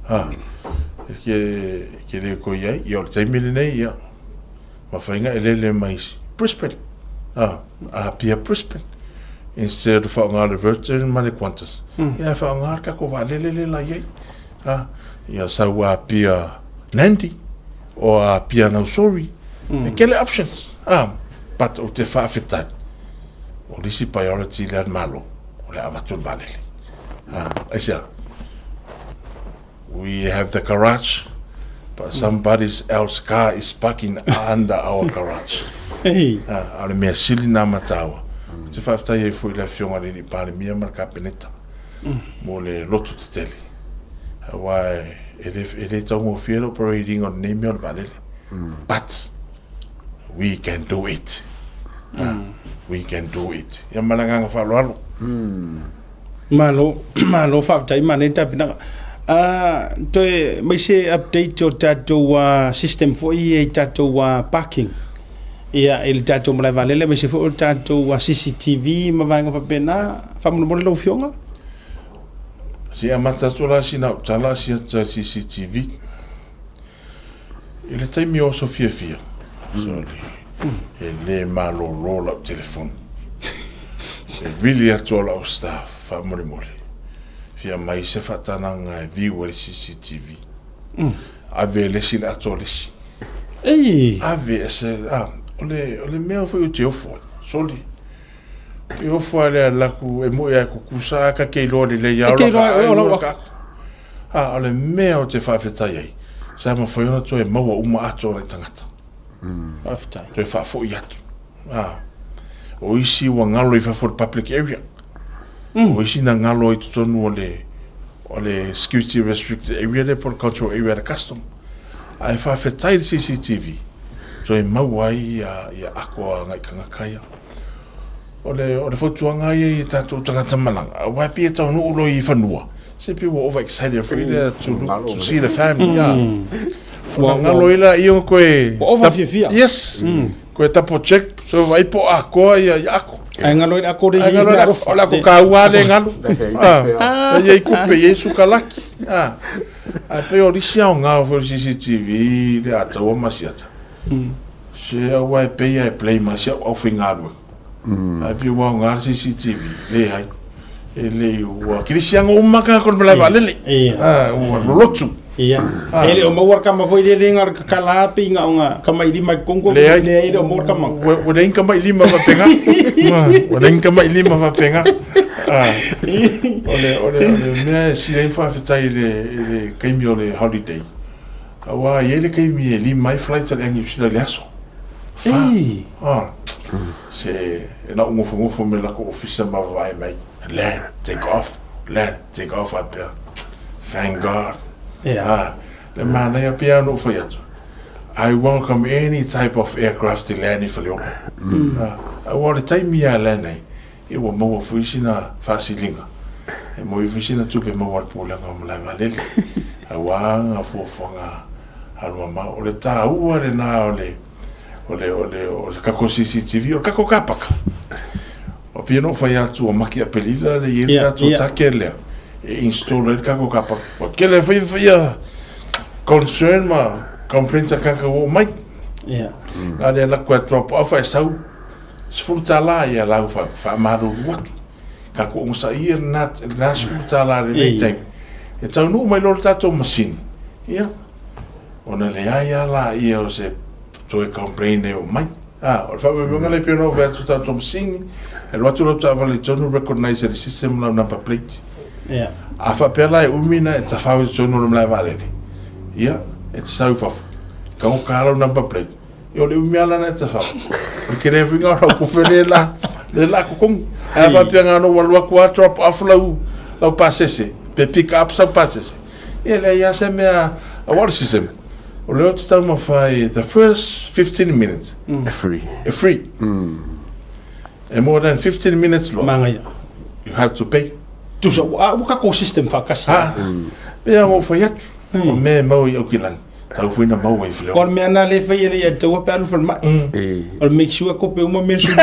E ke, ke le koe i ai, ia o le taimi lenei, ia, mafai ona e lele mai Brisbane. Apia Brisbane. Instead of faaaoga le Virgin ma le Qantas. Ia, e faaaoga le tatou vaalele lea la i ai. Ia sau Apia Nandi o Apia Nausori. E tele options. But ou te faafetai, o le isi priority lea a le Malo, o le avatu o le vaalele. Aisea? We have the garage, but somebody else car is parking under our garage. A o le mea sili lena ma taua. Ou te faafetai ai foi i le Afioga i le Alii Palemia ma le Kapeneta mo le loto tetele. Aua e le, e le taugofie le operate ina o lenei mea o le vaalele. But we can do it. We can do it. Ia ma le agaga faaaloalo. Malo, malo faafetai ma nei tapenaga. Toe mai se update o tatou system foi ia i tatou parking. Ia, i le tatou malae vaalele aemaise foi o le tatou CCTV ma vaega faapena. Faamolemole lau Afioga. Se i amata atu la sina au tala sia ta CCTV. I le taimi o aso fiafia, sorry, e le malolo lau telefoni. E vili atu o lau staff faamolemole, fia mai se faatanaga e view ai le CCTV. Ave e le isi le ato a le isi. Ei! Ave e se, a, o le, o le mea foi ou te ofo ai, soli. E ofo lava le alu atu, e moi lava e kukusa, ae ta te iloa lelei lava, E te iloa, ola ola ka, ola ka. A, o le mea ou te faafetai ai, sa mafai ona toe maua uma ato o nai tagata. Faafetai. Toe faafoi atu. A, o isi ua galo i fafo o le public area. O isi na galo i totonu o le, o le security restricted area lea po o le control area a le custom. Ae faafetai i le CCTV, toe maua ai ia, ia ako a nai tagata ia. O le, o le fautuaga ia i tatou tagata malaga, aua e pei e taunuu loa i fanua, se pei ua over excited foi lea to, look, to see the family. Yeah. Ua ngalo ai laia ona koe... Ua over fiafia. Yes. Koe double check, so vaai po o atoa ia, ia ako. Ae ngalo ai le ako le Ae ngalo ai le ako, o le ako kaua le ngalo. Ah, e i ai kupe, e i ai sukalaki. Ah. Ae pei o le isi aoga foi o le CCTV, le ataua ma siata. Se aua e pei a e blame ai si au aufaigaluega. Ae pei ua aoga le CCTV, leai. E le ua kilisiaga uma ka ko le malae vaalele. Ia. Ua lolotu. Ia. E le o maua le kama foi le le nga kala pe nga onga kama i lima i Kongo. Leai. Leai e le o maua le kama. Ua ua leai ni kama i lima faapena. Ua leai ni kama i lima faapena. O le o le o le mea e sili ai ona faafetai i le i le taimi o le holiday. Aua e i ai le taimi e lima ai flights a le Air New Zealand i le aso. Fa. Ei. Ah. Se e na ou nofonofo me la ko ofisa ma vaai mai. Land, take off, land, take off faapea. Thank God. Yeah. Ah, le manaia pei lava ona ou fai atu. I welcome any type of aircraft to land i Faleolo. Ah, aua o le taimi lava e land ai, Ia ua maua foi sina faasiliga, e maua foi sina tupe maua a le Pulega o Malae Vaalele, aua nga fuafuaga alumamao. O le taua lena o le, o le, o le, o le kako CCTV, o le kako kapaka. O pia no fai atu o Maki Apelila le i le tatou take lea, e install ai le kako kapaka. Ua kele foi foi ia concern ma complaints a kaka ua mai. Nā lea laku e drop off e sau, $10 ia lau faamalulu atu. Ka ku onosaia lena, lena $10 i lenei taimi. E taunuu mai loa le tatou masini, ia, ona leai lava laia o se toe complain e oo mai. A, o le faamoemoega lea pei ona ou fai atu tatou masini, e alu atu lau taavale i totonu recognise e le system lau number plate. Ia. A faapea la e umi ona e tafao i totonu o le malae vaalele, ia, e te sau i fafo, tagoka lau number plate, ia o le umi lava la ona e tafao. O le tele foi lena o lau tupe lea la, lea la totogi. Ae a faapea na ona ou alu atu lava drop off lau, lau pasese, pe pick up sau pasese, ia e leai lava se mea, aua o le system, O lea ou te taumafai the first 15 minutes. E free. E free. E more than 15 minutes loa. Manaia. You have to pay. Tusa, ua a ua tatou system faatasi. Ha. Pei lava ona ou fai atu. O mea e maua i Aukilani, tau foi na maua i Faleolo. O le mea lena lea e fai e le ia te ua pe alu falemai. O le make sure kope uma mea sulu.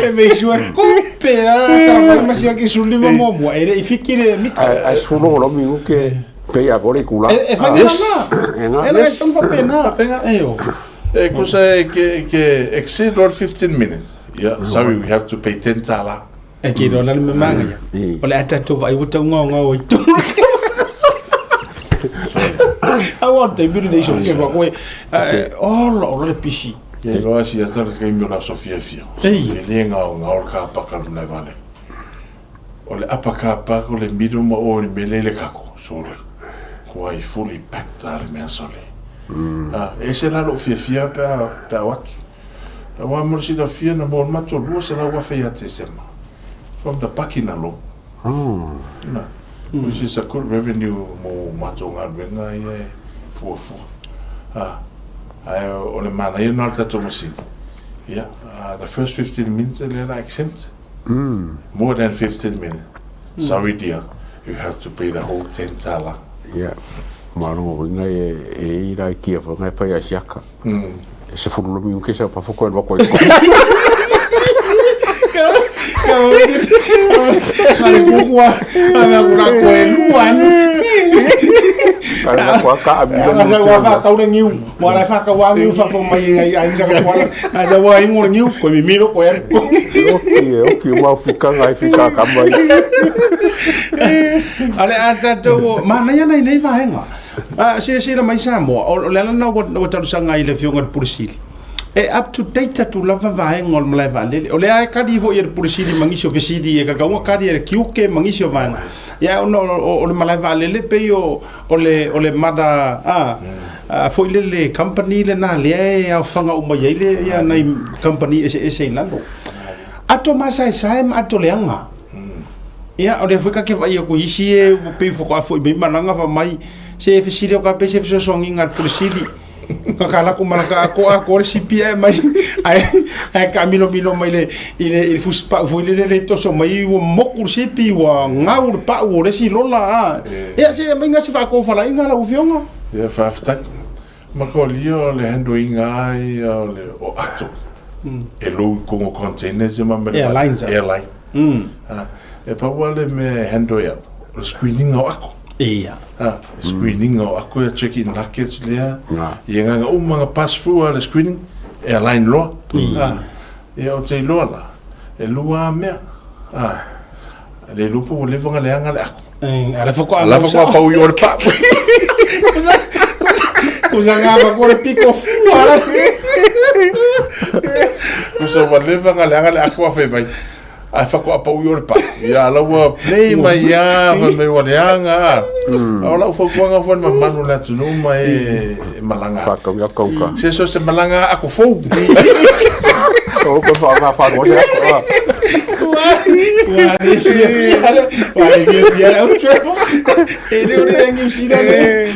E make sure kope a tala ma sia ki sulu ma mo mo e le i fiki le mika. Ai sulu lo mi uke pe ia kore kula. E fa ni na. E le tonu fa pena. E o. E kusa e ke ke exceed or 15 minutes. Yeah, sorry we have to pay 10 tala. E ke rona le memanga ia. O le ata tō vai wata ngao ngao i tō. Aua o te miri nei so ke koe. Ola ola le pisi. Ke loa si ata le kaimi o la Sofia fia. Ei. E le ngao ngao le ka paka le mlai vale. O le apa ka paka o le middle ma o le mele le kako. Sole. Kua i fully packed a le mea sole. Ah, e se la lo fia fia pe a, pe a watu. Aua mo le silafia na maua matou 200,000 ia Tesema from the parking alone. Na, which is a good revenue mo matou galuega ia e fuafua. Ah, ae o le manaia lena o le tatou masini. Ia, the first 15 minutes e le la exempt. More than 15 minutes. Sorry dear, you have to pay the whole 10 tala. Ia, malo uiga e i la i kia whangai pai a siaka. E se fulu lomi uke sa pafo koe lwa koe. Ale a tatou manaia nei nei vaega. A, silasila mai Samoa, o le ala lena ua talosaga ai i le Afioga i le Pule Sili, e up to date atu lava vaega o le malae vaalele. O lea e kali foi e le Pule Sili ma nisi o fesili e kakauga kali e le Kiuke ma nisi o vaega. Ia ona o le malae vaalele pei o le o le mother a a foi le le company lena lea e aofaga uma i ai le ia nai company eseese i lalo. Ato masaesae ma ato leaga. Ia, o lea foi ka ke vaai aku i isi e ua pei faatoa foi mai malaga fa mai se e fesili au ka pe se fesoasoagiga a le Pule Sili. Ka ka lako malaga ako ako le sipi ae mai ae ae ka milomilo mai le i le i le fusi pau foi lele le toso mai ua moku le sipi ua gau le pau o le isi lola a. Ia se aumai ga se faatofalaiga lau afioga. Ia faafetai. Makolia o le handle-ina lava ia o le o ato e lou i totonu o containers ia ma mea Airlines, ah. Airline. Ah, e pau lava le mea e handle e au, o le screening o ako. Ia. Ah, screening o ako ia check in luggage lea. Ia nganga uma nga pass through a le screening, airline loa. Ah, ia ou te iloa la, e lua lava mea. Ah, le iloa po ua leva ona leaga le ako. Ala fakoa Ala fakoa pau i o le pau. Kusa ngā whakoa le piko fua. Kusa ua leva nga leaga le ako a whai mai. Ai fakoa pau i o le pau. Ia ala ua play mai ia, whai mai ua leaga. A o lau fautuaga foi le mamalu o le atunuu ma e malaga. Whakau ia kauka. Se so se malaga ako fou. O koe wha ngā whanau se ako. Ua le fiafia le, ua le fiafia le au travel. E le o le New Zealand e.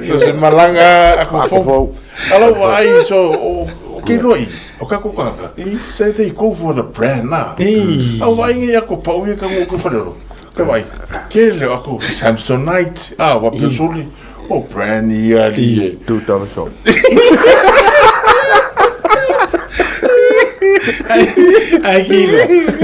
So se malaga ako Ako fou. fou. Ala ua ai so o o ke loa i, o ka ko kaka. Say they go for the brand na. Au vai ngi ako pau ia ka ngo ko whalero. Ka vai. Ke le ako Samsonite. Ah, wa pesoli. O brand ia li e. $2 shop. Ai kilo.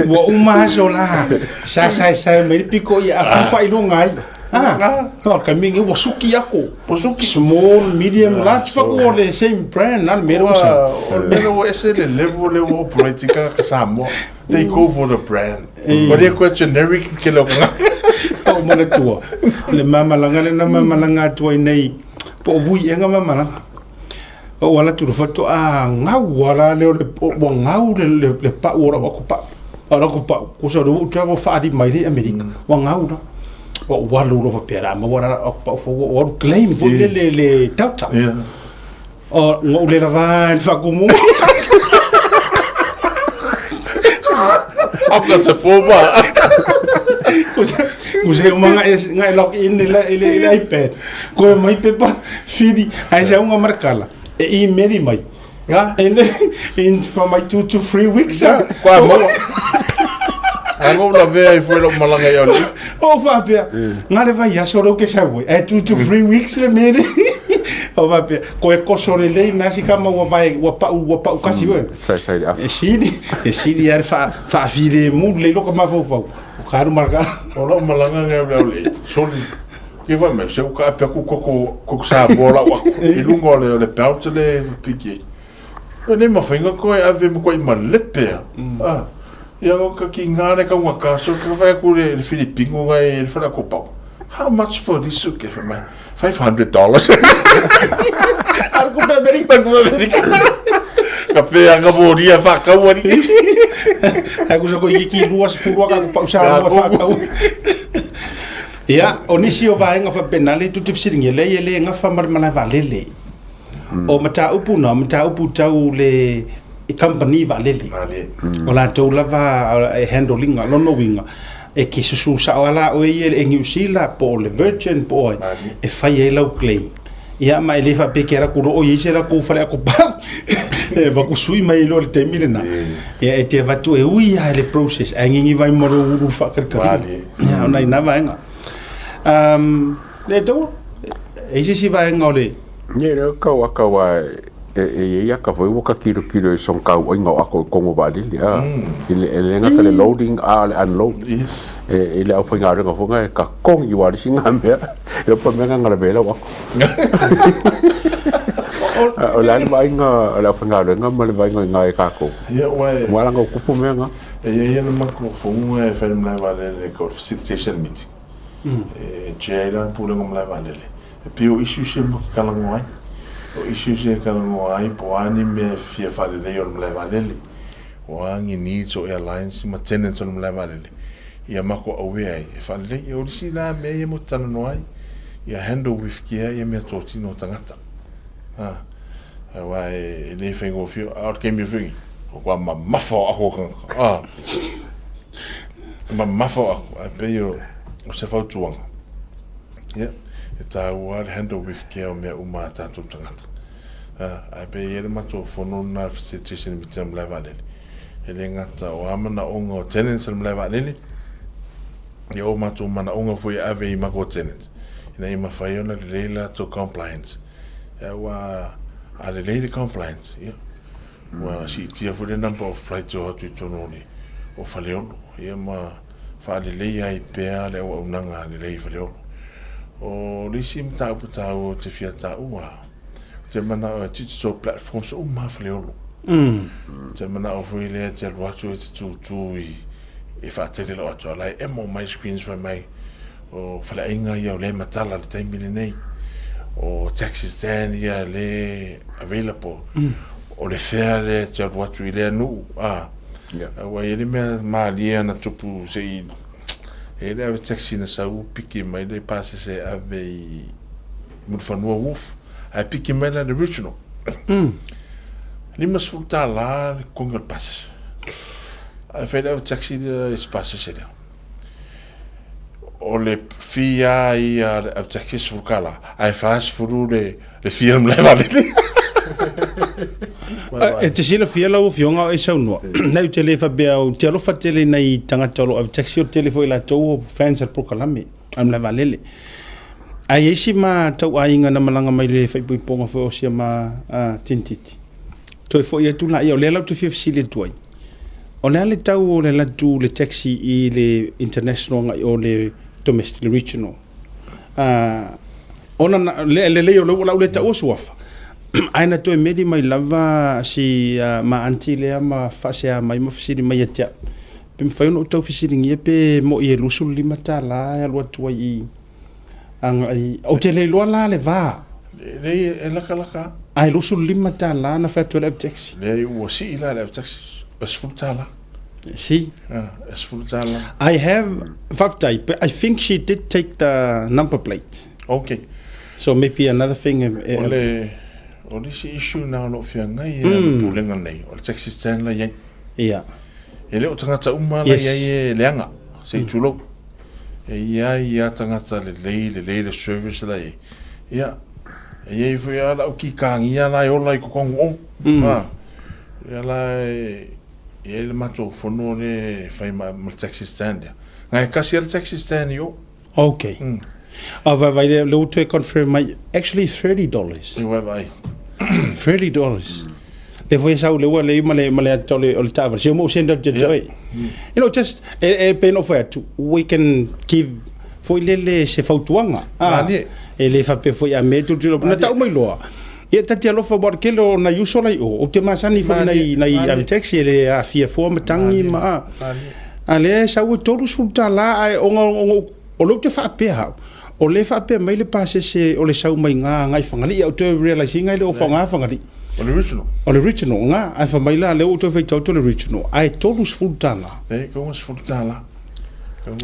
Ua uma aso la. Sa sa sa mai le piko ia afufa i luga ai. Ah, no, ka mingi ua suki ako. Ua suki small, medium, large fa ko le same brand na le mea Ua, o le mea ua ese le level le ua operate ka ka Samoa. They go for the brand. O lea koe generic ke leo kanga. O manatua. Le mamalaga lena mamalaga atu ai nei. Po o vui ega ma malaga. O ala tu fato a ngau ala le o le ua ngau le le le pau o lau ako pau. O lau ako pau. Ko sa ru travel fa ali mai le Amerika. Ua ngau la. O ua lu lo fa pera ma ua ako pau fo ua lu claim fo le le le tauta. O ngou le lava le fakumu. Aka se foma. Use uma ngai ngai log in i le i le i le iPad. Koe mai pepa fidi ai se unga markala. E email mai. Nga? In in for my 2 to 3 weeks. Kua maua. Ango la vea i foi lo malanga i oli. O faapea, nga le vaiaso lea ou te sau ai, ae 2 to 3 weeks le mea lea. O faapea, koe koso lelei na si kama ua vae, ua pau, ua pau kasi oe. Sai sai le afa. E sili, e sili lava le faa, faafilemu lelei lou mafaufau. O ka alu ma le ka. O lau malaga ngai o le au lei, soli. Ke fai mai, se uka ape aku koko, koko Samoa lau aku. I lunga o le, o le belt le piki ai. E nei mawhainga koe ave ma koe i malepe a. Ah. Ia ngo ka ki ngā le kaunga ka so ka whai aku le, le Filipingo ngai le whare ako pau. How much for this suitcase? Fai mai, $500. Ar ko pe Amerika ko Amerika. Ka pe anga moria whakau ari. Ai ku sa ko iki lua se furua ka ku pau sa mua whakau. Ia, o nisi o vaega faapena le tu te fesiligia lea e le gafa ma le malae vaalele. O mataupu na, o mataupu tau le i company vaalele. O latou lava e handle ina, lona uiga, e te susu sao lava la oe ia i le Air New Zealand po o le Virgin po o ai, e fai ai lau claim. Ia ma e le faapea e te alu atu loa o i ai se latou faleakopa e avatu sui mai loa i le taimi lena. Ia e te avatu e ui lava i le process ae gigi vai ma lou ulu i le faakalikaliga. Ia ona i na vaega. Le taua, e i se isi vaega o le... Ia, lea kau aka wa e e i aka foi ua ka kilo kilo i song kau oinga o ako i kongo vaalele a i le e le gata le loading a o le unload e i le aufaigaluega foi nga e ka kongi ua le isi nga mea e opa mea nga ngala vela o ako o le a le vaaiga o le aufaigaluega ma le vaaiga i nga e kākou Ia, ua e ua ala nga kupu mea nga E i ai ana matou fono e fai le malae vaalele ko facilitation meeting. E chair ai la le pulega o malae vaalele. E pei o issues ia mo ke talanoa ai. O issues ia e talanoa ai po o a ni mea e fia faalelei o le malae vaalele. O a ni needs o airlines ma tenants o le malae vaalele ia matou auea ai e faalelei. O le isi la mea ia mo te talanoa ai, ia handle with care ia meatotino o tagata. Aua e le faigofie, a o le taimi foi, ua mamafa o ako o tagata. Ah, mamafa o ako, ae pei o, o se fautuaga. Ia, e tāua le handle with care o mea uma a tātou tagata. Ah, ae pei e le matou fono lena facilitation i mitia malae vaalele. E le gata o a manaoga o tenants o le malae vaalele, ia o matou manaoga foi e ave i matou tenants, ina ia mafai ona lelei latou compliance. Ua a lelei le compliance, ia, ua siitia foi le number of flights e o atu i totonu o le o Faleolo, ia ma faaleleia ai pea le auaunaga lelei i Faleolo. O le isi mataupu taua ou te fia taua, ou te manao e digital platforms uma a Faleolo. Ou te manao foi lea e te alu atu e te tūtū i e faatele lau atu, a la e emo mai screens fai mai, O faleaiga ia o lea e matala i le taimi lenei. O taxi stand ia le available. O le fea lea e te alu atu i lea nuu, a. Aua e i ai le mea malie ana tupu se i, e i ai le ave taxi na sau piki mai le pasese e ave i Mulifanua Wharf, ae piki mai la le original. $50 le totogi o le pasese. Ae fai le ave taxi lea i se pasese lea. O le fee lava ia a le taxi e $10, ae $40 le fee a le malae vaalele. E te silafia lau Afioga o e saunoa, nai ou te le faapea ou te alofa tele i nai tagata o lo o ave taxi, o le tele foi o latou o fans a le polokalame a le malae vaalele. Ae i ai si matou aiga na malaga mai le faaipoipoga foi o si ama tinititi, toe foi atu laia, o lea la ou te fia fesili atu ai, O le a le tau o le alu atu le taxi i le international agai o le domestic, le regional? Ona na, le lelei o lea ua lau lea taua suafa, ae na toe meli mai lava si ma aunty lea ma faasea mai ma fesili mai ia te au, pe mafai ona ou tau fesiligia pe moi e $25 e alu atu ai i agai, ou te le iloa la le va. Leai e lakalaka lava. Ae $25 na fai atu ai le ave taxi. Leai ua sii la le ave taxi, e $10. Si. Ah, e $10. I have, faafetai, but I think she did take the number plate. Okay. So maybe another thing. O le, o le isi issue na o lo o feagai e le pulega nei, o le taxi stand la i ai. Ia. E le o tagata uma la i ai e leaga, se i tulou. E i ai ia tagata lelei, lelei le service la i ai. Ia, e i ai foi lava lau kikāgia la e ola i totonu o. A, ia la e i ai le matou fono lea e fai ma le taxi stand lea. Na e tasi lava le taxi stand i o. Ok. A vaivai lea, lea ua toe confirm mai, actually $30. E vaivai. $30. Lea foi e sau lea ua lei ma le ma le ata o le o le taavale. Se mo send out te toi. You know just e e pei ona ou fai atu, we can give foi lele se fautuaga. Ah, Malie. e le faapea foi a mea tulutulu. Na tau mai loa. Ia ta te alofa wa kele o nai uso lai o. Ou te masani foi nai nai ave taxi e le aafia fua matagi ma a. A lea e sau e $30 ae ona ona o lea ou te faapea au, o lea e faapea mai le pasese o le sau mai ga agai Fagalii, ae ou toe realise ina e le o faoga Fagalii. O le original. O le original, ga, ae fai mai la, lea ua ou toe faitau atu o le original, ae $30. Leai, e $60. $60. O le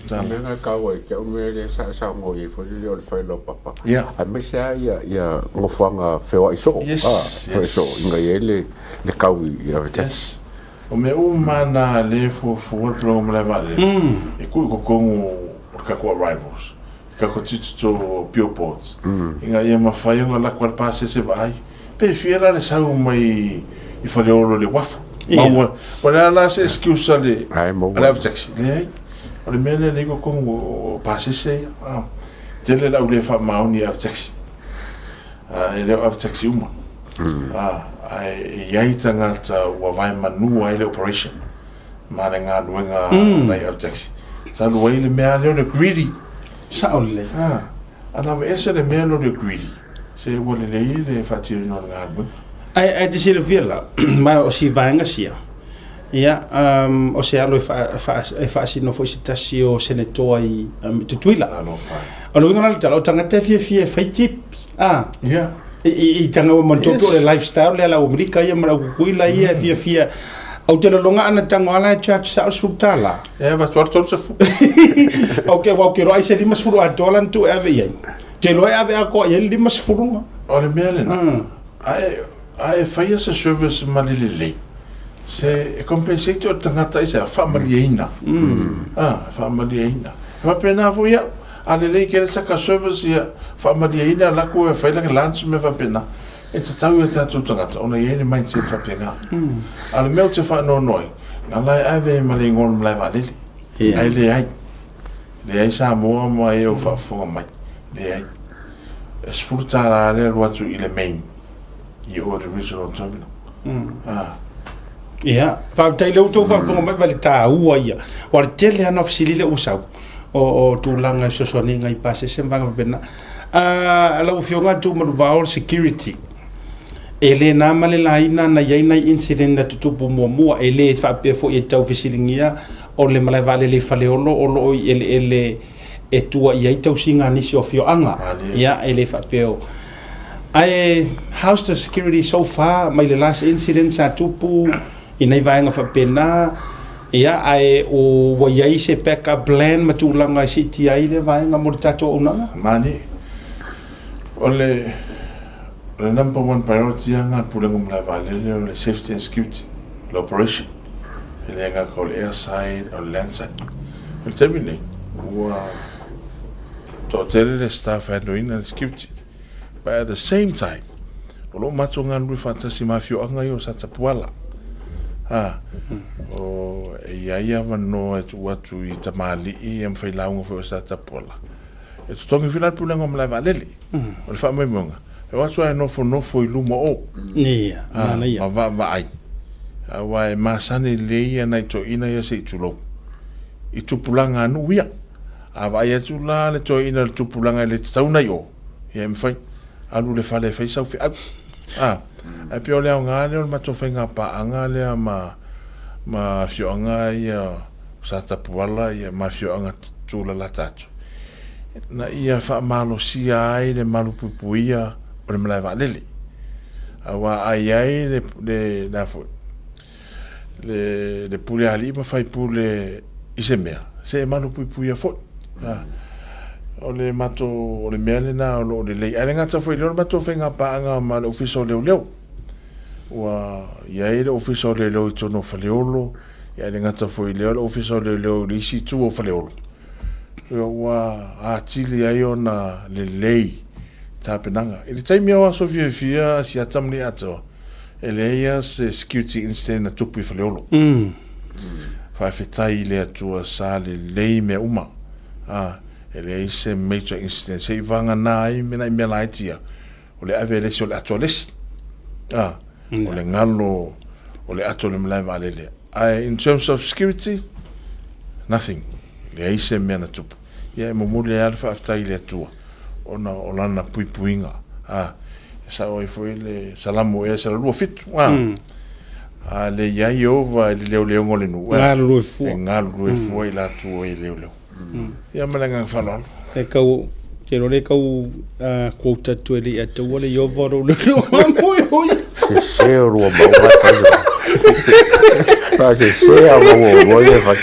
mea lena e taua ai te au mea lea sa e saunoa i ai foi lele o le fai laupapa. Ia. Aemaise lava ia, ia nofoaga feoai soo. Yes, ah, feoai yes. soo ina ia i ai le, le kau i ave taxi. Yes. O mea uma na lea e fuafua le tulaga o malaevaalele, e tuu i totonu o le tatou arrivals, i tatou digital billboards, ina ia mafai ona alu atu lava le pasese vaai, pe fia la le sau mai i Faleolo i le uafu. Maua, po o le a la se excuse a le, Ai, maua. a le ave taxi? Leai. O le mea lea lea i totonu o pasese ia. Ah, tele le au le faamaoni i ave taxi. E le o ave taxi uma. Ae e i ai tagata ua vaemanua ai le operation ma le galuega a nai ave taxi. Talu ai le mea lea o le greedy. Sao lelei. A na aveese le mea lea o le greedy, se ua lelei le faatinoina o le galuega. Ae te silafia la, ma o si vaega sia, ia, o se alo e faasino foi se tasi o Senetoa i Tutuila. Talofa e. O le uiga la o le tala, o tagata e fiafia e fai tips, a. Ia. I tanga ua manatua pea o le lifestyle lea a le au Amerika ia ma le au Kukuila ia e fiafia. Ou te lologa ana tago lava la e charge sao le $10. E avatu lava le 30. Ok, aua ou te iloa ai se 50 atoa la na tuu e ave i ai. Ou te iloa e ave atoa i ai le 50 ga. O le mea lena, a e faia se service ma le lelei, se e compensate o le tagata i se a faamalieina. A, faamalieina. E faapena foi au, a lelei kele saka service ia faamalieina laku e fai laka lunch ma mea faapena. E tatau i o tatou tagata ona i ai le mindset faapena. A o le mea ou te faanoanoa ai, na la e ave ai ma le igoa o le malae vaalele. Ae leai. Leai Samoa ma e o faafofoga mai. Leai. E $10 lea alu atu i le main i o i le regional terminal. Ah. Ia, faafetai lea ua outou faafofoga mai, va le taua ia. Aua o le tele lava na fesili lea ua sau, o tulaga i fesoasoaniga i pasese ma vaega faapena. Lau Afioga Tuumanuvao o le security, e le na ma le laina na i ai nai incident na tutupu muamua, e le faapea foi e tau fesiligia o le malae vaalele i Faleolo o lo o i eleele e tua i ai tausiga a nisi o afioaga. Ia, e le faapea o... Ae, how's the security so far mai le last incident sa tupu i nai vaega faapena, ia, ae ua i ai se backup plan ma tulaga e siitia ai lea vaega mo le tatou auaunaga? Mani, o le, o le number one priority lava lena a le Pulega o Malae Vaalele o le safety and security, le operation. E le gata o le air side, o le land side. O le taimi lenei, ua toatele le staff e handle ina le security. But at the same time, o lo o matou galulue faatasi ma afioaga ia o Satapuala. Ha, o, e i ai avanoa e tuu atu i tamalii ia ma failauga foi o Satapuala. E totogi foi la le pulega o malae vaalele. O le faamoemoega, e o atu lava e nofonofo i luma o. Ia, manaia. Ma vaavaai. Aua e masani lelei ia nai toeaiina ia se i tulou. I tupulaga a nuu ia. A vaai atu la le toeaina i le tupulaga e le tatau ona i o, ia e mafai. Alu i le fale e fai sau feau. A, ae pei o le aoga lea o le matou faiga paaga lea ma, ma afioaga ia o Satapuala ia ma afioaga tulalata atu, ina ia faamalosia ai le malupuipuia. o le malae vaalele. Aua a i ai le, le, le a foi, le, le pule a alii ma faipule i se mea, se e malupuipuia foi. Mm. O le matou, o le mea lena o lo o lelei. Ae le gata foi i lea o le matou faiga paaga ma le Ofisa o Leoleo. Ua i ai le Ofisa o Leoleo i totonu o Faleolo, ae le gata foi i lea o le Ofisa o Leoleo i le isi itu o Faleolo. Ua atili ai ona lelei tapenaga. I le taimi o aso fiafia a Siata ma Niatoa, e leai lava se security incident na tupu i Faleolo. Faafetai i le Atua sa lelei mea uma. A, e leai se major incident se i vagana ai nai mea laiti ia, o le ave e le isi o le ato a le isi. A, o le galo o le ato o le malae vaalele. Ae in terms of security, nothing. Leai se mea na tupu. Ia e momoli ai lava le faafetai i le Atua ona o Lana puipuiga. A, e sao ai foi le Salamo ea 127, a, a le i ai Ieova i le leoleoga o le nuu, e galulue fua, e galulue fua i latou e leoleo. Ia ma le agaga faaaloalo. E kau, ke rore kau quote atu e le i ataua le Ieova o lou leoleo moe hoi. Se se o lua mau vai fai. Fa se se a mau o e fai.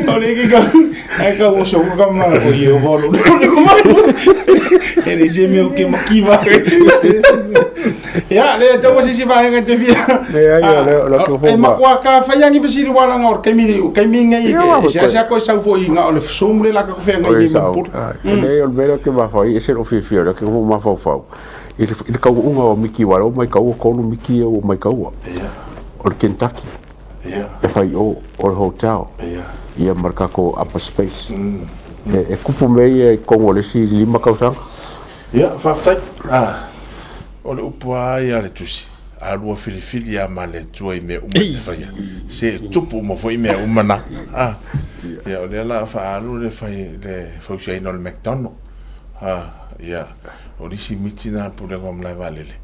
O le ke kau, ai kau o so ka ma o Ieova o lou leoleo moe. E le se mea o ke makiva. Ia, le ataua se si vaega te fia. Leai, o le- o le atu E makoa ka whai angi fesili wala o kaimi o kaimi ngai e se ase ko sau fo inga o le somu le la ka whea ngai ni mapur. E nei o le mea ke mawhai e se o fiafia o ke ho mawhauwhau. I le kauunga o Miki Waro o mai kaua kolu miki e o mai kaua. O le Kentucky. E whai o o le hotel. Ia ma le kako upper space. E kupu mea ia i kongo le si 5 kausanga. Ia, faafetai. Ah, o le upu a ia le tusi, a lua filifili a ma le Atua i mea uma e te faia. Se e tupu uma foi mea uma na. Ah, ia, o lea la a faaalu le fai, le fausiaina o le McDonald. Ah, ia, o nisi miti na pulega o malae vaalele.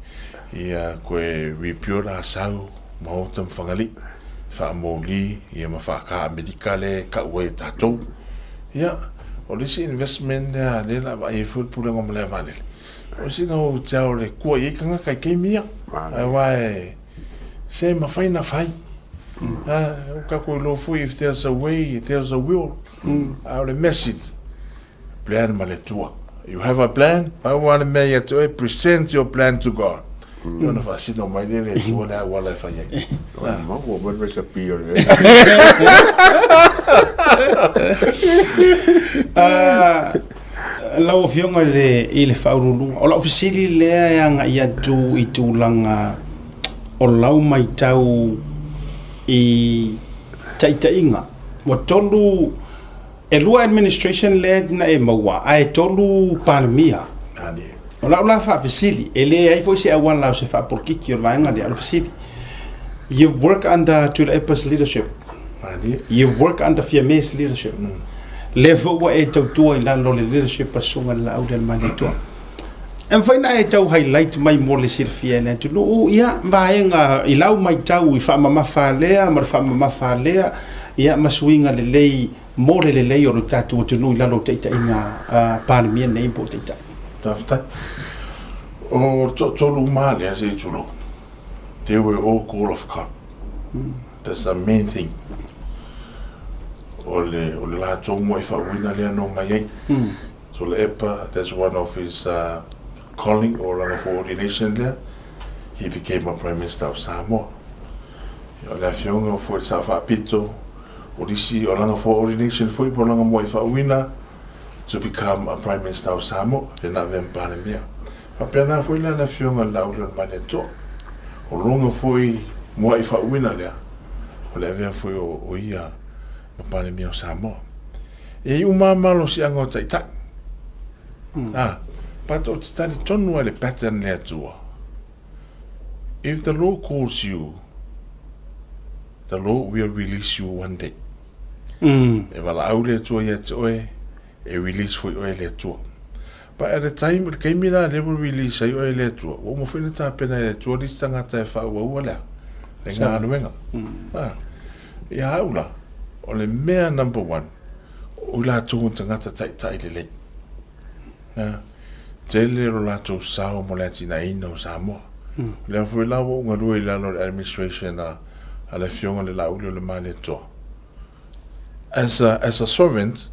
Ia, koe rebuild a sau, maota ma Fagalii, faamouli, ia ma faaka Amerika le kau ai e tatou. Ia, o le isi investment lea lea la vaai ai foi le Pulega o Malae Vaalele, o sina hotel e kua i ai tagata i taimi ia. Aua e, se mafai na fai. O tatou iloa foi if there's a way, there's a will. A o le mea sili, plan ma le Atua. You have a plan, pau lava le mea ia te oe, present your plan to God. Ia ona faasino mai lea e le Atua le auala e fai ai. Maua mai le recipe o le Lau Afioga i le, i le Faauluuluga, o lau fesili lea e agai atu i tulaga o lau matau i taitaiga. Ua tolu, e lua administration lea na e maua, ae tolu Palemia. O lau la faafesili, e leai foi se auala o se faapolokiki o le vaega lea, o le fesili, you've worked under Tuilaepa's leadership, you've worked under Fiame's leadership, lea foi ua e tautua i lalo o le leadership a Susuga i le Laaulialemalietoa. E mafai ona e tau highlight mai mo le silafia e le atunuu, ia, vaega i lau matau i faamamafa lea ma le faamamafa lea, ia, ma suiga lelei mo le lelei o le tatou atunuu i lalo o taitaiga a Palemia nei po o Taitai. Faafetai. O le toatolu uma lea se i tulou, they were all called of God. That's the main thing. O le, o le latou moe faauina lea no mai ai. Tuilaepa, that's one of his calling or lana for ordination lea. He became a Prime Minister of Samoa. O le afioga foi le Sao Faapito, o nisi o lana for ordination foi po o lana moe faauina to become a Prime Minister of Samoa, le na avea ma Palemia. Faapena foi la le afioga i le Laaulialemalietoa. O lona foi moa'i faauina lea, o le avea foi o ia ma Palemia o Samoa. E i ai uma lava malosiaga o Taitai. A, but ou te talitonu lava i le pattern le Atua. If the Lord calls you, the Lord will release you one day. E valaau le Atua ia te oe, e release foi oe e le Atua. But at the time, i le taimi la lea ua release ai oe e le Atua, ua uma foi ona tapena e le Atua le isi tagata e faaauaua le a? Le galuega. A, ia au la, o le mea number one, o i latou o tagata taitai lelei. A, Tele lo latou sao mo le atinaeina o Samoa. O lea foi la ua ou galue i lalo o le administration a a le Afioga i le Laauli o le Malietoa. As a, as a servant,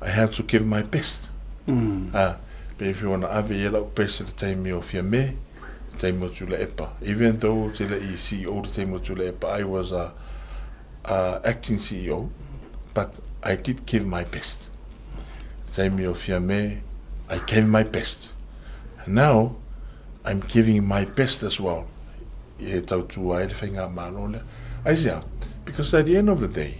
I have to give my best. A, pei foi ona ave i ai lau best i le taimi o Fiame, le taimi o Tuilaepa. Even though ou te le i CEO i le taimi o Tuilaepa, I was a, a acting CEO, but I did give my best. Taimi o Fiame, I gave my best. Now, I'm giving my best as well e tautua ai le faigamalo lea. Aisea? Because at the end of the day,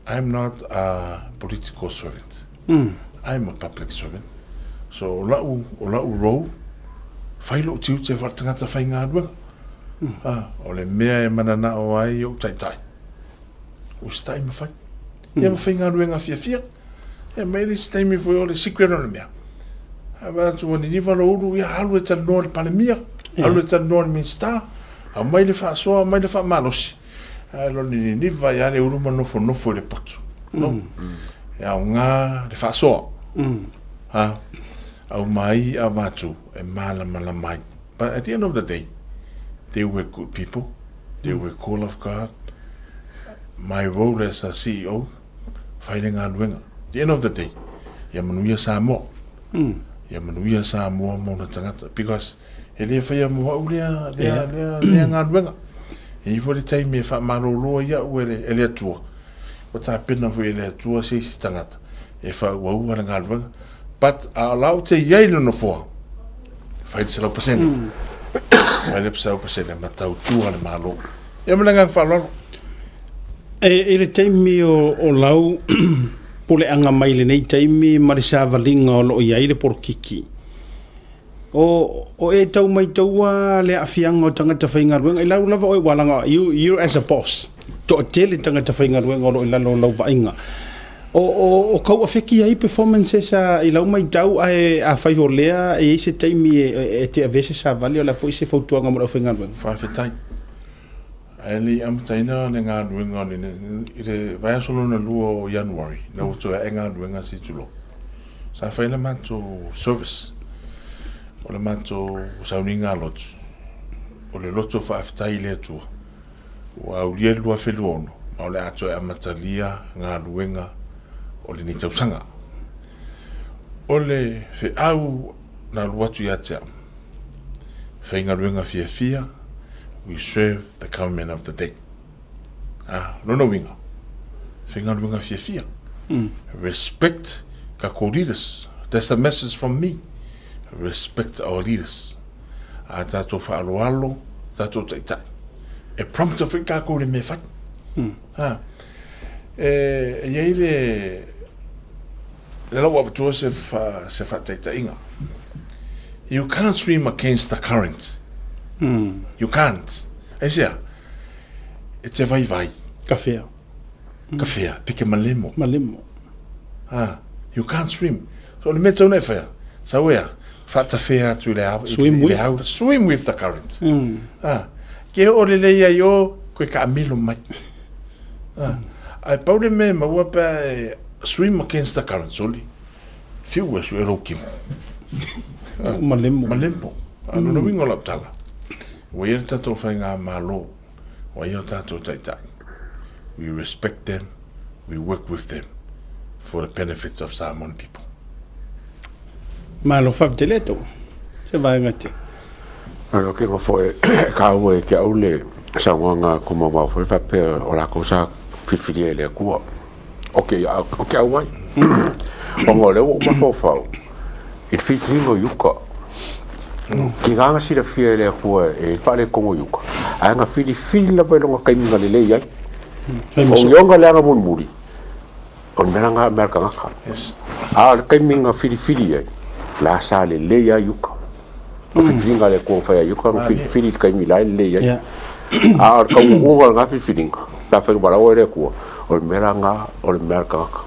I'm not a political servant. I'm a public servant. So o la'u, o la'u role, fai lo'u tiute faaletagata faigaluega. Ah, o le mea e mananao ai o'u taitai, usitai ma fai. Ia ma faigaluega fiafia. Ia mai le isi taimi foi o le secret o le mea. A vaai atu ua niniva lou ulu, ia alu e talanoa i le Palemia, alu e talanoa i le Minisita, aumai le faasoa, aumai le faamalosi. Ae lo le niniva ai lava le ulu ma nofonofo i le potu. No. E aoga le faasoa. Ha? Aumai avatu e malamalama ai. But at the end of the day, they were good people. They were called of God. My role as a CEO, fai le galuega. At the end of the day, ia manuia Samoa. Ia manuia Samoa ma ona tagata. Because e le faia mo au lea, lea, lea, lea galuega. E i ai foi le taimi e faamalolo ai au e le, e le Atua. Ua tapena foi e le Atua se isi tagata e faaauaua le galuega. But a o la ou te i ai i le nofoa, fai le 100%. Fai le 100% ma tautua le Malo. Ia ma le agaga faaaloalo. E, i le taimi o, o lau puleaga mai lenei taimi ma le savaliga o lo o i ai le polokiki, o, o e tau maitaua le aafiaga o tagata faigaluega i lau lava oe ua laga you, you as a boss, toatele tagata faigaluega o lo o i lalo o lau vaaiga. O, o, o kau afeki ai performances a, i lau maitau ae afai o lea e i ai se taimi e, e, e te avea se savali o le a foi se fautuaga mo le aufaigaluega? Faafetai. Ae le i amataina le galuega o le, i le vaiaso lona lua o Ianuari, ina ua toe ae galuega se i tulou, sa fai le matou service, o le matou sauniga lotu, o le loto faafetai i le Atua, ua aulia le 2026, ma o le a toe amatalia galuega o lenei tausaga. O le feau na alu atu ia te au, faigaluega fiafia, we serve the government of the day. Ah, lona uiga, faigaluega fiafia. Respect tatou leaders. That's the message from me. Respect our leaders. A tatou faaaloalo, tatou taitai. E prompt foi tatou i le mea e fai. Ha. E, e i ai le, le lau avatua se, fa, se faataitaiga. You can't swim against the current. You can't. Aisea? E te vaivai. Ka whea. Ka whea, peke malemo. Malemo. Ha, you can't swim. So le mea tauna e whea, sau ea, whaatawhea atu i le, swim i le haura. Swim with the current. Ha, ke o le lei ai o, koe ka amilo mai. Ha, ai pau le mea maua pea e swim against the current, soli. Whiu e sue rau kimo. Malemo. Malemo. A lona uiga o lau tala, ua ia le tatou faigamalo, ua ia o tatou taitai. We respect them, we work with them for the benefits of Samoan people. Malo faafetai le tou se vaega te. Ano ke ngo foi kāua e ke au le saunoaga a Komauau foi faapea o lakou sa filifilia e le Atua. O ke, o ke au ai. Ona o lea ua ou mafaufau i le filifiliga o Iuka. Tiga na silafia e le Atua e faaletonu o Iuka, ae na filifili lava i lona taimi na lelei ai. O ioga leaga mulimuli, o le mea la na mea a le tagata. A o le taimi na filifili ai, la sa lelei lava Iuka. O filifiliga a le Atua na fai ia Iuka, na filifili i le taimi la e lelei ai. A o le taunuuga o lena filifiliga, pe afai na valaau ai le Atua, o le mea la na o le mea a le tagata.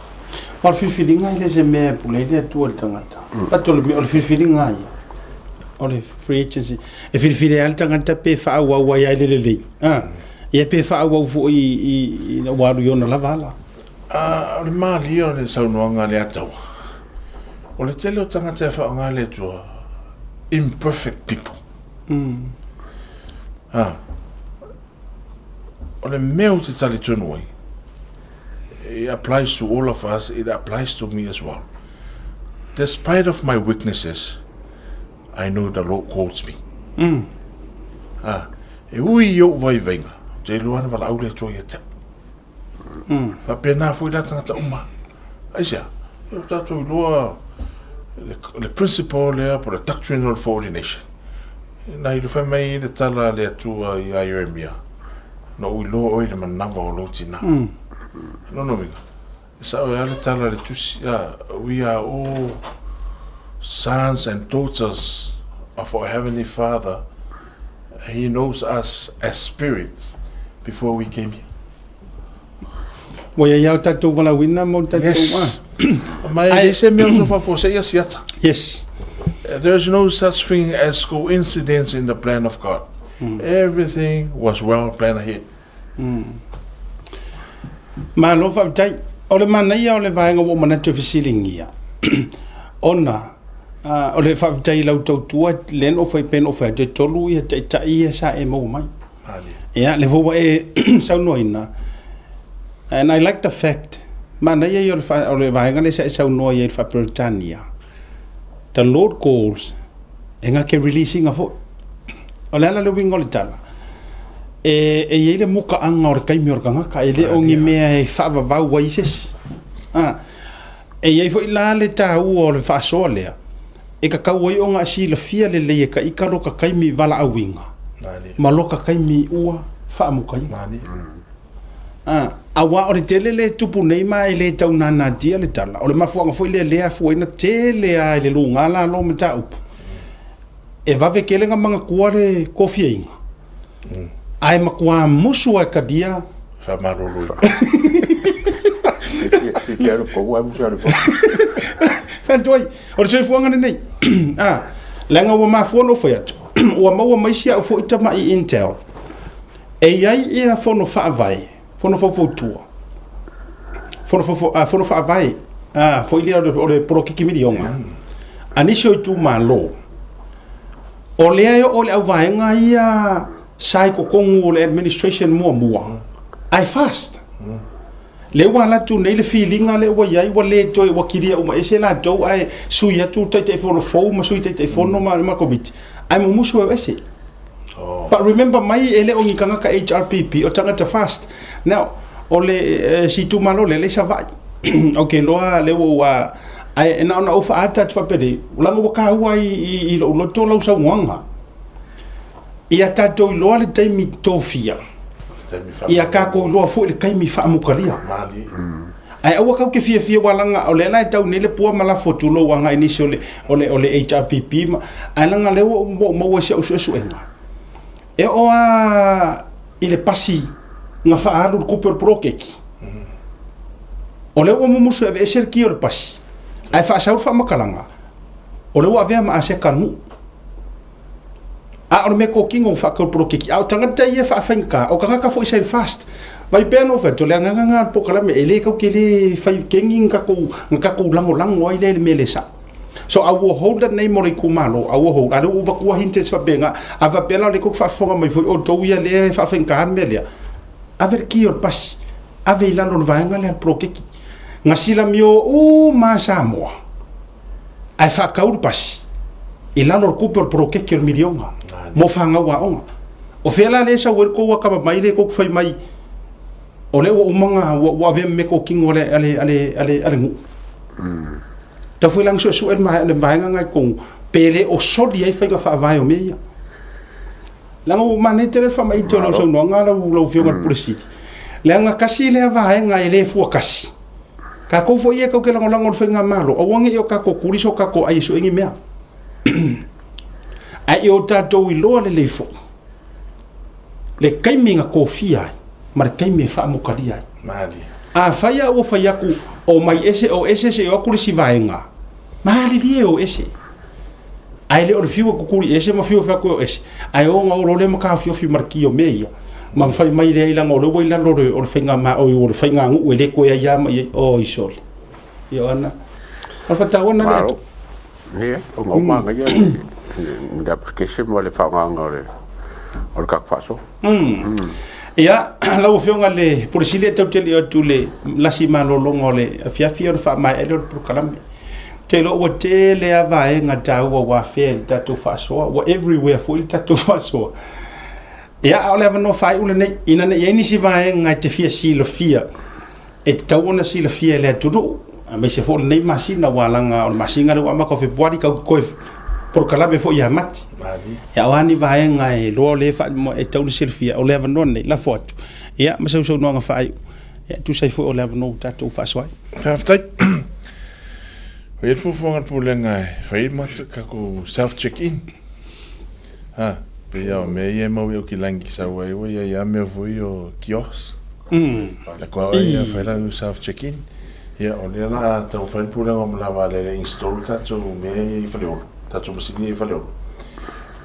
O le filifiliga e le se mea e pule ai le Atua i le tagata. Fato o le filifiliga lava ia, o le free agency. E filifili ai lava le tagata pe faaauau ai lava i le lelei, ia pe faaauau foi ina ua alu i ona lava ala. A o le malie o le saunoaga a le Ataua, O le tele o tagata e faaaoga le Atua, imperfect people. Ha. O le mea ou te talitonu ai, it applies to all of us, it applies to me as well. Despite of my weaknesses, I know the Lord calls me. Mm. Ah, e ui i ou vaivaiga, ou te iloa na valaau le Atua ia te au. Mm. Faapena foi la tagata uma. Aisea, e o tatou iloa le, le principle lea po le doctrine of ordination. Na i fai mai le tala a le Atua ia Ieremia, na ou iloa oe i le manava o lou tina. Mm. Lona uiga, e sao e a le tala a le tusi, we are all sons and daughters of our heavenly Father. He knows us as spirits before we came here. Ua iai lava o tatou valaauina ma o tatou Yes. Ma e leai se mea o faafuasei ia siata. Yes. There is no such thing as coincidence in the plan of God. Everything was well planned ahead. Malo faafetai. O le manaia o le vaega ua ou manatu e fesiligia, ona o le faafetai i lau tautua, lea na ou fai, pei ona ou fai atu, e tolu ia taitai ia sa e maua mai. Ia, lea foi ua e saunoaina, and I like the fact, manaia ia o le vaega lea sa e saunoa i ai i le faa-Peretania, the Lord calls, e gake release ina foi. O le ala le uiga o le tala, e i ai le mukaaga o le taimi o le tagata, e le o ni mea e faavavau ai se isi. E i ai foi la le taua o le faasoa lea, e tatau ai ona e silafia lelei e ka ita lota taimi valaauina ma lota taimi ua faamukaina. Aua o le tele lea e tupu nei ma e le tau nanatia le tala, o le mafuaaga foi lea lea afua ai ona tele lava i le luga lalo o mataupu, e vave tele ona manatua le kofiaina, ae matua musu lava e talia. Faamaloloina. Fai atu ai, o le soifuaga lenei, leaga ua mafua ona ou fai atu, ua maua mai si au foi tamai intel, e i ai ia fono faavae, fono faufautua, fono faavae foi lea o le polokiki miliona a nisi o itumalo, o lea e oo i le auvaega ia sa i totonu o le administration muamua, ae fast. Lea ua alu atu nei le filiga lea ua i ai, ua le toe, ua kilia uma ese latou ae sui atu Taitaifono fou ma sui Taitaifono ma Komiti, ae mumusu e o ese. But remember mai e le o ni tagata HRPP, o tagata fast. Now, o le si itumalo lea, lea i Savaii. Ok, loa lea ua ou, ae na ona ou faaata atu faapenei, leaga ua taua i lou loto lau saunoaga. Ia tatou iloa le taimi tofia, ia tatou iloa foi le taimi faamukalia. Ae aua kau te fiafia aua leaga o lea la e tau nei le pua ma lafo atu lou agai i nisi o le, o le, o le HRPP ma, ae leaga lea ua ou maua i si au suesuega. E oo lava i le pasi na faaalu le tupe o le poloketi, o lea ua mumusu e aveese le ki o le pasi, ae faasau le faamatalaga, o lea ua avea ma aseta a le nuu. A o le mea kōkino ua faatau le poloketi, a o tagata ia e faafaigata, o tagata foi sa i le FAST. Vai pea ona ou fai atu, o le agaga lena o le polokalame, e le tatou te le fai keni ni tatou, na tatou lagolago ai lea i le mea le sao. So a ua hold nei mo le itumalo, a ua hold, a lea ua ou avatua hints faapena, a faapea la o lea tou te faafofoga mai foi outou ia lea e faafaigata le mea lea, ave le ki o le pasi, ave i lalo o le vaega lea a le poloketi. Na silamio uma lava Samoa. ae faatau le pasi i lalo o le tupe o le poloketi o le miliona mo fanau aoga. O fea la lea e sau ai le tou atamamai lea tou te fai mai o lea ua uma ona ua avea ma meatotino a le, a le, a le, a le, a le nuu. Tau foi la ona suesue le vaega lena i totonu pe le o soli ai faiga faavae o mea ia. Leaga ua manaia tele le faamaite o lau saunoaga lau, lau Afioga i le Pule Sili. Leaga tasi lea vaega e le fua kasi. Tatou foi ia tatou te lagolago i le faigamalo, aua ne i o tatou tuli so tatou ai e sue ni mea. Ae ia o tatou iloa lelei foi le taimi na tofia ai ma le taimi e faamokalia ai. Malie. Afai lava ua fai atu o mai ese o ese seia o atu le isi vaega, malilie e o ese. Ae le o le fiu e kukuli ese ma fiu e fai atu e o ese. Ae o ona o loa lea ma taofiofi ma le ki o mea ia. Ma fai mai lea i laga o lea ua i lalo o le faiga ma oi o le faiga nuu e le toe ai a mai ai. Oi sole. Ioana. O le faataua na lea. Ia, o ngau manaia le application ma le faaaogaina o le o le tatou faasoa. Ia, lau Afioga i le Pule Sili, e tatou te le i oo atu i le lasi malologa o le afiafi ona faamaea ai lea o le polokalame. Ou te iloa ua tele lava vaega taua ua afea i le tatou faasoa, ua everywhere foi le tatou faasoa. Ia, a o le avanoa faaiu lenei, ina ne i i ai nisi vaega e te fia silafia e tatau ona silafia e le atunuu, aemaise foi o lenei masina, aua leaga o le masina lea ua amata o Fepuari, tatou te toe polokalame foi ia Mati. Ia, o a ni vaega e iloa o lea e tatau ona silafia, o le avanoa lenei, lafo atu, ia, ma sau saunoaga faaiu, ia, e tusa ai foi o le avanoa ua tatou faasoa ai. Faafetai. Ua i ai le fuafuaga a le Pulega e fai ai le tatou self check in. Ha, pei lava o mea ia e mau i Aukilani ki sau ai, ua i ai lava mea foi o kiosk. La koa oe ia fai la self check in. Ia, o lea la a taumafai le pulega o Malae Vaalele e install tatou mea ia i Faleolo, tatou masini ia i Faleolo.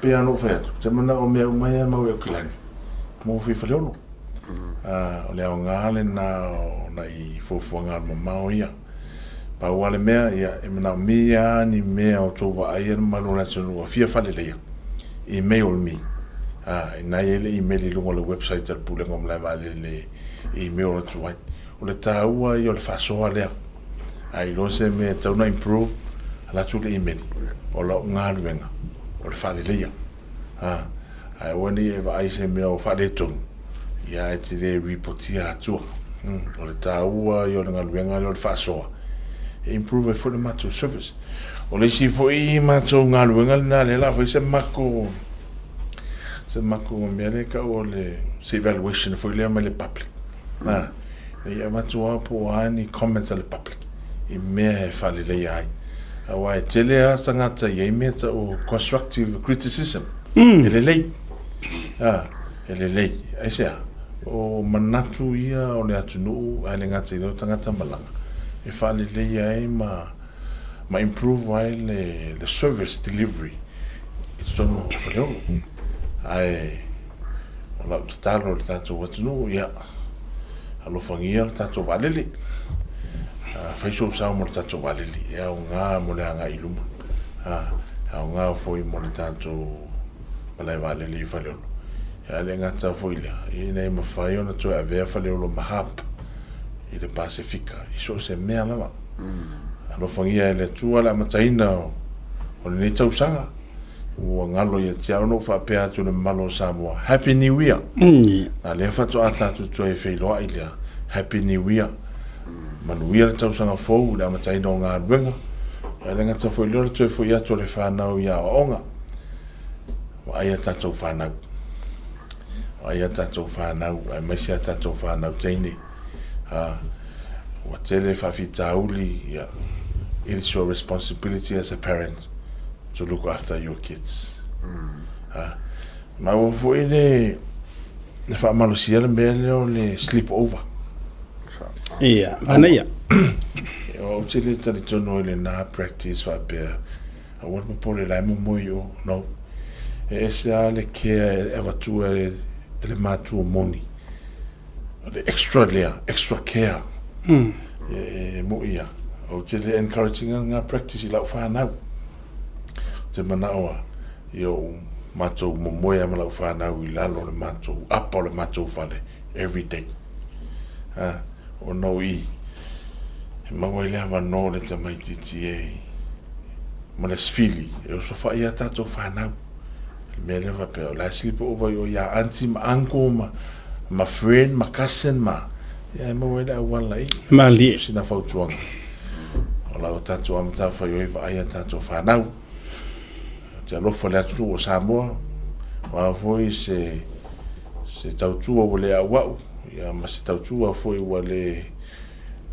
Pei lava ona ou fai atu, ou te manao o mea uma ia e mau i Aukilani, mo i Faleolo. O le aoga lena o nai fuafuaga alumamao ia. Pau lava le mea, ia, e manaomia lava ni mea o tou vaaia le mamalu o le atunuu ua fia faaleleia, email me. A, ina i ai le email i luga o le website a le Pulega o Malae Vaalele e email atu ai. O le taua ia o le faasoa lea. A iloa se mea e tatau ona improve, alu atu le email. O lau galuega, o le faaleleia. A, ae aua ne i e vaai i se mea o faaletonu, ia ae te le ripotia atua. O le taua ia o le galuega lea o le faasoa, e improve ai foi le matou service. O le isi foi matou galuega lena lea o le a fai se matou, se matou mea lea e tau o le, se evaluation foi lea mai le public. A, ina ia avatu lava po o a ni comments a le public i mea e faaleleia ai. Aua e tele lava tagata e i ai mea tau o constructive criticism. E lelei. A, e lelei. Aisea? O manatu ia o le atunuu ae le gata i lea o tagata malaga e faaleleia ai ma ma improve ai le le service delivery i totonu o Faleolo. Ae o lau tatalo i le tatou atunuu, ia, alofagia le tatou vaalele. Fai sou sao mo le tatou vaalele, e aoga mo le agai i luma. E aoga foi mo le tatou malae vaalele i Faleolo. Ae le gata foi i lea, ina ia mafai ona toe avea Faleolo ma hub i le Pasefika i so o se mea lava. Alofagia e le Atua le amataina o lenei tausaga. Ua galo ia te au na ou faapea atu i le mamalu o Samoa, Happy New Year! A lea faatoa tatou toe feiloai lea, Happy New Year! Manuia le tausaga fou i le amataina o galuega. Ae le gata foi lea o le toe foi atu o le fanau i aoaoga. Vaai a tatou fanau. Vaai a tatou fanau, aemaise a tatou fanau teine. Ha, ua tele faafitauli, ia, it is your responsibility as a parent to look after your kids. Ha, maua foi le, le faamalosia le mea lea o le sleep over. Ia, manaia. Ou te le talitonu i lena practice faapea, aua le popole la e momoe i o. No. E ese lava le care e avatua e le matua moni. O le extra lea, extra care. E moi ia. Ou te le encourage ina lena practice i lau fanau. Ou te manao a, ia ou matou momoe a ma lau fanau i lalo o le matou apa o le matou fale every day. Ha, ona o i, e maua ai le avanoa o le tamaitiiti e ma le fili e osofai a tatou fanau. Le mea lea faapea, o la e sleep over i o ia aunty ma uncle ma, ma friend ma cousin ma, ia e maua ai le auala i. Malie. Sina fautuaga. O lau tatou matafaioi vaai a tatou fanau. Ou te alofa i le atunuu o Samoa, o a foi se, se tautua ua le auau, ia ma se tautua foi ua le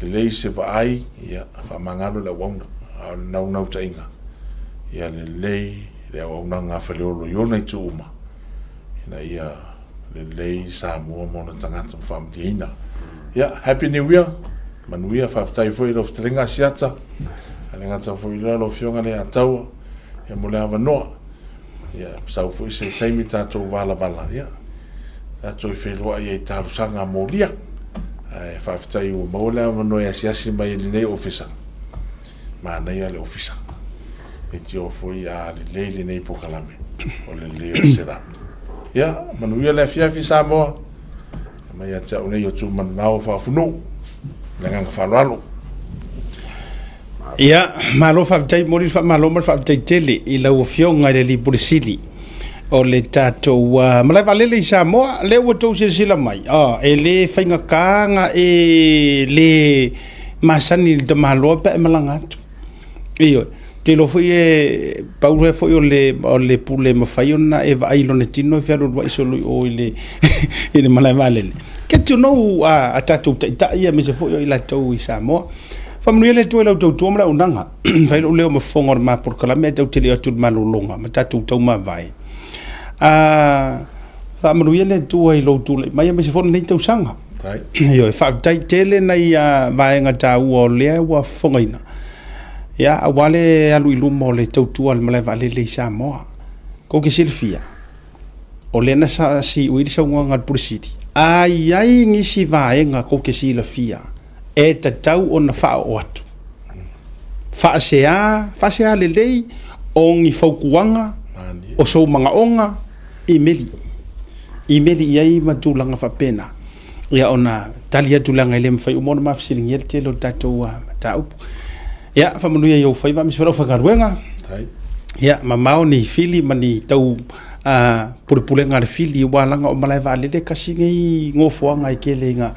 lelei se vaai, ia, faamagalo le auauna. A o le naunautaiga, ia lelei le auaunaga a Faleolo i ona itu uma, ina ia lelei Samoa ma ona tagata ma faamalieina. Ia, Happy New Year! Manuia, faafetai foi i lau fetalaiga Asiata, a le gata foi i lea lau Afioga Leiataua, ia mo le avanoa. Ia, sau foi se taimi tatou valavala, ia, tatou i feiloai ai i talosaga molia. Ae faafetai ua maua le avanoa e asiasi mai i lenei ofisa. Manaia le ofisa. Leitioa foi a lelei lenei polokalame o le lelei o le set up. Ia, manuia le afiafi Samoa. E mai ia te au nei o Tumanao Faafunuu. Le agaga faaaloalo. Ia, malo faafetai, momoli le faamalo ma le faafetai tele i lau Afioga i le Alii Pule Sili o le tatou malae vaalele i Samoa. Lea ua outou silasila mai, e le faigata ona e le masani i le tamaloa pe a e malaga atu. Ioe, ou te iloa foi e pau lea foi o le pule e mafai ona e vaai i lona tino e fealualuai solo i o i le malae vaalele. Get to know a tatou taitai aemaise foi o i latou i Samoa. Faamanuia le Atua i lau tautua ma le auaunaga. Fai lou leo ma fofoga o le ma polokalame ae tatou te le o atu i le malologa ma tatou taumavae. Faamanuia le Atua i lou tulai mai aemaise foi o lenei tausaga. Ioe, faafetai tele nai vaega taua o lea ua fofogaina. Ia, aua le alu i luma o le tautua a le malae vaalele i Samoa. Tou te silafia, o lea na siui le saunoaga a le Pule Sili, a i ai nisi vaega tou te silafia e tatau ona faaoo atu, faasea, faasea lelei o ni fautuaga, o sou manaoga, imeli, imeli i ai ma tulaga faapena, ia ona tali atu leaga e le mafai uma ona ma fesiligia le tele o tatou mataupu. Ia, faamanuia i ou faiva aemaise foi le aufaigaluega. Ia, mamao ni fili ma ni tau pulepulega a le fili, aua leaga o malae vaalele tasi nei nofoaga e tele ina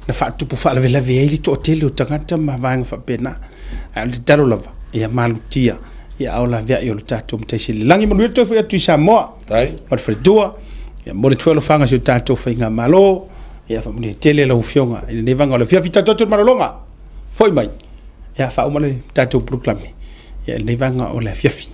na faatupu faalavelave ai le toatele o tagata ma vaega faapena. Ae o le tatalo lava, ia malutia, ia ao laveai o le tatou Matai Sili i le Lagi. Manuia le toe foi atu i Samoa ma le faletua. Ia momoli atu foi alofaga i si o tatou faigamalo. Ia faamanuia tele lau Afioga i lenei vaega o le afiafi. Tatou atu i le malologa, foi mai, ia faauma le tatou polokalame i lenei vaega o le afiafi.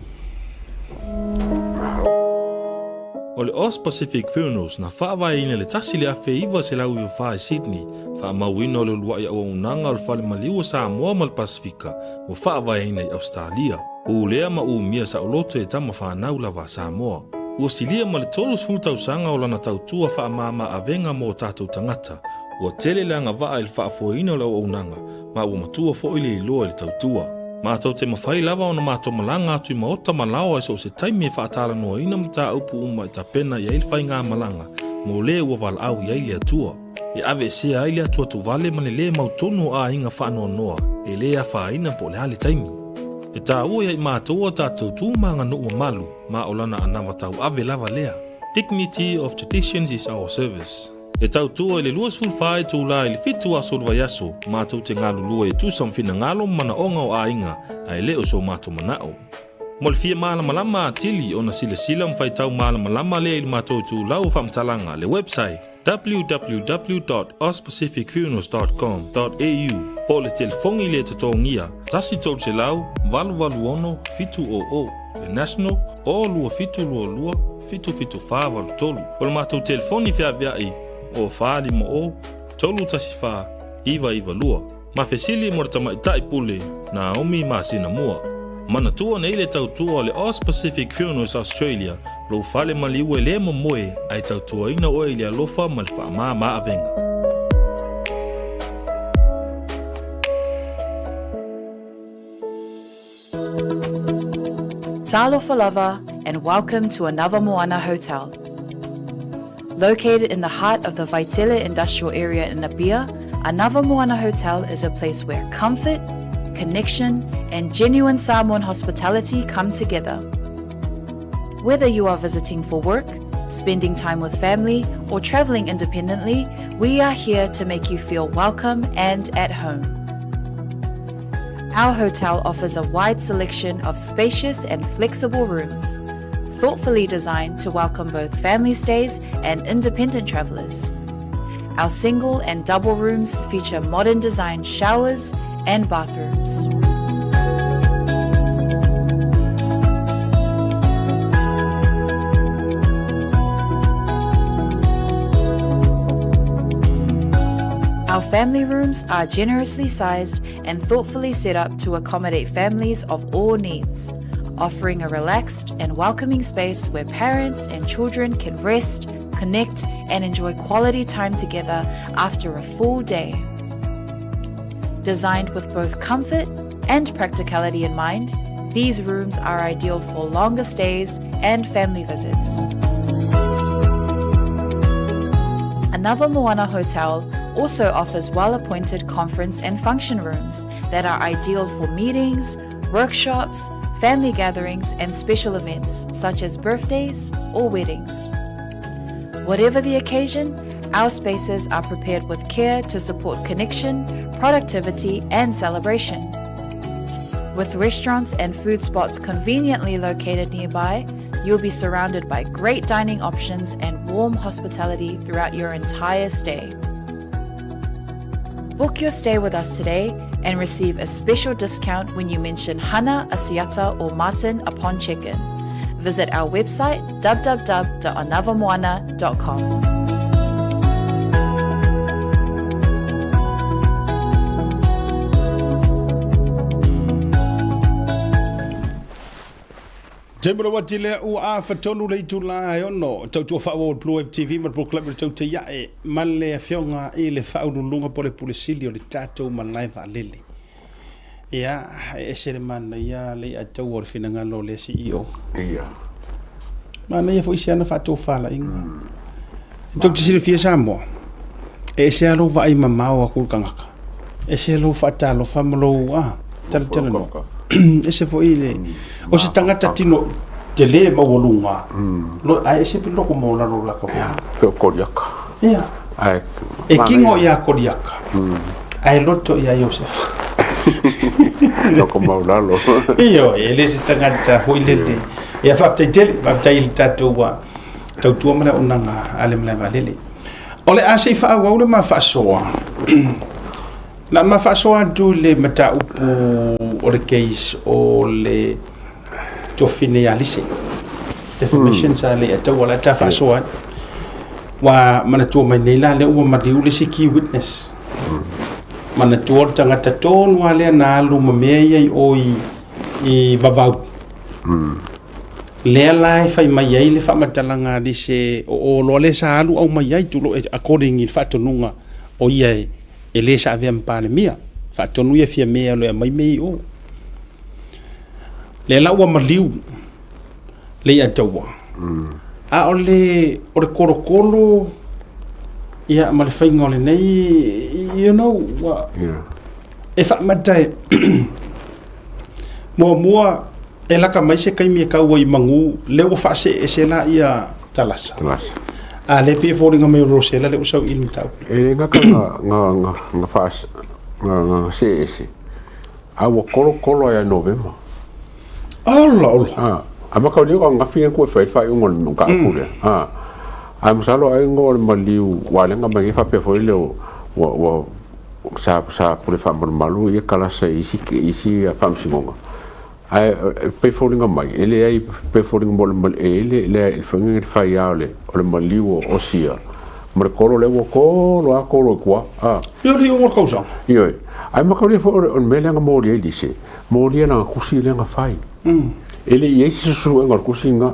O le Aus Pacific Funerals na faavaeina i le 1994 i Sydney, faamauina o le uluai auaunaga o le Fale Maliu o Samoa ma le Pasefika ua faavaeina i Ausetalia. Pulea ma umia saoloto e tama fanau lava a Samoa. Ua silia ma le 30 tausaga o lana tautua faamama avega mo tatou tagata. Ua tele le agavaa i le faafoeina o le auaunaga ma ua matua foi le iloa i le tautua. Matou te mafai lava ona matou malaga atu i maota ma laoa i so o se taimi e faatalanoaina mataupu uma e tapena i ai le faigamalaga mo le ua valaau i ai le Atua. E aveesea ai le atuatuvale ma le lē mautonu o aiga faanoanoa e lē afaina po o le a le taimi. E taua ia i matou a tatou tu ma aganuu mamalu ma o lana anava tauave lava lea. Dignity of traditions is our service. E tautua i le 24 itula i le 7 aso o le vaiaso, matou te galulue e tusa ma finagalo ma manaoga o aiga, ae le o so matou manao. Mo le fia malamalama atili ona silasila ma faitau malamalama lea i le matou itulau o faamatalaga, le website, www.auspacificfunerals.com.au po o le telefoni le totogia 1 300 886 700, le national, o 2722 77483. O le matou telefoni feaveai o 450 314 992. Ma fesili mo le tamaitai pule Naomi masina mua. Manatua nei le tautua o le Aus Pacific Funerals Australia, lou fale maliu e le momoe ae tautuaina oe i le alofa ma le faamama avega. Talofa lava and welcome to another Moana Hotel. Located in the heart of the Vaitele Industrial Area in Apia, Another Moana Hotel is a place where comfort, connection, and genuine Samoan hospitality come together. Whether you are visiting for work, spending time with family, or traveling independently, we are here to make you feel welcome and at home. Our hotel offers a wide selection of spacious and flexible rooms, thoughtfully designed to welcome both family stays and independent travellers. Our single and double rooms feature modern design showers and bathrooms. Our family rooms are generously sized and thoughtfully set up to accommodate families of all needs, offering a relaxed and welcoming space where parents and children can rest, connect, and enjoy quality time together after a full day. Designed with both comfort and practicality in mind, These rooms are ideal for longer stays and family visits. Anava Moana Hotel also offers well-appointed conference and function rooms that are ideal for meetings, workshops, family gatherings and special events such as birthdays or weddings. Whatever the occasion, our spaces are prepared with care to support connection, productivity and celebration. With restaurants and food spots conveniently located nearby, you'll be surrounded by great dining options and warm hospitality throughout your entire stay. Book your stay with us today and receive a special discount when you mention Hana, Asiata, or Martin upon check-in. Visit our website www.anavamoana.com. Taimi o le uati lea ua afatolu le itula e ono tautua faaauau o le Blue Wave TV ma le polokalame o le Tautai Ae ma le afioga i le Faauluuluga po o le Pule Sili o le tatou malae vaalele. Ia, e ese le manaia le iataua o le finagalo o le CEO. Ia. Manaia foi si ana faatofalaiga. E tou te silafia Samoa, e ese lava lou vaai mamao atu i le tagata, ese lou faatalofa ma lou talatalanoa. Ese foi le, o se tagata tino tele maualuga, ae ese pe loko maualalo o laka foi. Pe o Koliaka. Ia. Ae, E kino ia Koliaka, ae loto ia Iosefa. Loko maulalo. Ioe, e le se tagata foi lele. Ia faafetai tele, faafetai i le tatou tautua ma le auaunaga a le malae vaalele. O le a se i faaauau le ma faasoa. Na ma faasoa atu i le mataupu o le case o le tofine ia Lise. Defamation sa le ataua la ta faasoa ai. Ua manatua mai nei la lea ua maliu le isi key witness. Manatua le tagata tonu lava lea na alu ma mea ia i o i Vavau. Lea la e fai mai ai le faamatalaga a Lise o oloa lea sa alu aumai ai tulou according i le faatonuga o ia e le sa avea ma Palemia. Faatonu ia Fiame e alu e aumai mea i o. Lea la ua maliu le Leiataua. A o le, o le kolokolo ia ma le faiga o lenei, you know, ua, e faamata e muamua e laka mai se taimi e tau ai i manu, lea ua faaseese la ia Talasa. Talasa. A lea pei e foliga mai o Rosela lea ua sau i le mataupu. E le gata na faase, na seese, a ua kolokolo ai ia Novema. Ola ola. A, a ma kau leo ngafi ngan ku e fai fai ungo le ka ku le. A, a masalo ai ngo le maliu wa le nga mai fa pe foi le wa wa sa sa pule fa malu ia kala sa isi isi a faamasinoga. Ae pei foliga mai e leai pei foliga mo le maliu e le le le faiga le fai a o le o le maliu o Sia ma le kolo lea ua kolo a kolo i kua a. Ia le iuga o le tausaga. Ioe. Ae makalia foi o le mea lea na molia ai Lise, molia lana kusi lea na fai. E le i ai se suesuega o le kusi lena.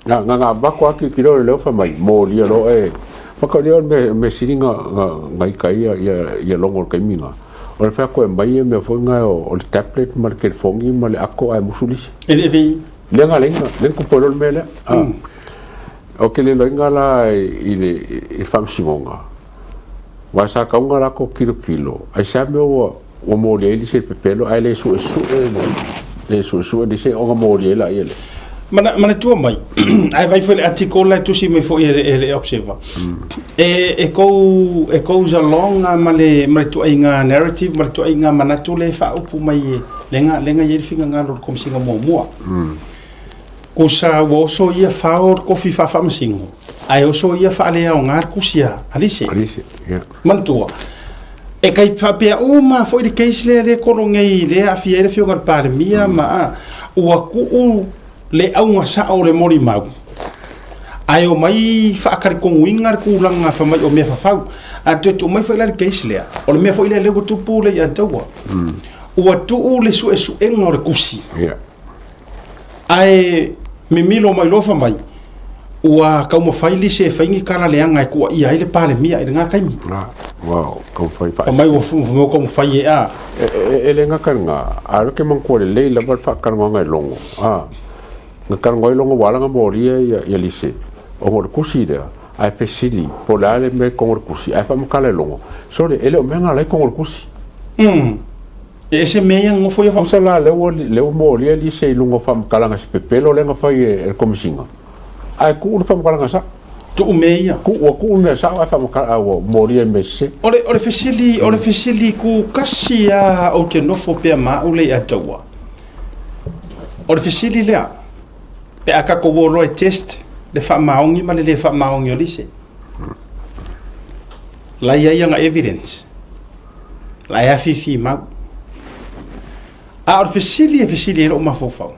Na na na avatu lava tilotilo le leo fai mai, molia loa e. Makalia o le mea sili na na ita ai ia logo i le taimi lena, o le fai atu e aumai ia mea foi na o le tablet ma le telefoni ma le ato ae musu lisi. E le vei. Lea na leai na lea na tupu ai loa le mea lea. Ou te le iloaina la i le faamasinoga, aua sa tatau ona latou tilotilo, aisea mea ua ua moli ai le isi e pepelo ae le suesue le suesue le isi ona moli ai laia lea. Manatua mai, ae vai foi le article la e tusi mai foi e le Observer. E go, e goes along ma le, ma le tuaiga narrative, ma le tuaiga manatu le faaupu mai e lega, lega i ai le finagalo o le Komesina muamua. Kusa ua oso ia fao le kofi faafaamasino, ae oso ia faaleaoga le kusi a Alise. Alise, yeah. Manatua, e kai faapea uma foi le case lea lea kolo nei lea aafia ai le afioga i le Palemia ma a, ua tuu le auga sao o le molimau, ae omai faatalitonuina le tulaga fai mai o mea fafau. A toe tuu mai foi la le case lea, o le mea foi lea lea ua tupu le ia taua. Ua tuu le suesuega o le kusi. Yeah. Ae mimilo mai loa fai mai, Ua taumafai Lise e fai ni tala leaga e tuuaia ai le Palemia i lena taimi. Ua taumafai Fai mai ua taumafai e a. E le gata i lena, a o lea e te manatua lelei lava le faatalanoaga e Logo, a, na talanoa ai Logo ua ala ona molia ia Lise, ona o le tusi lea, ae fesili po o le a le mea i totonu o le tusi, ae faamatala e Logo, sole, e le o mea na ala ai totonu o le tusi. E ese mea ia nofo ia. Tusa la lea ua, lea ua molia Lise i luga o faamatalaga se pepelo lea na fai e le Komesina, ae tuu le faamatalaga sao. Tuu mea ia. Tuu, ua tuu le mea sao ae faamatala, ae ua molia i mea sese. O le, o le fesili, o le fesili ku kasi a ou te nofo pea ma au le ataua. O le fesili lea, pe a tatou o loa e test le faamaoni ma le le faamaoni o Lise. La i ai ana evidence. La e afifi mau. A o le fesili e fesili ai lou mafaufau,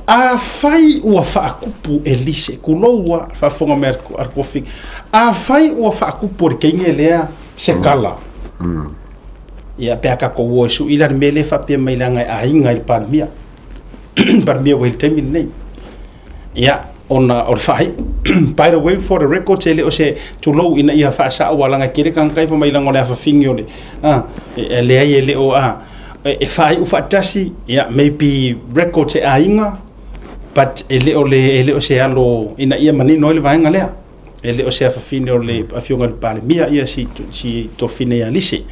afai ua faakupu e Lise, tulou lava le faafofoga mai a le tofi, afai ua faakupu e le teine lea se tala, ia pe a tatou o e sui la le mea lea e faapea mai leaga e aiga i le Palemia, Palemia ua i le taimi lenei. Ia, ona o le faaiu. By the way, for the records, e le o se tulou ina ia faasao aua leaga e tele tagata e fai mai leaga o le afafine o le, a, e leai e le o, a, e faaiu faatasi, ia, maybe records e aiga, but e le o le, e le o se alo ina ia manino ai le vaega lea. E le o se afafine o le Afioga i le Palemia ia si, si tofine ia Lise.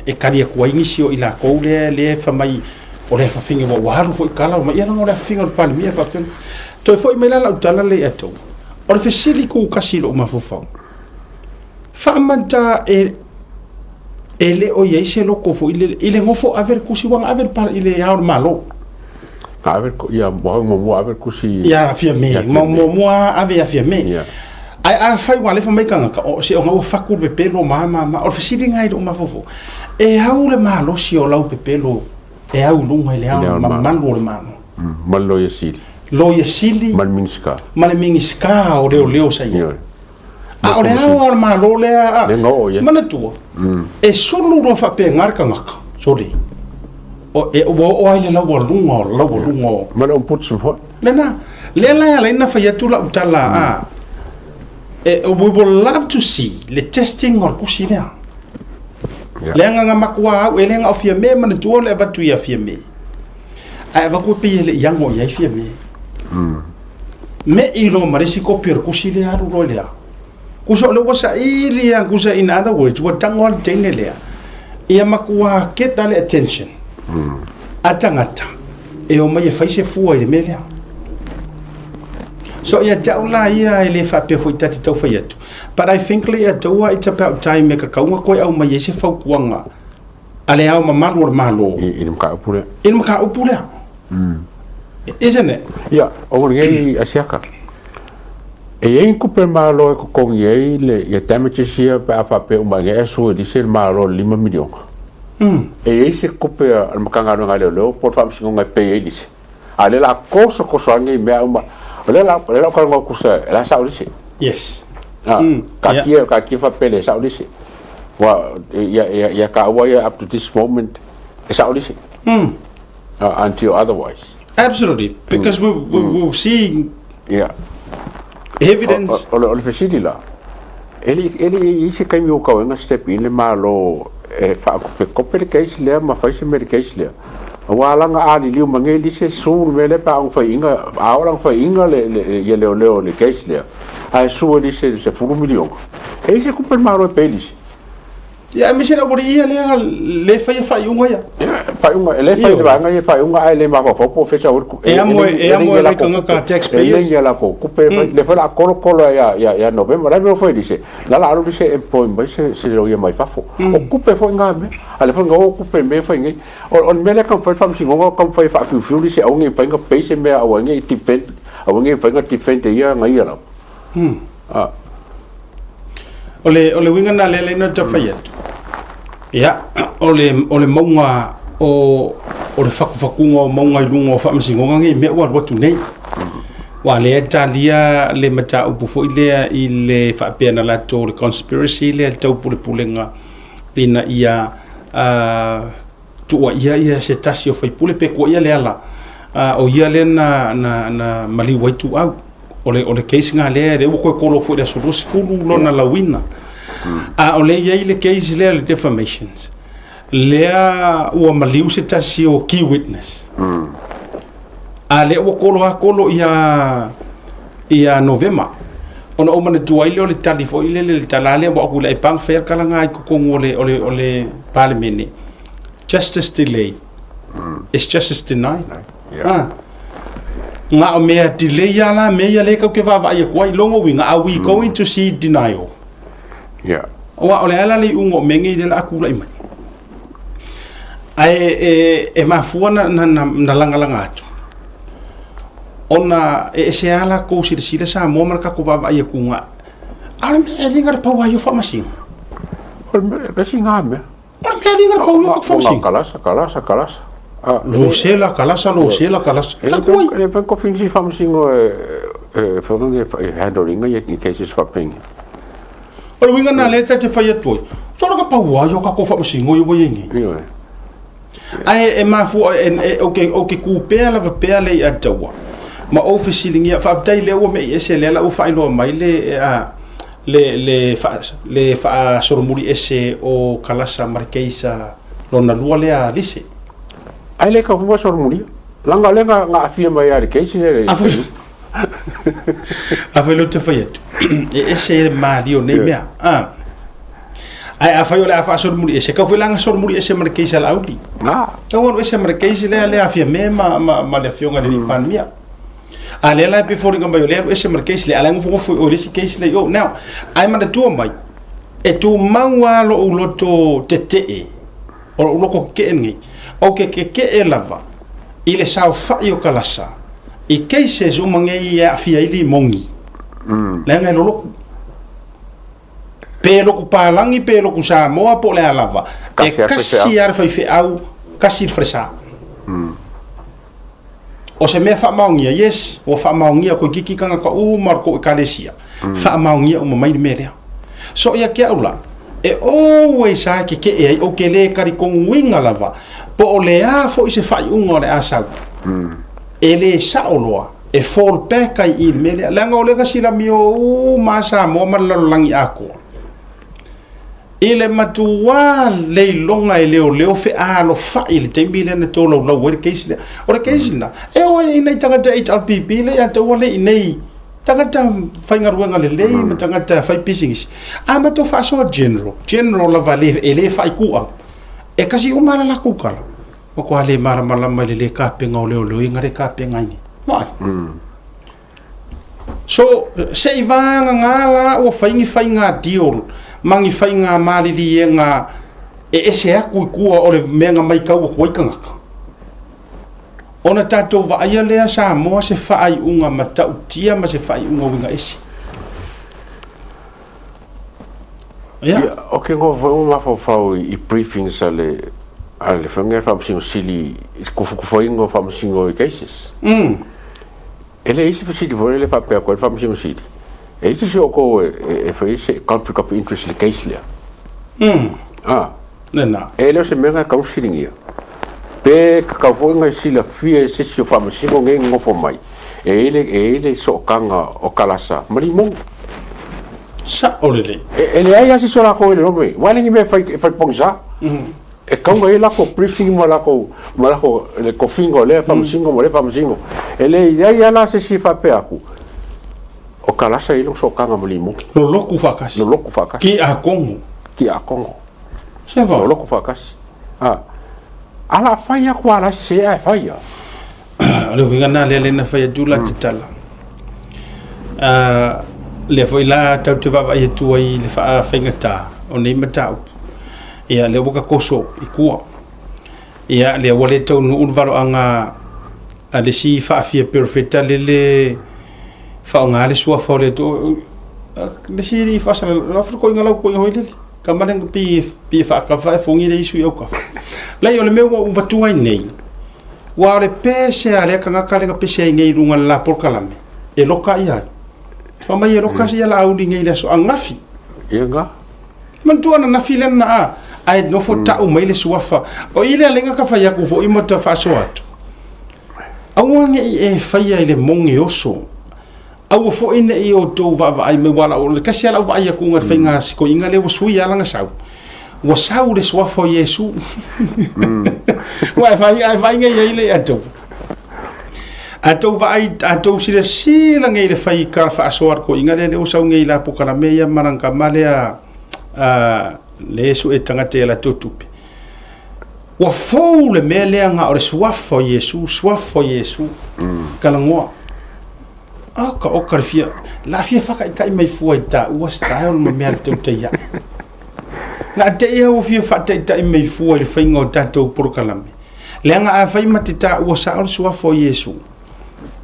E kali atu ai nisi o i lakou lea, lea e fai mai o le afafine ua, ua alu foi tala ma ia leaga o le afafine o le Palemia e faafefea. Toe foi mai la lau tala lea ia tou. O le fesili tutasi i lou mafaufau, faamata e e le o i ai se loko foi lele i le nofo ave le tusi ua na ave le i le Ao o le Malo. Na ave ia muamua ave le tusi ia Fiame, muamua ave ia Fiame. Ia. Ae afai ua alefa mai tagata, o se ona ua fatu le pepelo ma ma ma. O le fesili lena i lou mafaufau, e au le malosi o lau pepelo e au i luga i le ao mamalu o le Malo. Ma le Loia Sili. Loia Sili. Ma le Minisita. Ma le Minisita o Leoleo sa i ai. A o le ao o le Malo lea, manatua, e sulu loa faapena le tagata, sorry, e ua oo lava i le laualuga o le laualuga o... Ma le Ombudsman foi. Lena, lea la e ala ai ona fai atu lau tala, a, e, we will love to see le testing o le tusi lea. Leaga na matua au, e le na o Fiame, manatua le avatu ia Fiame. Ae avatu e pei e le i ano i ai Fiame. Me i loa ma le isi kopi o le tusi lea alu loa i le a. Kusa o lea ua saili lava, kusa in other words, ua tago lava le teine lea, ia matua get le attention a tagata e omai e fai se fua i le mea lea. So ia te au la ia e le faapea foi ta te tau fai atu. But I think le ia taua it's about time e tatau ona toe aumai ai se fautuaga a le Ao Mamalu o le Malo I le mataupu lea. I le mataupu lea. Isn't it? Ia, o lenei asiaka, e i ai ni tupe malo e totogi ai le, ia damages ia pe a faapea uma ai nei sue lise le malo i le $5 miliona. E i ai se tupe a le Matagaluega a Leoleo po o le Faamasinoga e pay ai lise. A o lea o le a tosotoso ane i mea uma. O lea o le a, o lea o le a ou talanoa atu se, la e sao lise. Yes. A, taatia, taatia faapea le sao lise. Ua, ia, ia, ia taua ia up to this moment, e sao lise. Until otherwise. Absolutely, because we've seen evidence. O le fesili la, e le i ai se taimi ua tau ai ona step in le Malo e faakopekope le case lea ma fai se mea i le case lea? Aua leaga a liliu mai nei lise su le mea lea pe a ono faiaina, a oo la ona faiaina ia leoleo i le case lea, ae sue lise i le $10 miliona, e i ai se tupe a le Malo e pay lise? Ia aemaise le aualii ia lea le faia faaiuga ia. Ia, faaiuga, e le fai le vaega ia faaiuga ae le mafaufau po o fea sau ai le E amo e amo e tagata taxpayers. E le ni a latou tupe e fai, lea foi o le a tolotolo ia ia ia Novema, la e mea foi lise, la la alu lise employ mai se se loia mai fafo. O tupe foi na mea, a lea foi na o tupe i mea e fai nei. O le mea lea e taumafai le Faamasinoga o taumafai e faafiufiu lise aua ne i mafai ona pay se mea aua ne i defend, aua ne i mafai ona defend e ia na ia lava. O le, o le uiga lena lea na tau fai atu. Ia, o le, o le mauga o, o le fatufatuga o mauga i luga o faamasinoga nei, mea ua alu atu nei. Aua lea e talia le mataupu foi lea i le faapea na latou le conspiracy lea i le taupulepulega ina ia uh, tuuaia ia se tasi o faipule pe tuuaia Leala, uh, o ia lea na, na, na maliu ai Tuau. O le, o le case lena lea, lea ua toe kolo foi i le aso 20 lona lauina. A o lea e i ai le case lea le defamations, lea ua maliu se tasi o key witness. A lea ua kolo lava kolo ia ia Novema. Ona ou manatua ai lea o le tali foi lele, le tala lea ua aku i le aipanga fai a le kalaga i totonu o le, o le, o le Palemene. Justice delayed is justice denied. Yeah. Ah. Na o mea delay a la mea ia lea tatou te vaavaai atu ai. Lona uiga, are we going to see denial? Yeah. Aua o le a la le iuga o mea nei lea o le a tulai mai. Ae e, e mafua na, na, na, na lagalaga atu ona e ese lava latou silasila Samoa ma le tatou vaavaai atu a o le mea e liga le pau ai o faamasino. O le mea, e isi mea. O le mea liga le pau ai o faamasino. Kalasa, kalasa, kalasa. Ah, Losela, kalasa, losela, kalasa. E Taku ai. le pen ko finisi faamasino e e whangange e handling ia i cases whapengi. O le uiga na lea ta te fai atu ai. Solo ka pau ai o tatou faamasino ia ua i ai nei. Ioe. Ae e mafua e, e, o ke, o ke kupea lava pea le ia taua. Ma ou fesiligia, faafetai lea ua mei ese lea la ua faailoa mai le, e, a, le, le, fa, le faasolomuli ese o Kalasa ma le keisa lona lua lea a Lise. Ai le ka fua solomulia. Langa le nga nga afia mai a le keisi le. A foi, a foi lea ou te fai atu, e ese le malie o nei mea. A. Ae afai o le a faasolomuli ese, kau foi la solomuli ese ma le keisi a Laauli. Ah. Kau alu ese ma le keisi lea lea afia me ma, ma, ma le afioga i le mm. Palemia. A lea la e pe foliga mai o lea alu ese ma le keisi lea, a lea ngofo o le isi keisi lea i o. Now, ae manatua mai, e tumau lava lou loto tetee, o lou loto keke'e lenei, ou ke keke'e lava i le saofa'i o Kalasa, i cases uma nei e aafia ai limogi, mm. leaga e loloku. Pe loku palagi, pe loku Samoa, po o le a lava, e kasi lava le faifeau, kasi le falesa. O se mea faamaonia, yes, ua faamaonia koe kiki tagata uma o le tou ekalesia, faamaonia uma mai le mea lea. So ia te au la, e always lava e keke'e ai, ou te le talitonuina lava, po o le a foi se faaiuga o le a sau, e le sa'o loa, e fall back ai i le mea lea, leaga o lea na silamio uma a Samoa ma le lalolagi atoa i le matuā leiloga e leoleo fealofai i le taimi lea na tolaulau ai le case lea. O le case lena, e oo i nai tagata HRPP lea ia te au ua le i nei tagata faigaluega lelei ma tagata fai pisinisi, a matou faasoa general, general lava e le faaiku au, e kasi uma lava le latou tala. Matua le malamalama i le le kapega o leoleo ia na le kapega ai nei. Vaai. So, se i vagagā la ua fai ni faiga deal ma ni faiga maliliega e ese aku i tua o le mea na maitau atu ai tagata. Ona tatou vaaia lea Samoa se faaiuga matautia ma se faaiuga uiga ese. Ia. Ia, o ke ngofa foi ua mafaufau i briefings a le a le Whangai Faamasino Sili i le kufukufuaina o faamasino i cases. E leai se fesili foi lele faapea atu ai le Faamasino Sili, e i ai se isi o outou e e fai se conflict of interest i le case lea. Ah. Lena. E le o se mea na e tatau ona fesiligia. Pe tatau foi ona e silafia e se isi o Faamasino nei e nonofo mai, e i ai le e i ai le sootaga o Kalasa ma Limonu. Sa'o lelei. E leai lava se isi o latou e le loma i, aua e leai ni mea e fai, e fai pogisa. E tatau ona i ai latou briefing ma latou, ma latou, le tofiga o lea faamasino ma lea faamasino. E le i ai lava la se isi e faapea atu, o Kalasa e i ai lona sootaga ma Limoni. Lolotu faatasi. Lolotu faatasi. Ki a Kongo. Ki a Kongo. Se va. Lolotu faatasi. A, a la fai atu lava la se ae fai lava. O le uiga lena lea lea na fai atu la te tala. Lea foi la tatou te vaavaai atu ai i le faafaigata o nei mataupu. Ia lea ua tatoso i tua. Ia lea ua le taunuu le valoaga a le isi faafia perofeta lele faaaoga le suafa o le Atua. Le isi alii faasalalau, la folokoiga lau koiga foi lele. Ka male pi pi faakafa e fogi le isu i aukafa. Leai o le mea ua ou avatua ai nei, Ua o le pese a lea tagata lea na pese ai nei i luga o le la polokalame, e loka ia ai. Fai mai e loka sia Laauli nei i le aso ananafi. Ia nga. Manatua ananafi lea na a, ae nofo tau mai le suafa. O i lea lenga ka fai aku foi ma ta faasoa atu. Aua ne i e faia i le moge oso. Aua foi ne i outou vaavaai mai, aua o le tasi lava lau vaai atu i le faiga a si toeaina lea ua sui lava lana sau, ua sau le suafa o Iesu. Ua e vaai, a e vaai nei i ai le ia outou. A outou vaai, a outou silasila nei i le fai tala faasoa a le toeaina lea, lea ua sau nei i la polokalame ia ma lana tama lea, lea e sue tagata i a latou tupe. Ua fou le mea lea na o le suafa o Iesu, suafa o Iesu. Talanoa. Oka oka le fia, la fia whakaitai mai fua i tā ua style ma mea le tautai ae. La te ia ua fia whaataitai mai fua i le whainga o tātou polokalame. Leaga a fai ma te tā ua sa o le suafa o Iesu.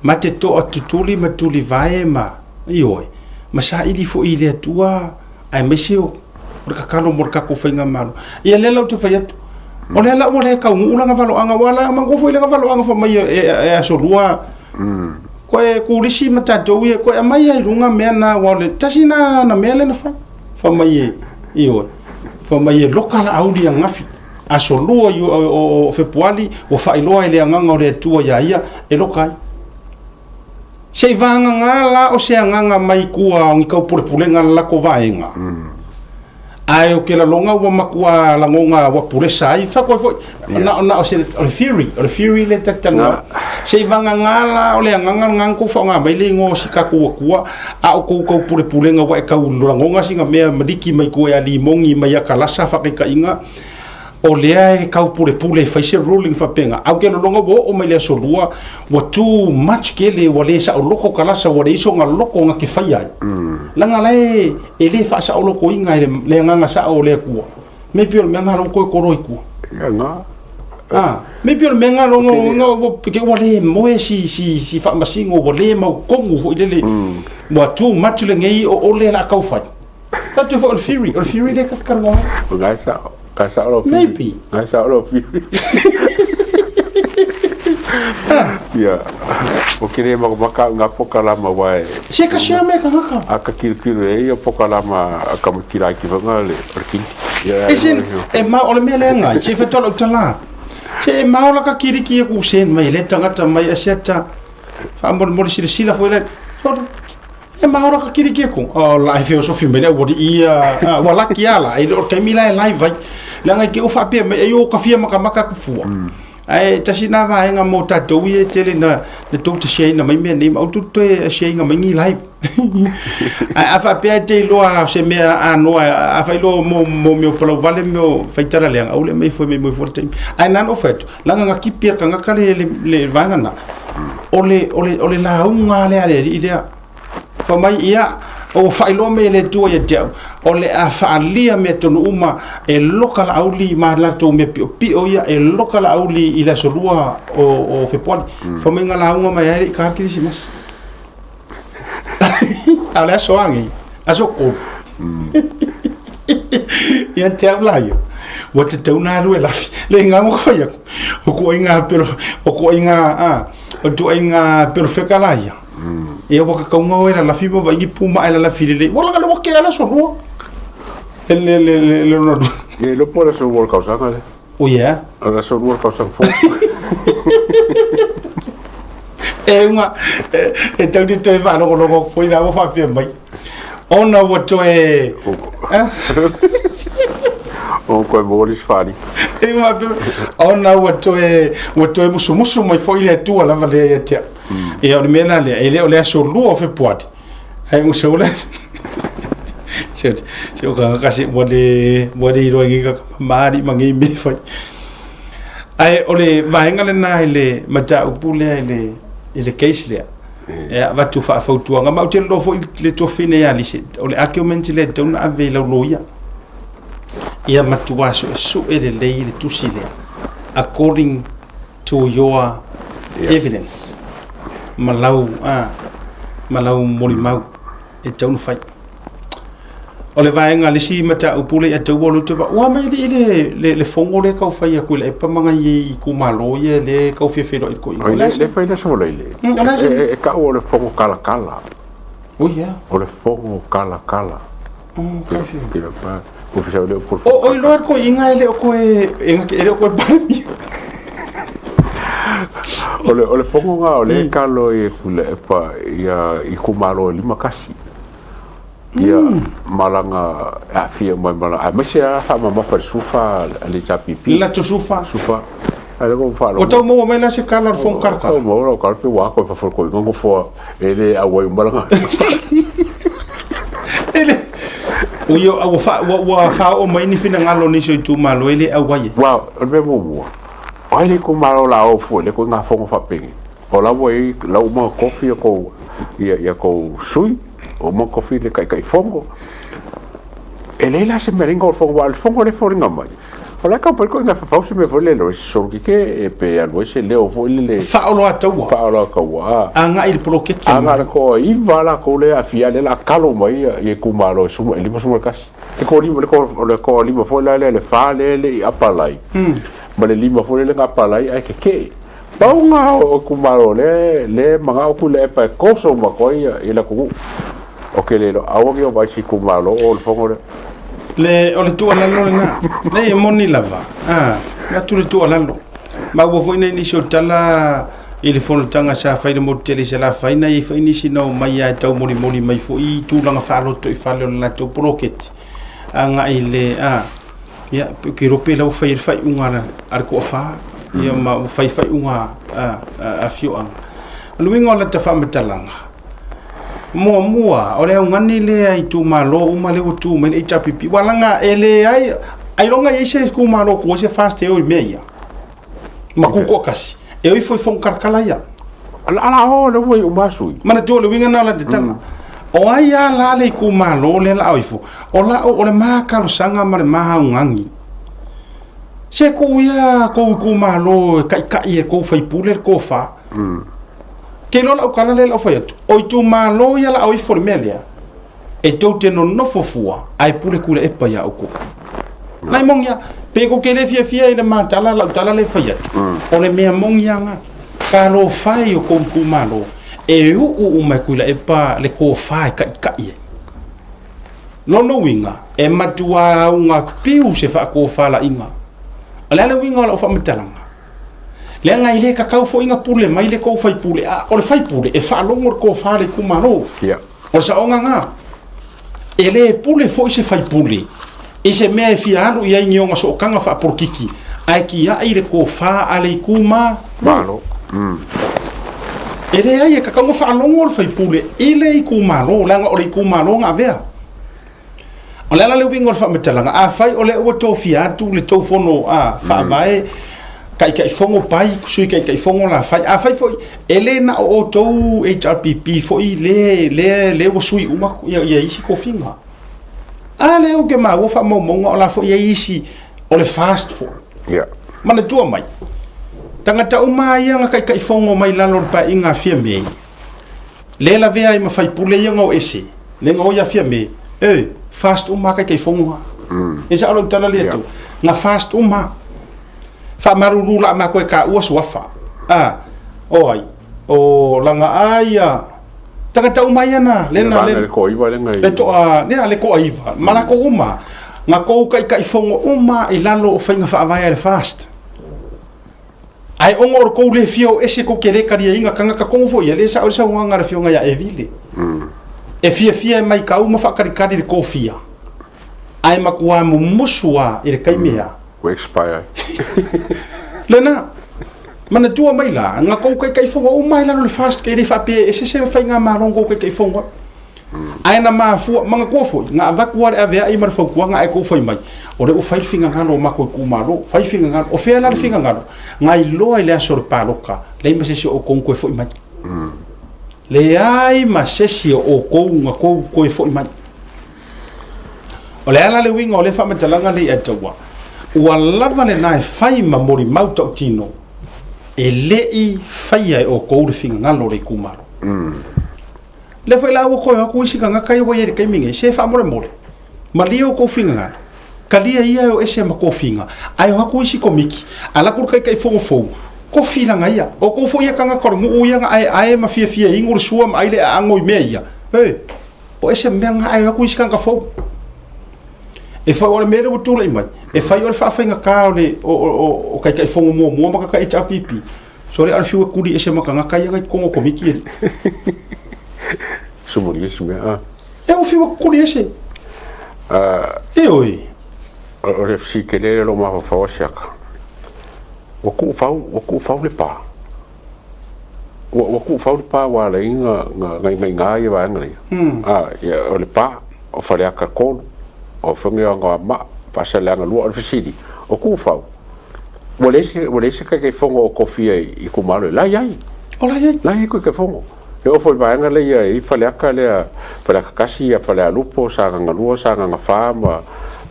Ma te toa tutuli ma tuli vae ma, ioe, ma saili foi i le Atua aemaise o le tatalo mo le tatou faigamalo. Ia lea la ou te fai atu, o lea la ua le taunuu lana valoaga, aua la manatua foi lana valoaga fai mai e aso lua, koe kulisi ma tatou ia, koe aumai lava i luga mea na, aua o le tasi lena na mea lea na fai, fai mai e, ioe, fai mai e loka Laauli ananafi, aso lua o Fepuali ua faailoa e le Agaga o le Atua iā ia e loka ai. Se i vagana la o se agaga mai tua o ni taupulepulega le latou vaega, ae o ke laloga ua matua lagoga ua pulesa ai, fai foi, na, na o se, o le theory, o le theory le talanoa. Se i vagana la o le agaga lena na tou faaaoga mai le igoa o si tatou Atua, a o tou taupulepulega ua e tau lagoga sina mea maliki mai tua ia limogi mai ia kalasa faataitaiga, o lea e taupulepule e fai se ruling faapena. Ae ou te lologa ua oo mai le aso lua, ua too much kele, ua le saoloto kalasa, ua leai sona loto na te faia ai. Leaga la e, e le faasaolotoina e le agaga sao o le Atua. Maybe o le mea lena la ua toe tolo i tua. Ia na. Ah, maybe o le mea lena la ua, ua le moe si, si, si faamasino, ua le mautonu foi lele. Ua too much lenei o ole la tau fai. Tatou foi o le Fury, o le Fury lea ka talanoa ai. O ngai sao, ngai sao lau Fury. Maybe. Ngai sao lau Fury. Ia, o ke le makamaka au ngā pokalama wa e... Se ka share me ka ngaka. A ka kirokiro e ia pokalama a ka matira ki whanga le, o le kini. Ia, e se, e ma o le mea lea ngai, se whetoa lau tala. Se e ma o la ka kiriki e ku sen mai le tangata mai a siata. Whaamolemole silasila foi le. So, E mahora ka kiriki aku. Oh, la e feosofi mai le aualii ia, ah, ua laki a la, e le o le taimi la e live ai. Leaga i te u faapea mai, e o ka fia makamaka aku fua. Ae tasi nā vaega mō tātou ia e tele na, na tou te shareina mai mea nei, ma au tu toe shareina mai ni live. Ae a faapea e te iloa o se mea anoa, a failoa mō, mō mea o palauvale mea o faitala leaga, au le mai fue mai mo fua le taimi. Ae nā no whai atu, leaga nga kipi a kangaka le, le, le vaega nā, o le, o le, o le lauga lea a le alii lea. Fai mai, ia, ua faailoa mai e le Atua ia te au, o le a faaalia mea tonu uma e loka Laauli ma latou mea piopio ia, e loka Laauli i le aso lua o, o Fepuari. Mm. Fai mai nga lauga mai ai i ka Kirisimasi. A o le aso agi, aso kolu. Mm. Ia te au la ia. Ua te tau nā rue lafi. Le ngā mo ka whai aku. O ko ai ngā pero, o ko ai ngā, a, o tu ai ngā pero wheka la ia. Ia ua kakaunga oe lalafi ma vaigi pu ma e lalafi lelei. Ua langa le ua ke ala so lua. Le le le le le lona lua. Ye lo po la so lua kausanga le. Oh yeah. O la so lua kausanga fo. E unga, e, e tau ni toe whaalogologo foi la ua whaapea mai. Ona ua toe... Eh? O koe mo lis whari. E whaapea, ona ua toe, ua toe musumusu mai foi le Atua lava lea ia te au. Ia o le mea la lea, e le o le aso lua o Fepuari. Ai ua sau le... Se, se o ka kasi ua le, ua le iloa i ka maari ma ngei me whai. Ae o le vaega lena i le mataupu lea i le, i le case lea. E avatu faafautuaga ma ou te iloa foi le tuafafine ia Lise, o le argument lea e tatau ona ave i lau loia. Ia matua suesue lelei le tusi lea according to your evidence ma lau, a, ma lau molimau e tatau ona fai. O le vaega le isi mataupu lea ia te ua loto va ua mai le le le, le fono le kau fai aku le epa manga i itumalo ia le kau fiafia i ko i. Le le fai le sola ile. E e ka o le fono kala kala. Oh yeah. O le fono kala kala. Oh, kau fia. Kira pa. O fisa le o O o iloa ko inga ele o ko e e le o ko e palemia. O le, o le fono o le kalo i Tuilaepa ia itumalo e 51. Ia malaga e aafia uma ai malaga aemaise lava faamamafa i le sufa a le HRPP. Le latou sufa. Sufa. Ai lea ua faalogo. Ua tau maua mai la se kala o le fono kalakala. Tau maua lau kala pe ua ako i fafo i le koiga nofoa e le auai uma lana. E le Ui ua fa ua ua faaoo mai ni finagalo o nisi o itumalo e le auai ai. Aua o le mea muamua, o ai le itumalo o le a o fua i lea ituaiga fono faapenei? O la ua i ai, la ua uma ona tofi tou, ia, ia tou sui, ua uma ona tofi le Taitaifono. E leai la se mea e leai ona fono, aua o le fono lea e foliga mai, o la e taumafai ituaiga e fafau se mea foi lele o se solo keke pe alu ai se leo foi lele. Faaoloataua. Faaoloataua. Agai i le poloketi. Agai i le toaiva latou lea e aafia ai, lea o le a talo mai ia itumalo e 51. Le toalima, le toalima foi la lea, le fa lea e le i apalai, ma le lima foi lea na apalai ae tetee. Pau lena o itumalo lea lea e manao Tuilaepa e toso uma atu ai i le atunuu. Ou te le iloa, aua ne i ova ai se itumalo o le fono lea. Le, o le tuualalo lena. Leai, e moni lava. A, avatu le tuualalo. Maua foi nai nisi o tala i le fonotaga sa fai i le motu tele i Salafai, na i ai foi nisi na omai lava e taumolimoli mai foi i tulaga faaloto i fale o le latou poloketi agai i le, a, Ia, ou te iloa pe la ua fai ai le faaiuga a le toafa, ia ma ua fai faaiuga a afioaga. O le uiga o lata faamatalaga, muamua, o le augani lea i itumalo uma lea ua tu mai le HRPP, aua leaga e leai, ailoga e i ai se itumalo e tu ai se FAST e o i mea ia, ma tutoatasi, e o ifo i fono kalakala ia. Ala o le ua i uma sui. Manatua o le uiga lena o lata tala. O ai lava la le itumalo lea o le a o ifo? O la'u, o le ma talosaga ma le ma augani, se tuu ia kou itumalo e taitai e kou faipule le tofa. Ke iloa la'u tala lea la'u fai atu, o itumalo ia la o ifo le mea lea, e tou te nonofo fua ae pule Tuilaepa ia outou. Nai moni a, pe tou te le fiafia i le ma tala, la'u tala lea e fai atu, o le mea moni a na. Talofa e i o kou itumalo, e uu uma e Tuilaepa le tofa e taitai ai. Lona uiga, e matua auga piu se faatofalaiga. O le a le uiga o lau faamatalaga? Leaga e le tatau foi ona pule mai le tou faipule, a o le faipule e faalogo le tofa a le itumalo. Yeah. O le saoga lena. E le pule foi se faipule i se mea e fia alu i ai ni ona sootaga faapolokiki, ae tiai le tofa a le itumalo. Malo. E leai, e tatau ona faalogo le faipule i le itumalo, leaga o le itumalo na avea. O le ala le uiga o le faamatalaga, afai o lea ua tofia atu le tou fono a faavae, Taitaifono pai, sui Taitaifono la fai. Afai foi, e le na o outou HRPP foi le, le, le ua sui uma ia, ia isi tofiga. A lea ou te maua faamaumauga o la foi e i ai isi o le FAST foi. Yeah. Manatua mai, tagata uma lava ia na taitaifono mai lalo o le paeaiga a Fiame, le lavea ai ma faipule ia na o ese, le na o ia Fiame, e, FAST uma lava taitaifono na. E sao lau tala lea yeah. Na FAST uma. Faamalulu la matou e taua suafa. A, o ai, o Laga'a ia, tagata uma ia na, le na, le, le toaiva le le toa, le, le toaiva, ma latou uma, na tou taitaifono uma i lalo o faiga faavae a le FAST. Ae ona o le tou le fia o ese tou te le taliaina tagata tonu foi ia, lea sao le saunoaga a le afioga ia Evile. E fiafia e maitau ma faatalitali le tofia, ae matua mumusu lava i le taimi ea. Ua expire. Lena, manatua mai la, na tou taitaifono uma ai lalo le FAST, e le faapea e ese se faigamalo na tou taitaifono ai. Ae na mafua, manatua foi, na avatu lava le aveai ma le fautuaga ae tou fai mai, o lea ua fai le finagalo o matou itumalo, fai finagalo. O fea la le finagalo? Na iloa i le aso o le palota, leai ma se isi o outou na toe foi mai. Leai ma se isi o outou na tou toe foi mai. O le ala le uiga o lea faamatalaga lea ia te ua, ua lava lena e fai ma molimau tautino, e le i faia e outou le finagalo o le itumalo. Lea foi la ua toe o atu isi tagata ia ua i ai i le taimi nei, se faamolemole, malie outou finagalo, talia ia e o ese ma tofiga, ae o atu isi komiti, alu atu le Taitaifono fou, tofi lana ia. O outou foi ia tagata o le nuu ia na aeae ma fiafia e inu le sua ma ai le aano i mea ia, e, o ese mea na ae o atu isi tagata fou. E fai o le mea lea ua tulai mai, e fai o le faafaigata o le o, o, o, o Taitaifono muamua ma tagata HRPP. Sole a le fiu e kuli ese ma tagata ia na i totonu o Komiti alii. Sumuli isi mea, a. E o fiu e kuli ese. Ioe. O le fesili tele lea o lou mafaufau a siaka. Ua tuufau, ua tuufau le pa. Ua, ua tuufau le pa ua ala ai na, na, na inaina ia vaega ia. A, ia, o le pa, o Faleata 3, o Fono Anoamaa, Faasaleleaga 2. O le fesili, o tuufau, Ua leai se, ua leai se Taitaifono o tofia i itumalo, la e i ai. O la e i ai. La e i ai Taitaifono. E oo foi i le vaega lea e i ai Faleata lea, Faleata 1, ia Falealupo, Sagaga 2, Sagaga 4 ma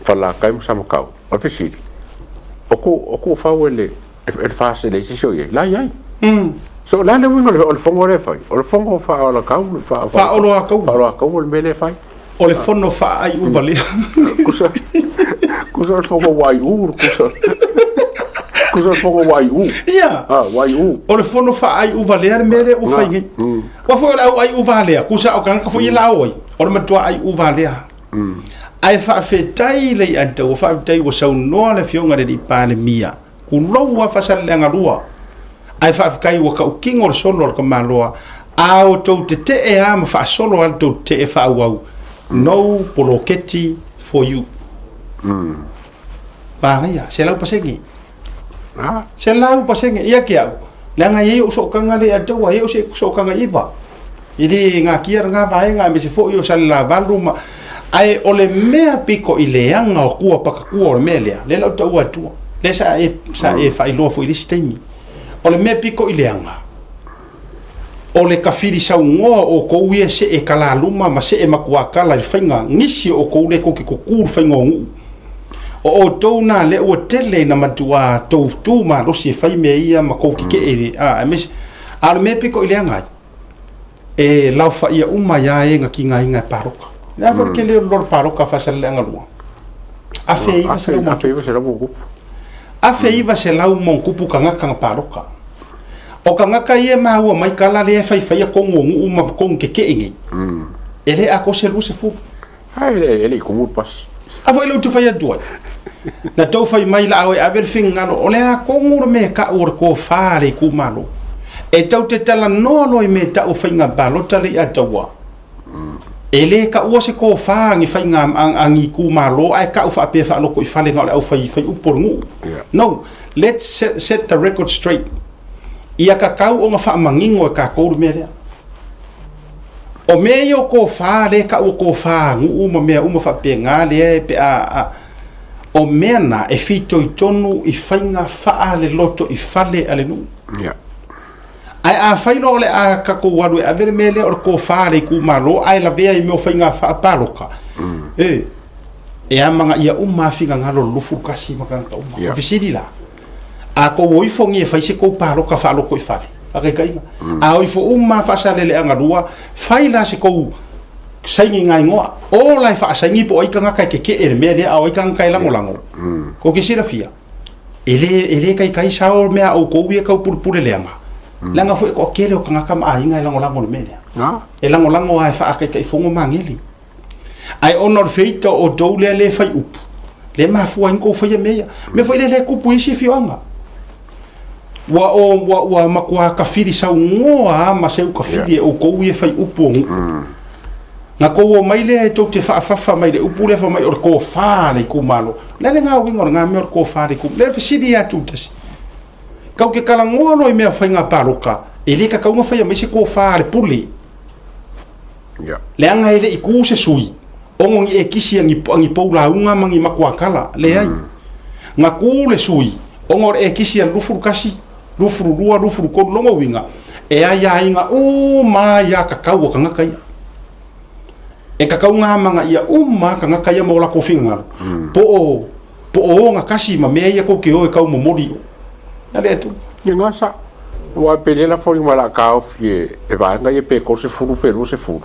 Falelatai ma Samatau. O le fesili, o tuu, o tuufau e le, e le FAST e leai se isi o i ai? La e i ai. So, o le a le uiga o le fono lea e fai? O le fono faaolakau, Faaoloataua. Faaoloataua le mea lea e fai. O le fono faaaiu valea. Kusa, kusa o le fono waiu, kusa. Kusa o le fono waiu. Ia. Ah, waiu. O le fono faaaiu valea le mea lea ua fai nei. Ua foi o le au aiu valea, kusa o tagata foi ia la o ai, o le matua aiu valea. Ae faafetai le ia te ua faafetai ua saunoa le Afioga i le Alii Palemia, kulou lava Faasaleleaga 2. Ae faafetai ua tautino le solo a le tamaloa, a outou tetee lava ma faasolo lava le tou tetee faaauau, no poloketi for you. Manaia, 100%. 100% ia te au, leaga e i ai ou sootaga lea ia te au, e i ai ou sootaga i iva. E le natia lena vaega aemaise foi o Salelavalu ma... Ae o le mea pito i leaga o tua pakatua o le mea lea, lea la ou taua atua, lea sa e, sa e faailoa foi i le isi taimi. O le mea pito i leaga, o le tafili saunoa o outou ia see talaluma ma see matuakala i le faiga nisi o outou lea tou te tutu i le faiga o nuu. O outou na lea ua tele ina matua tou tu malosi e fai mea ia ma tou tetee, a, aemaise, a o le mea pito i leaga ai, e laofaia uma ai lava e na tigaina e palota. O le a foi le tele o le lolo palota a Faasaleleaga 2? 1900 ma tupu. 1900 ma tupu tagata na palota. O tagata ia e maua mai tala lea e faifaia tonu o nuu ma tonu tetee nei, e le atoa se 20. Ai, e le i tumu le pasi. A foi lea ou te fai atu ai. Na tou fai mai la e ave le finagalo, o le a tonu le mea e tau o le tofa a le itumalo. E tou te talanoa loa i mea e tau o faiga palota lea ia taua. E le taua se tofa a ni faiga a ni itumalo ae tau faapea faalotoifale na o le au fai fai upu o le nuu. No, let's set, set the record straight. Ia tatau ona faamanino e tatou le mea lea. O mea ia o tofa lea e tau o tofa nuu ma mea uma faapena lea e pe a, a o mea na e fitoitonu i faiga faaleloto i fale a le nuu. Yeah. Ae afai loa o le a tatou alu e ave le mea lea o le tofa a le itumalo ae lavea i mea o faiga faapaloka, e, e amanaia uma lava finagalo o le 21 ma tagata uma. Yeah. O fesili la, a tou o ifo nei e fai se tou paloka faaloto i fale, faataitaiga, a o ifo uma lava Faasaleleaga 2, fai la se tou saini ngā ingoa. O la e faasaini po o ai tagata e tetee i le mea lea, a o ai tagata e lagolago. Kou te silafia, e le, e le taitai sao mea a outou ia e tau pulepule leaga, leaga foi e toatele o tagata ma aiga e lagolago i le mea lea. E lagolago lava e faataitaifono magele. Ae ona o le feita o outou lea le fai upu, lea e mafua ai ona tou faia mea ia. Mea foi lea lea e tupu i isi afioaga. Ua, o, ua, ua matua tafili saunoa lava ma seu tafili e outou ia fai upu o nuu. Na tou omai lea e tou te faafafa mai le upu lea fai mai o le tofa a le itumalo. O le a le gaoiga o lena mea o le tofa a le itumalo? Lea e fesili ia Tutasi. Tou te talanoa loa i mea o faiga palota, e le tatau ona faia mai se tofa a le pule. Yeah. Leaga e le i ku se sui, ono ni ekisi a ni, a ni pou lauga ma ni makuakala, leai. Na ku le sui, ono o le ekisi a 21, 22, 23, lona uiga, e aiaiga uma ai a kakau o tagata ia. E kakau ngā manga ia uma a tagata ia ma o latou finagalo. Po o, po o ogatasi ma mea ia kou te o e kau momoli o. Na le atu. Ia ngā sa. Aua pe le lafo i ma la taofi e, e vaega ia pe 30 pe 20.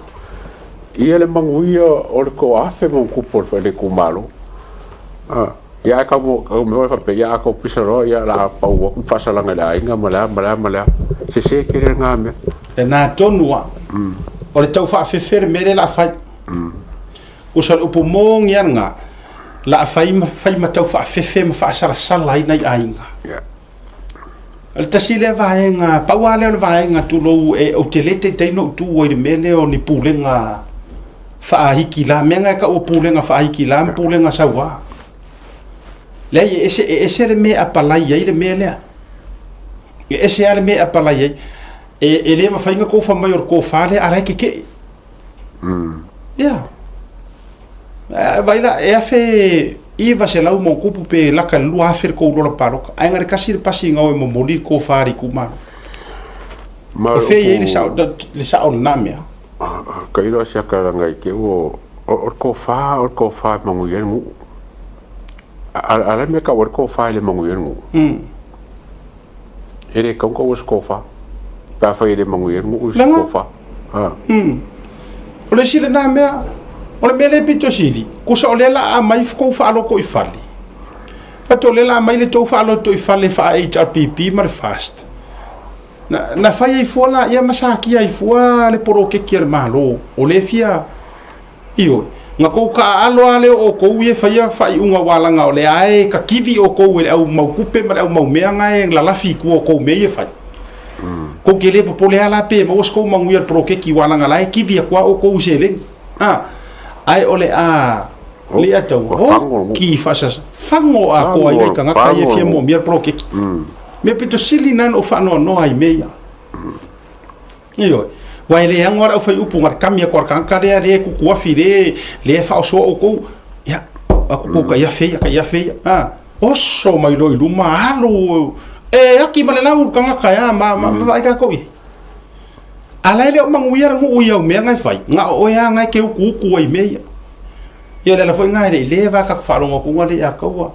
Ia le manuia o le 1000 ma ona tupu o le itumalo. Ah, ia ae kau mo, kau mea faapea, ia a kau pisa loa, ia la pau atu le faasalaga i le aiga ma le a, ma le a, ma le a. Sese tele lena mea. Lena tonu lava. O le tau faafefe le mea lea o le a fai. Uso le upu moni lava lena, o le a fai ma, fai ma tau faafefe ma faasalasala ai nai aiga. Yeah. O le tasi lea vaega, pau lava lea o le vaega tulou e, ou te le taitai ona ou tu ai i le mea lea o ni pulega faahikila, mea na e tau o pulega faahikila ma pulega sauā. Leai, e ese, e ese le mea e apalai ai le mea lea. E ese lava le mea e apalai ai. E, e le mafai ona tou fai mai o le tofa lea, a la e tetee. Ia. Vaai la, e 1900 ma ona tupu pe lata i le 2000 le tou lola palota, ae na o le tasi le pasi na o e momoli le tofa a le itumalo. Ma O fea e i ai le upu sao, le sao o lena mea? Tailo a si aka langa i te ua o le tofa, o le tofa e manuia ai le nuu. A a le mea tau ai le tofa e le manuia ai le nuu. E le tatau ona taua se tofa. Pe afai e le manuia ai le nuu i se tofa. O le isi lena mea, o le mea lea pito sili, kusa o lea la a aumai tou faalotoifale. Fatu o lea la aumai le tou faalotoifale faa-HRPP ma le FAST. Na, na fai ai fua la ia ma satia ai fua le poloketi a le Malo. O lea fia Ioe, na tou taaalo lava lea o outou ia e faia faaiuga aua leaga o lea e kativi outou e le au mau tupe ma le au mau mea na e lalafi i tua o tou mea ia e fai. Tou te le popole lava la pe maua se tou manuia i le poloketi aua leaga la e kivi atu lava outou i seleni. A, ae o le a le a tau oki faasasa fago atoa ai nai tagata ia e fia moomia le poloketi. Mea pito sili na na ou faanoanoa ai i mea ia. Ioe. Ua e le ago lava le aufaiupu na le kami atu a le tagata lea lea e tutuafi lea lea e faaosoa outou. Ia, aku kou tai afe ia, tai afe ia. A, oso mai loa i luma, alu e aki ma le lau le tagata e a ma ma vaai tatou i ai. A la e le o manuia le nuu i au mea na e fai, na o oe lava na e te utuutu ai i mea ia. Ia o le ala foi lena e le i leva a tatou faalogo atu na le ia taua.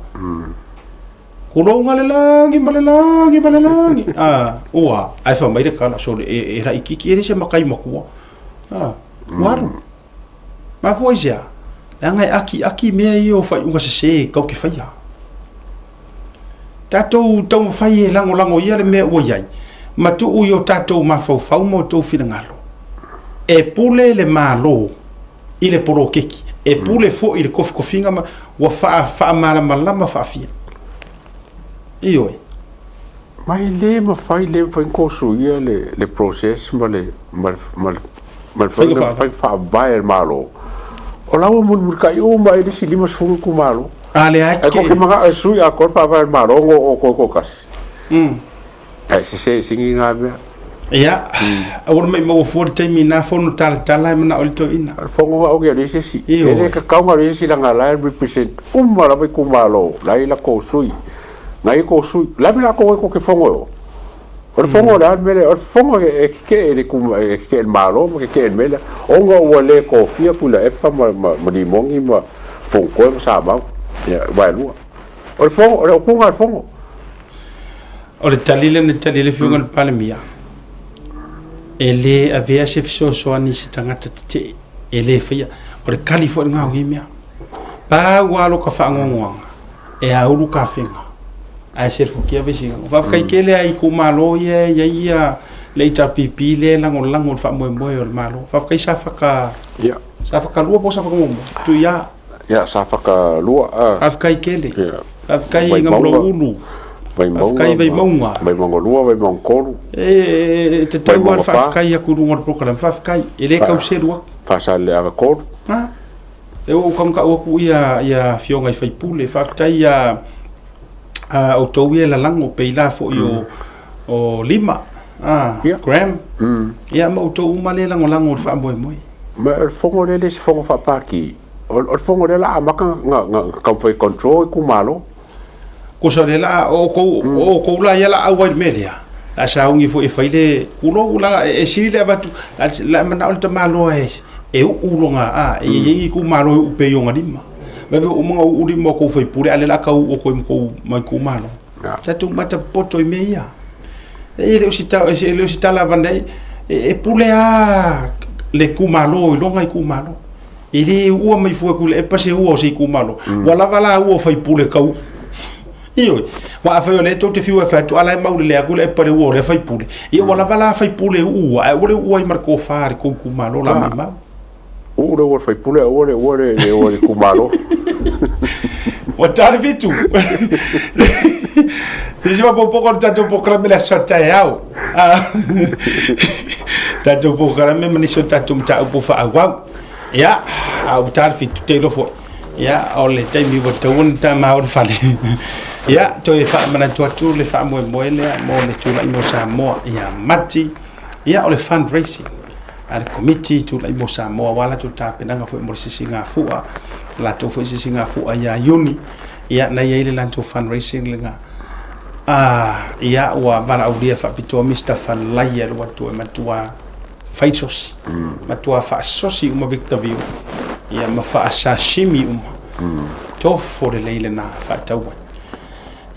Tulou le lagi ma le lagi ma le lagi. Ah, ua, ae fai mai le tala, sole, e, e laitiiti, e le se matai matua. Ah, ua alu. Mafua i se a? Leaga e akiaki mea ia o faaiuga sese tatou te faia. Tatou taumafai e lagolago ia le mea ua i ai, ma tuu i o tatou mafaufau ma o tou finagalo. E pule le Malo i le poloketi, e pule foi i le kofikofiga ma ua faamalamalama faafia. Ioe. Ma e le mafai, le mafai ona tou suia le, le process ma le, ma le, ma le, ma le Faiga faavae. faiga faavae a le Malo. O la ua mulimulitai uma ai le isi 50 itumalo. A lea Ae tou te manao e sui atoa le faavae a le Malo ona o outou e toatasi. Ae sese sigi na mea. Ia, aua le maimau fua le taimi na fono talatala e manao i le toeaina. O le fono a oge a leai se isi. E le tatau ona leai se isi leaga la e represent uma lava itumalo la e i latou sui. Na i tou sui. O le a le mea o le a tou o ai tou te fono e o? O le fono o le a le mea lea? O le fono e tetee i le e tetee i le Malo ma tetee i le mea lea ona ua le tofia Tuilaepa ma Limoni ma Fonotoe ma Samau ia Vaelua. O le fono, o le upuga a le fono. O le tali lea na tali ai le Afioga i le Palemia, e le avea se fesoasoani i se tagata tetee, e le faia. O le tali foi lena o nei mea. Pau lava lota faanoanoaga, e aulu tafega, ae selefutia vesiga. Faafetai tele lava i itumalo ia e i ai ia le HRPP lea e lagolago i le faamoemoe o le Malo. Faafetai Safata, Safata 2 po o Safata 1? Tuia. Ia, Safata 2. Faafetai tele. Faafetai Gamuloulu. Faafetai Vaimauga. Vaimauga 2, Vaimauga 3. E tatau lava le faafetai atu i luga o le polokalame. Faafetai. E le tau selu atu. Faasaleleaga 3. Ha? E ua ou tautau atu ia ia afioga i sui usufono. Faafetai ia a outou ia e lalago pei la foi o o Lima, a Graham. Ia ma outou uma lea e lagolago i le faamoemoe. Ma o le fono lea e le o se fono faapati. O le fono lea o le a amata ona taumafai e control itumalo. Tusa o lea la, o outou, o outou la ia la auai i le mea lea, la sauni foi e fai le, tulou la, e sili le avatu, la manao le tamaloa e, e uu lona, a, e i ai ni itumalo e uu pea i ona lima. Vave uma ona uu lima o tou sui usufono, a o lea o le a tau uu atu ai ma tou ma itumalo. Tatou matapopoto i mea ia. E le o se tala, e le o se tala avane ai, e pule lava le itumalo i lona itumalo. E le uua mai fua e Tuilaepa se ua o se itumalo. Ua lava la ua o faipule kau. Ioe. Aua afai o lea tou te fiu e fai atu, a la e maulele lava Tuilaepa i le ua o lea faipule. Ia ua lava la faipule e uua, ae aua le uua ai ma le tofa a le tou itumalo la maimau. Uu le ua o le faipule, aua le uua le ua o le itumalo. Ua ta le 7. Se isi faaopoopoga o le tatou polokalame i le aso a taeao. Tatou polokalame ma nisi o tatou mataupu faaauau. Ia, a ua ta le 7 te iloa foi. Ia, o le taimi ua tatau ona tama o le fale. Ia, toe faamanatu atu le faamoemoe lea mo le tulai mo Samoa ia Mati. Ia, o le fundraising a le Komiti Tulai mo Samoa, aua latou tapenaga foi mo le sisigafua, latou foi sisigafua ia Iuni. Ia, na i ai le latou fundraising lena. Ia, ua valaaulia faapitoa Mister Falaia e alu atu e matua fai sosi, matua faasosi uma Victor Viu, ia ma faasashimi uma. Tofo lelei lena faatau ai.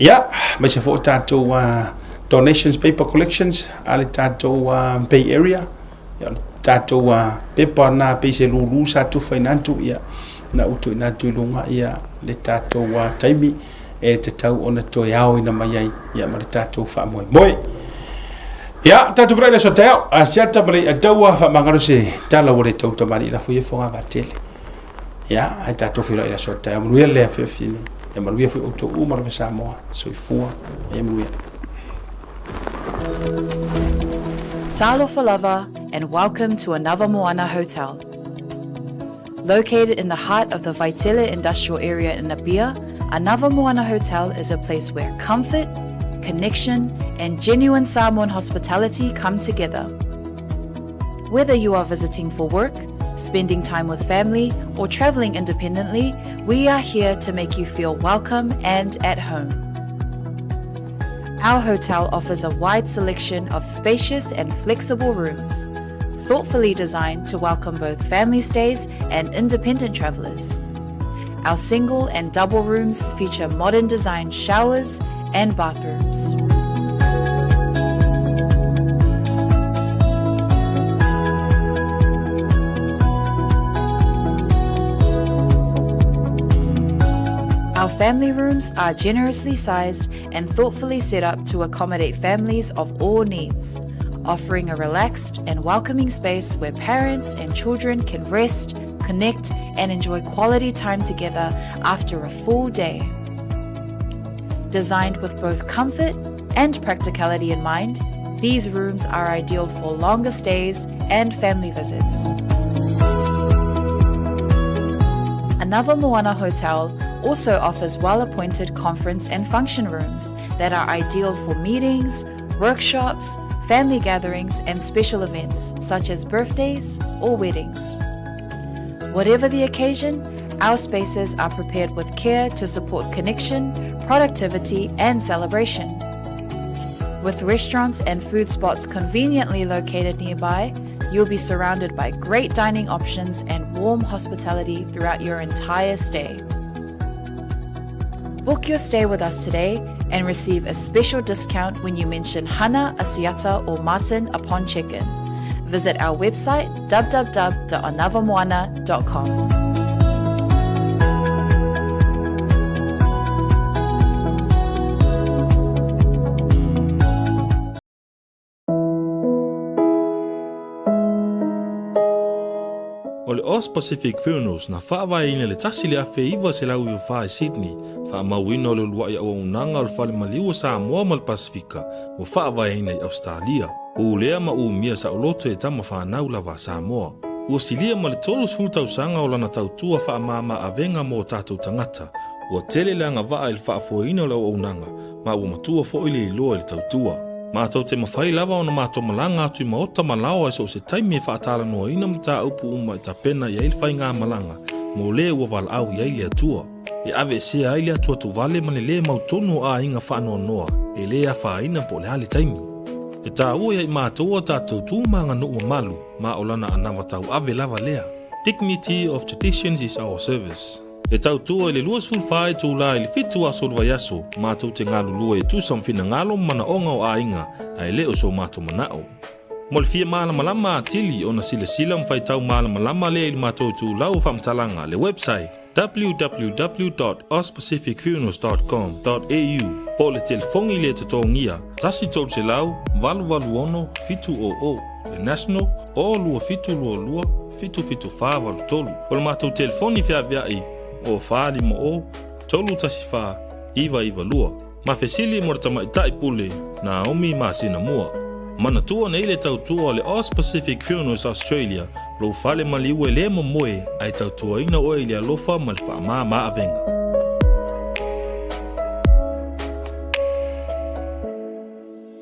Ia, aemaise foi o tatou donations, paper collections a le tatou Bay Area. Ia, o le tatou pepa na pei se lulu sa tufaina atu, ia, na ou tuuina atu i luga ia le tatou taimi e tatau ona toe aoina mai ai ia ma le tatou faamoemoe. Ia, tatou feiloai i le aso taeao. Asiata ma le i'a taua, faamagalo se tala ua le tau tamalii lafo ia fogava tele. Ia, ae tatou feiloai i le aso taeao. Manuia le afiafi nei. Ia manuia foi outou uma lava Samoa. Soifua ia manuia. Talofa lava and welcome to Anava Moana Hotel. Located in the heart of the Vaitele industrial area in Apia, Anava Moana Hotel is a place where comfort, connection, and genuine Samoan hospitality come together. Whether you are visiting for work, spending time with family, or traveling independently, we are here to make you feel welcome and at home. Our hotel offers a wide selection of spacious and flexible rooms, thoughtfully designed to welcome both family stays and independent travelers. Our single and double rooms feature modern design showers and bathrooms. Our family rooms are generously sized and thoughtfully set up to accommodate families of all needs, offering a relaxed and welcoming space where parents and children can rest, connect, and enjoy quality time together after a full day. Designed with both comfort and practicality in mind, these rooms are ideal for longer stays and family visits. Anava Moana Hotel also offers well-appointed conference and function rooms that are ideal for meetings, workshops, family gatherings, and special events such as birthdays or weddings. Whatever the occasion, our spaces are prepared with care to support connection, productivity, and celebration. With restaurants and food spots conveniently located nearby, you'll be surrounded by great dining options and warm hospitality throughout your entire stay. Book your stay with us today and receive a special discount when you mention Hana, Asiata, or Martin upon check-in. Visit our website www.anavamoana.com. O le Aus Pacific Funerals na faavaeina i le 1994 i Sydney, faamauina o le uluai auaunaga o le Fale Maliu o Samoa ma le Pasefika ua faavaeina i Ausetalia. Pulea ma umia saoloto e tama fanau lava a Samoa. Ua silia ma le 30 tausaga o lana tautua faamama avega mo o tatou tagata. Ua tele le agavaa i le faafoeina o le auaunaga ma ua matua foi le iloa i le tautua. Matou te mafai lava ona matou malaga atu i maota ma laoa i so o se taimi e faatalanoaina mataupu uma e tapena i ai le faigamalaga mo le ua valaau i ai le Atua. E aveesea ai le atuatuvale ma le lē mautonu o aiga faanoanoa e lē afaina po o le a le taimi. E taua ia i matou a tatou tu ma aganuu mamalu ma o lana anava tauave lava lea. Dignity of traditions is our service. E tautua i le 24 itulā i le 7 aso o le vaiaso, matou te galulue e tusa ma finagalo ma manaoga o aiga, ae le o so matou manao. Mo le fia malamalama atili ona silasila ma faitau malamalama lea i le matou itulau faamatalaga le website www.auspacificfunerals.com.au po o le telefoni le totogia 1 300 886 700, le national o 2722 77483. O le matou telefoni feaveai o 450 314 992. Ma fesili mo le tamaitai pule Naomi masina mua. Manatua nei le tautua o le Aus Pacific Funerals Australia, lou fale maliu e le momoe ae tautuaina oe i le alofa ma le faamama avega.